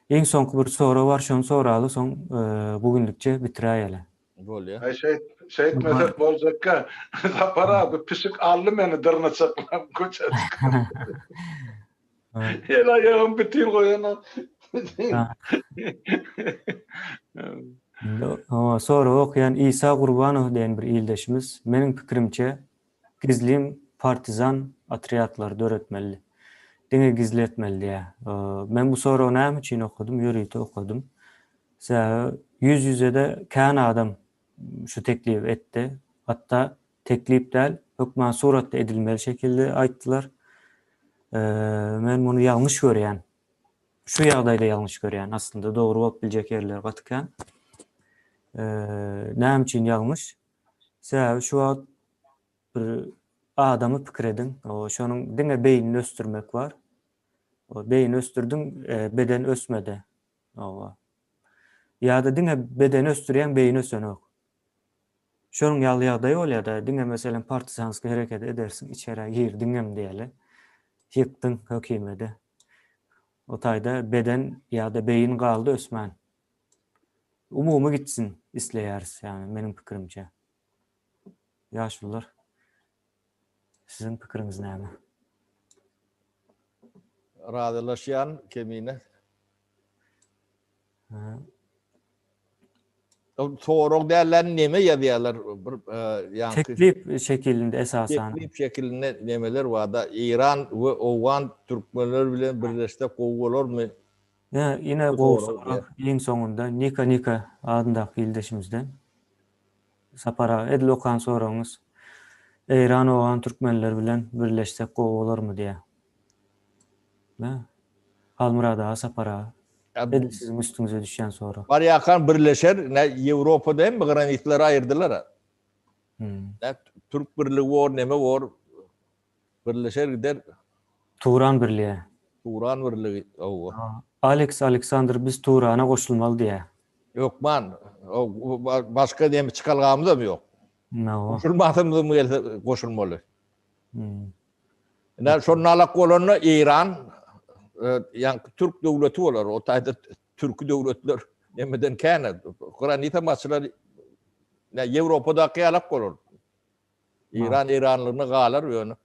Iň soňky bir sorag bar, şony soraly, soň bu günlükçe bitiräýeli. Bolýar. Aý şeýt, şeýtmesek boljakka. Sapar abi pişik aldy meni dyrnaçaklap köçä çykaryp. El aýagym bütin goýanok. Sorag okaýan Isa Gurbanow diýen bir ildeşimiz, Meniň pikirimçe, gizlin partizan otrýadlary döretmeli. Diňe gizli etmeli diýýär. Men bu soragy näme üçin okadym? Ýörite okadym. Sebäbi ýüz-ýüze-de kän adam şu teklibi etdi. Hatda Teklip däl, hökman suratda edilmeli şekilde aýtdylar. Men muny ýalňyş görýän. Şu ýagdaýda ýalňyş görýän. Aslynda dogry bolup biljek ýerleri gaty kän. Näme üçin ýalňyş? Sebäbi şu wagt bir adamy pikir ediň, şonuň diňe beýnini ösdürmek bar. Beýni ösdürdiň, beden ösmedi. Ýa-da diňe bedeni ösdürýäň, beýni ösenok. Şonuň ýaly ýagdaý bolýar-da, diňe meselem partizanskiý hereket edersiň, içerä girdiňem diýeli, ýykdyň hökimedi. O taýda beden ýa-da beýin galdy ösmän. Umumy gitsin isleýäris, ýagny meniň pikirimçe. Ýaşulular, siziň pikiriňiz näme? Razylaşýan Kemine. Sorag dälden neme ýazýarlar bir ýaňky Teklip şekilinde esasan. Teklip şekilinde nemeler barda Eýran we Owgan türkmenler bilen birleşsek gowy bolarmy? Ýa ýene gowy sorag iň soňunda Nika Nika adyndaky ildeşimizden. Sapar aga edil okan soragyňyz Eýran Owgan türkmenler bilen birleşsek gowy bolarmy diýýär. Halmyrat aga Sapar aga. Edil siziň üstüňize düşýän sorag. Barýakan birleşer, ne Ýewropada hem granitleri aýyrdylar. Ne Türk birligi bor, neme bor. Birleşer gider. Turan birligi. Turan birligi, hawa. Alex Aleksandr biz Turana goşulmaly diýýär. Hökman. Başga neme çykalgamyzam ýok. Goşulmasymyzam gelse goşulmaly. Ine şonda alak bolanda Eýran ýaňky türk döwleti bolar. O taýda türki döwletler nemeden kän. Granita maçlar ne Ýewropadaky ýalak bolar. Eýran Eýranlygyna galar ýöne.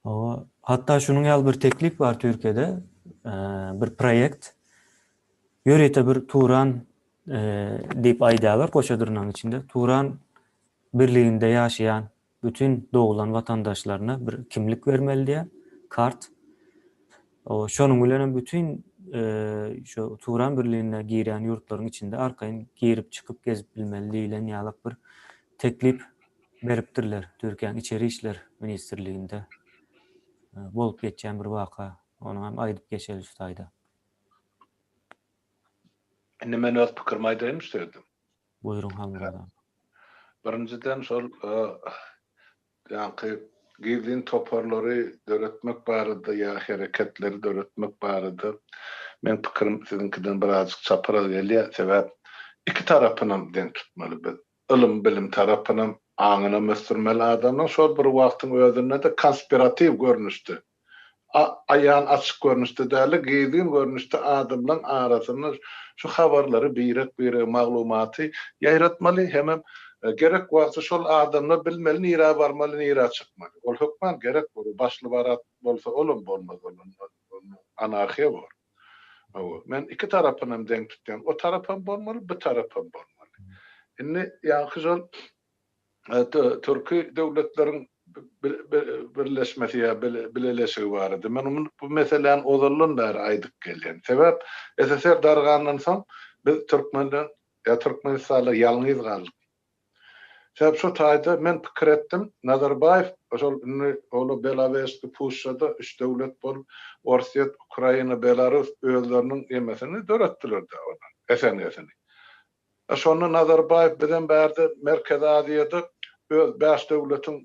Hawa, hatda şunuň ýaly bir teklip bar Türkiýede, bir proýekt. Ýörite bir Turan diýip aýdýarlar goşa dyrnagyň içinde. Turan birliginde ýaşaýan bütin doglan watandaşlaryna bir kimlik bermeli diýýär, kart. O şonuň bilen hem bütin şu Turan birligine girýän ýurtlaryň içinde arkaýyn girip çykyp gezip bilmeli diýlen ýalak bir teklip beripdirler Türkiýäniň içeri işler ministrliginde bolup geçýän bir waka. Ony hem aýdyp geçeli şu taýda. Indi men öz pikirimi aýdaýyn şu ýerde. Buýruň Halmyrat aga. Birinjiden şol ýaňky gizlin toparlary döretmek barada ýa hereketleri döretmek barada meň pikirim siziňkiden birazjyk çapraz gelýär. Sebäp iki tarapynam deň tutmaly biz. Ylym bilim tarapynam aňynam ösdürmeli adamlaň şol bir wagtyň özünde-de konspiratiw görnüşde aýan açyk görnüşde dälde gizlin görnüşde adamlaň arasynda şu habarlary birek birege maglumaty ýaýratmaly hemem gerek wagty şol adamlar bilmeli nirä barmaly nirä çykmaly ol hökman gerek bolar başly barat bolsa olam bolmaz ol anarhiýa bor hawa men iki tarapynam deň tutýan o tarapam bolmaly bu tarapam bolmaly indi ýaňky şol Türki döwletleriň birleşmesi ýa bileleşigi barada. Men bu meseläni ozaldan bäri aýdyp gelýän. Sebäp SSR dargandan soň biz türkmenler ýa türkmenistanlylar ýalňyz galdyk. Sebäp şo taýda men pikir etdim, Nazarbaýew şol indi ol Belaweski puşçada üç döwlet bolup Orsýet, Ukraina, Belarus özleriniň emesini döretdiler-de olar, SNG-sini. A şonda Nazarbaýew bizem bärde Merkezi Aziýada öz bäş döwletiň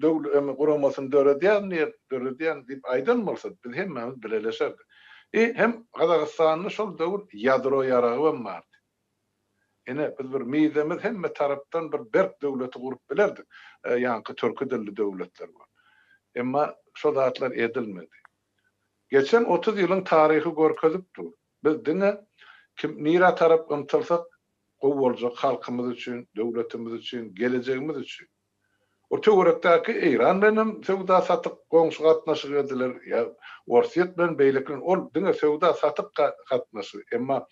döwle guramasyny döredýän diýip, döredýän diýip aýdan bolsa, biz hemmämiz bileleşerdik. I hem Gazagystanda şol döwür ýadro ýaragybam bardy. Ine, biz bir mizemiz hemme tarapdan bir berk döwleti gurup bilerdik, ýaňky türki dilli döwletler bolup. Emma şo zatlar edilmedi. Geçen 30 ýylyň taryhy görkezip dur. Biz diňe kim nirä tarap ymtylsak gowy boljak halkymyz üçin, döwletimiz üçin, gelejegimiz üçin. O töwerekdäki Eýran bilen hem söwda satyk goňşy gatnaşyk ediler ýa Orsýet bilen beýleki bilen ol diňe söwda satyk gatnaşygy. Emma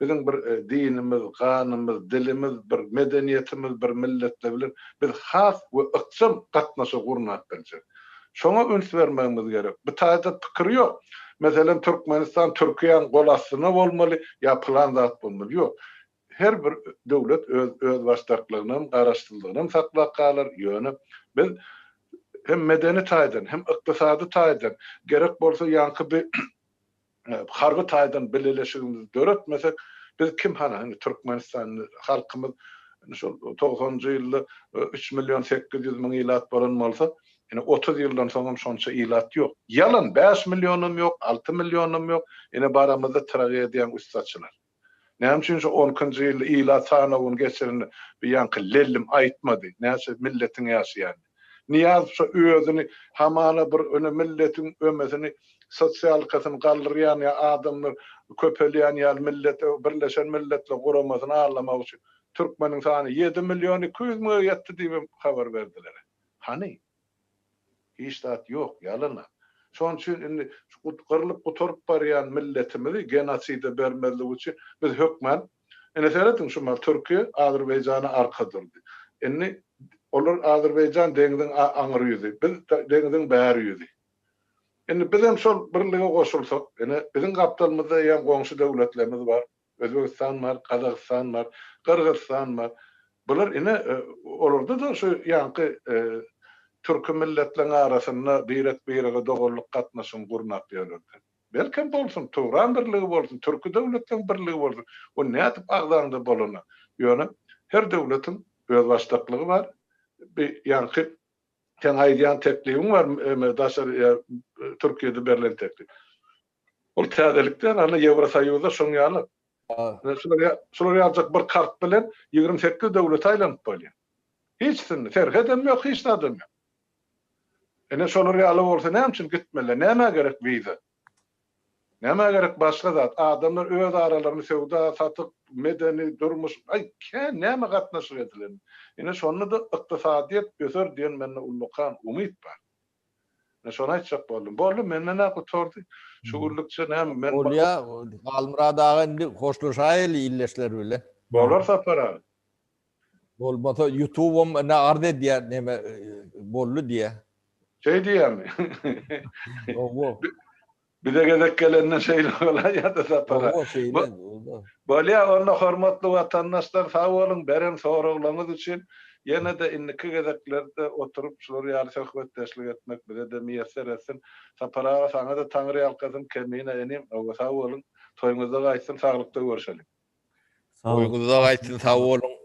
biziň bir dinimiz, ganymyz, dilimiz bir, medeniýetimiz bir milletler bilen biz has we ykjam gatnaşygy gurnap biljek. Şoňa üns bermegimiz gerek. Bu taýda pikir ýok. Meselem, Türkmenistan Türkiýäň gol astynda bolmaly ýa pylan zat bolmaly. Ýok. Her bir döwlet öz özbaşdaklygynam, garaşsyzlygynam saklap galar. Ýöne biz hem medeni taýdan, hem ykdysady taýdan, gerek bolsa ýaňky bi harby taýdan bileleşigimizi döretmesek, Biz kim hany indi Türkmenistan halkymyz şol togsanynjy ýylda üç million 800 müň ilat bolan bolsa, ine 30 ýyldan soňam şonça ilat ýok. Ýalan, 5 millionam ýok, 6 millionam ýok. Ine baramyzda tragediýaň üsti açylar. Näme üçin şu on ikinji ýylda ilat sanawyny geçirende bir ýaňky lellim aýtmady, näçe milletiň ýaşaýanyny. Nyýazow şo özüni hamala bir öne milletiň ömesini sosialkasyny galdyrýan ýa adamlar köpelýän ýaly millet Birleşen Milletler Guramasyny aldamak üçin türkmeniň sany ýedi million 200 müňe ýetdi diýibem habar berdiler. Hany? Hiç zat ýok, ýalana. Şonuň üçin indi şu gyrlyp gutaryp barýan milletimizi genoside bermezlik üçin biz hökmän, ine serediň şu mahal Türkiýe Azerbaýjana arka durdy. Indi olar Azerbaýjan deňziň aňry ýüzi, biz deňziň bäri ýüzi. Indi bizem şol birlige goşulsak, ine biziň gapdalymyzda eýýäm goňşy döwletlerimiz bar. Özbegistan bar, Gazagystan bar, Gyrgyzystan bar. Bular ine olarda-da şu ýaňky türki milletleriň arasynda birek-birege doganlyk gatnaşygyny gurnap ýörlerdi. Belkem bolsun, Turan birligi bolsun, türki döwletleriň birligi bolsun. O nädip agzaňda bolany. Ýöne her döwletiň özbaşdaklygy bar. Bir ýaňky seň aýdýan teklibiň bar, daşary Türkiýede berlen teklip. Ol täzelik däl, ana Ýewrosoýuzda şoň ýaly. Şular şular ýaljak bir kart bilen 28 döwlete aýlanyp bolýar. Hiçsinde serhedem ýok, hiç zadam ýok. Ine şolar ýaly bolsa näme üçin gitmeli? Nämä gerek wiza? Nämä gerek başga zat? Adamlar öz aralarynda söwda, satyk, medeni, durmuş, aý kän näme gatnaşyk edilen. Ine şonda-da ykdysadyýet öser diýen mende ullakan umyt bar. Men şony aýtjak boldum. Boldy, menden-ä gutardy. Şu günlükçe näme, men... Bolýa, Halmyrat aga indi hoşlaşaýaly ildeşler bilen. Bolar Sapar aga. Bolmasa ýutubam ine arz edýär, neme boldy diýýär. Şeý diýýärmi? Hawa. Bize gezek gelende şeýle bolaýýa-da Sapar aga. Hawa, şeýle. Bolýa, onda hormatly watandaşlar sag boluň beren soraglaryňyz üçin. Ýene-de indiki gezeklerde oturyp şular ýaly söhbetdeşlik etmek bize-de miýesser etsin. Sapar aga saňa-da Taňry ýalkasyn, Kemine inim, hawa sag boluň. Toýuňyzda gaýtsyn, saglykda görşeliň. Toýuňyzda gaýtsyn, sag boluň.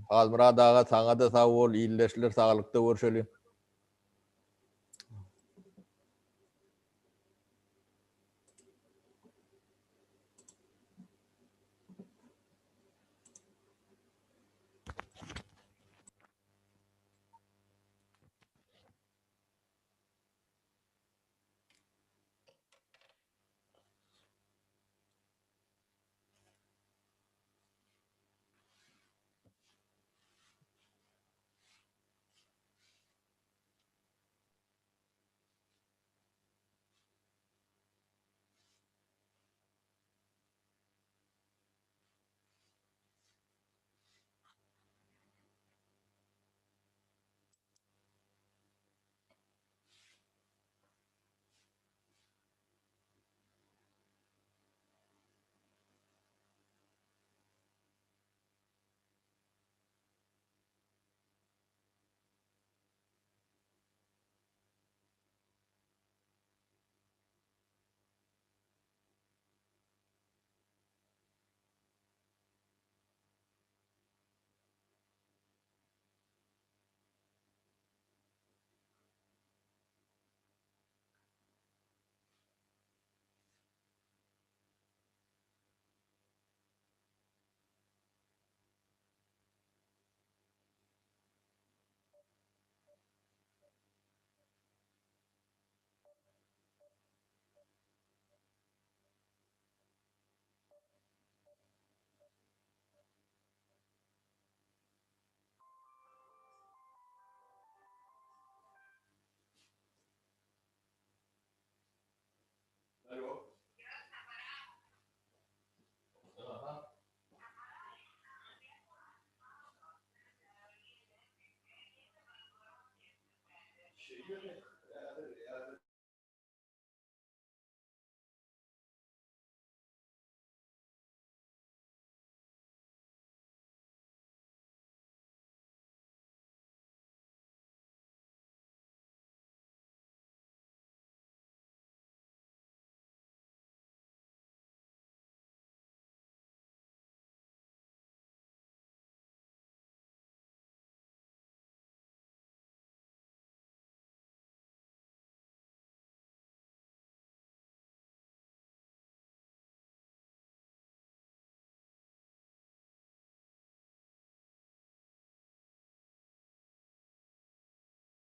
Halmyrat aga saňa-da sag bol, ildeşler saglykda görşeliň.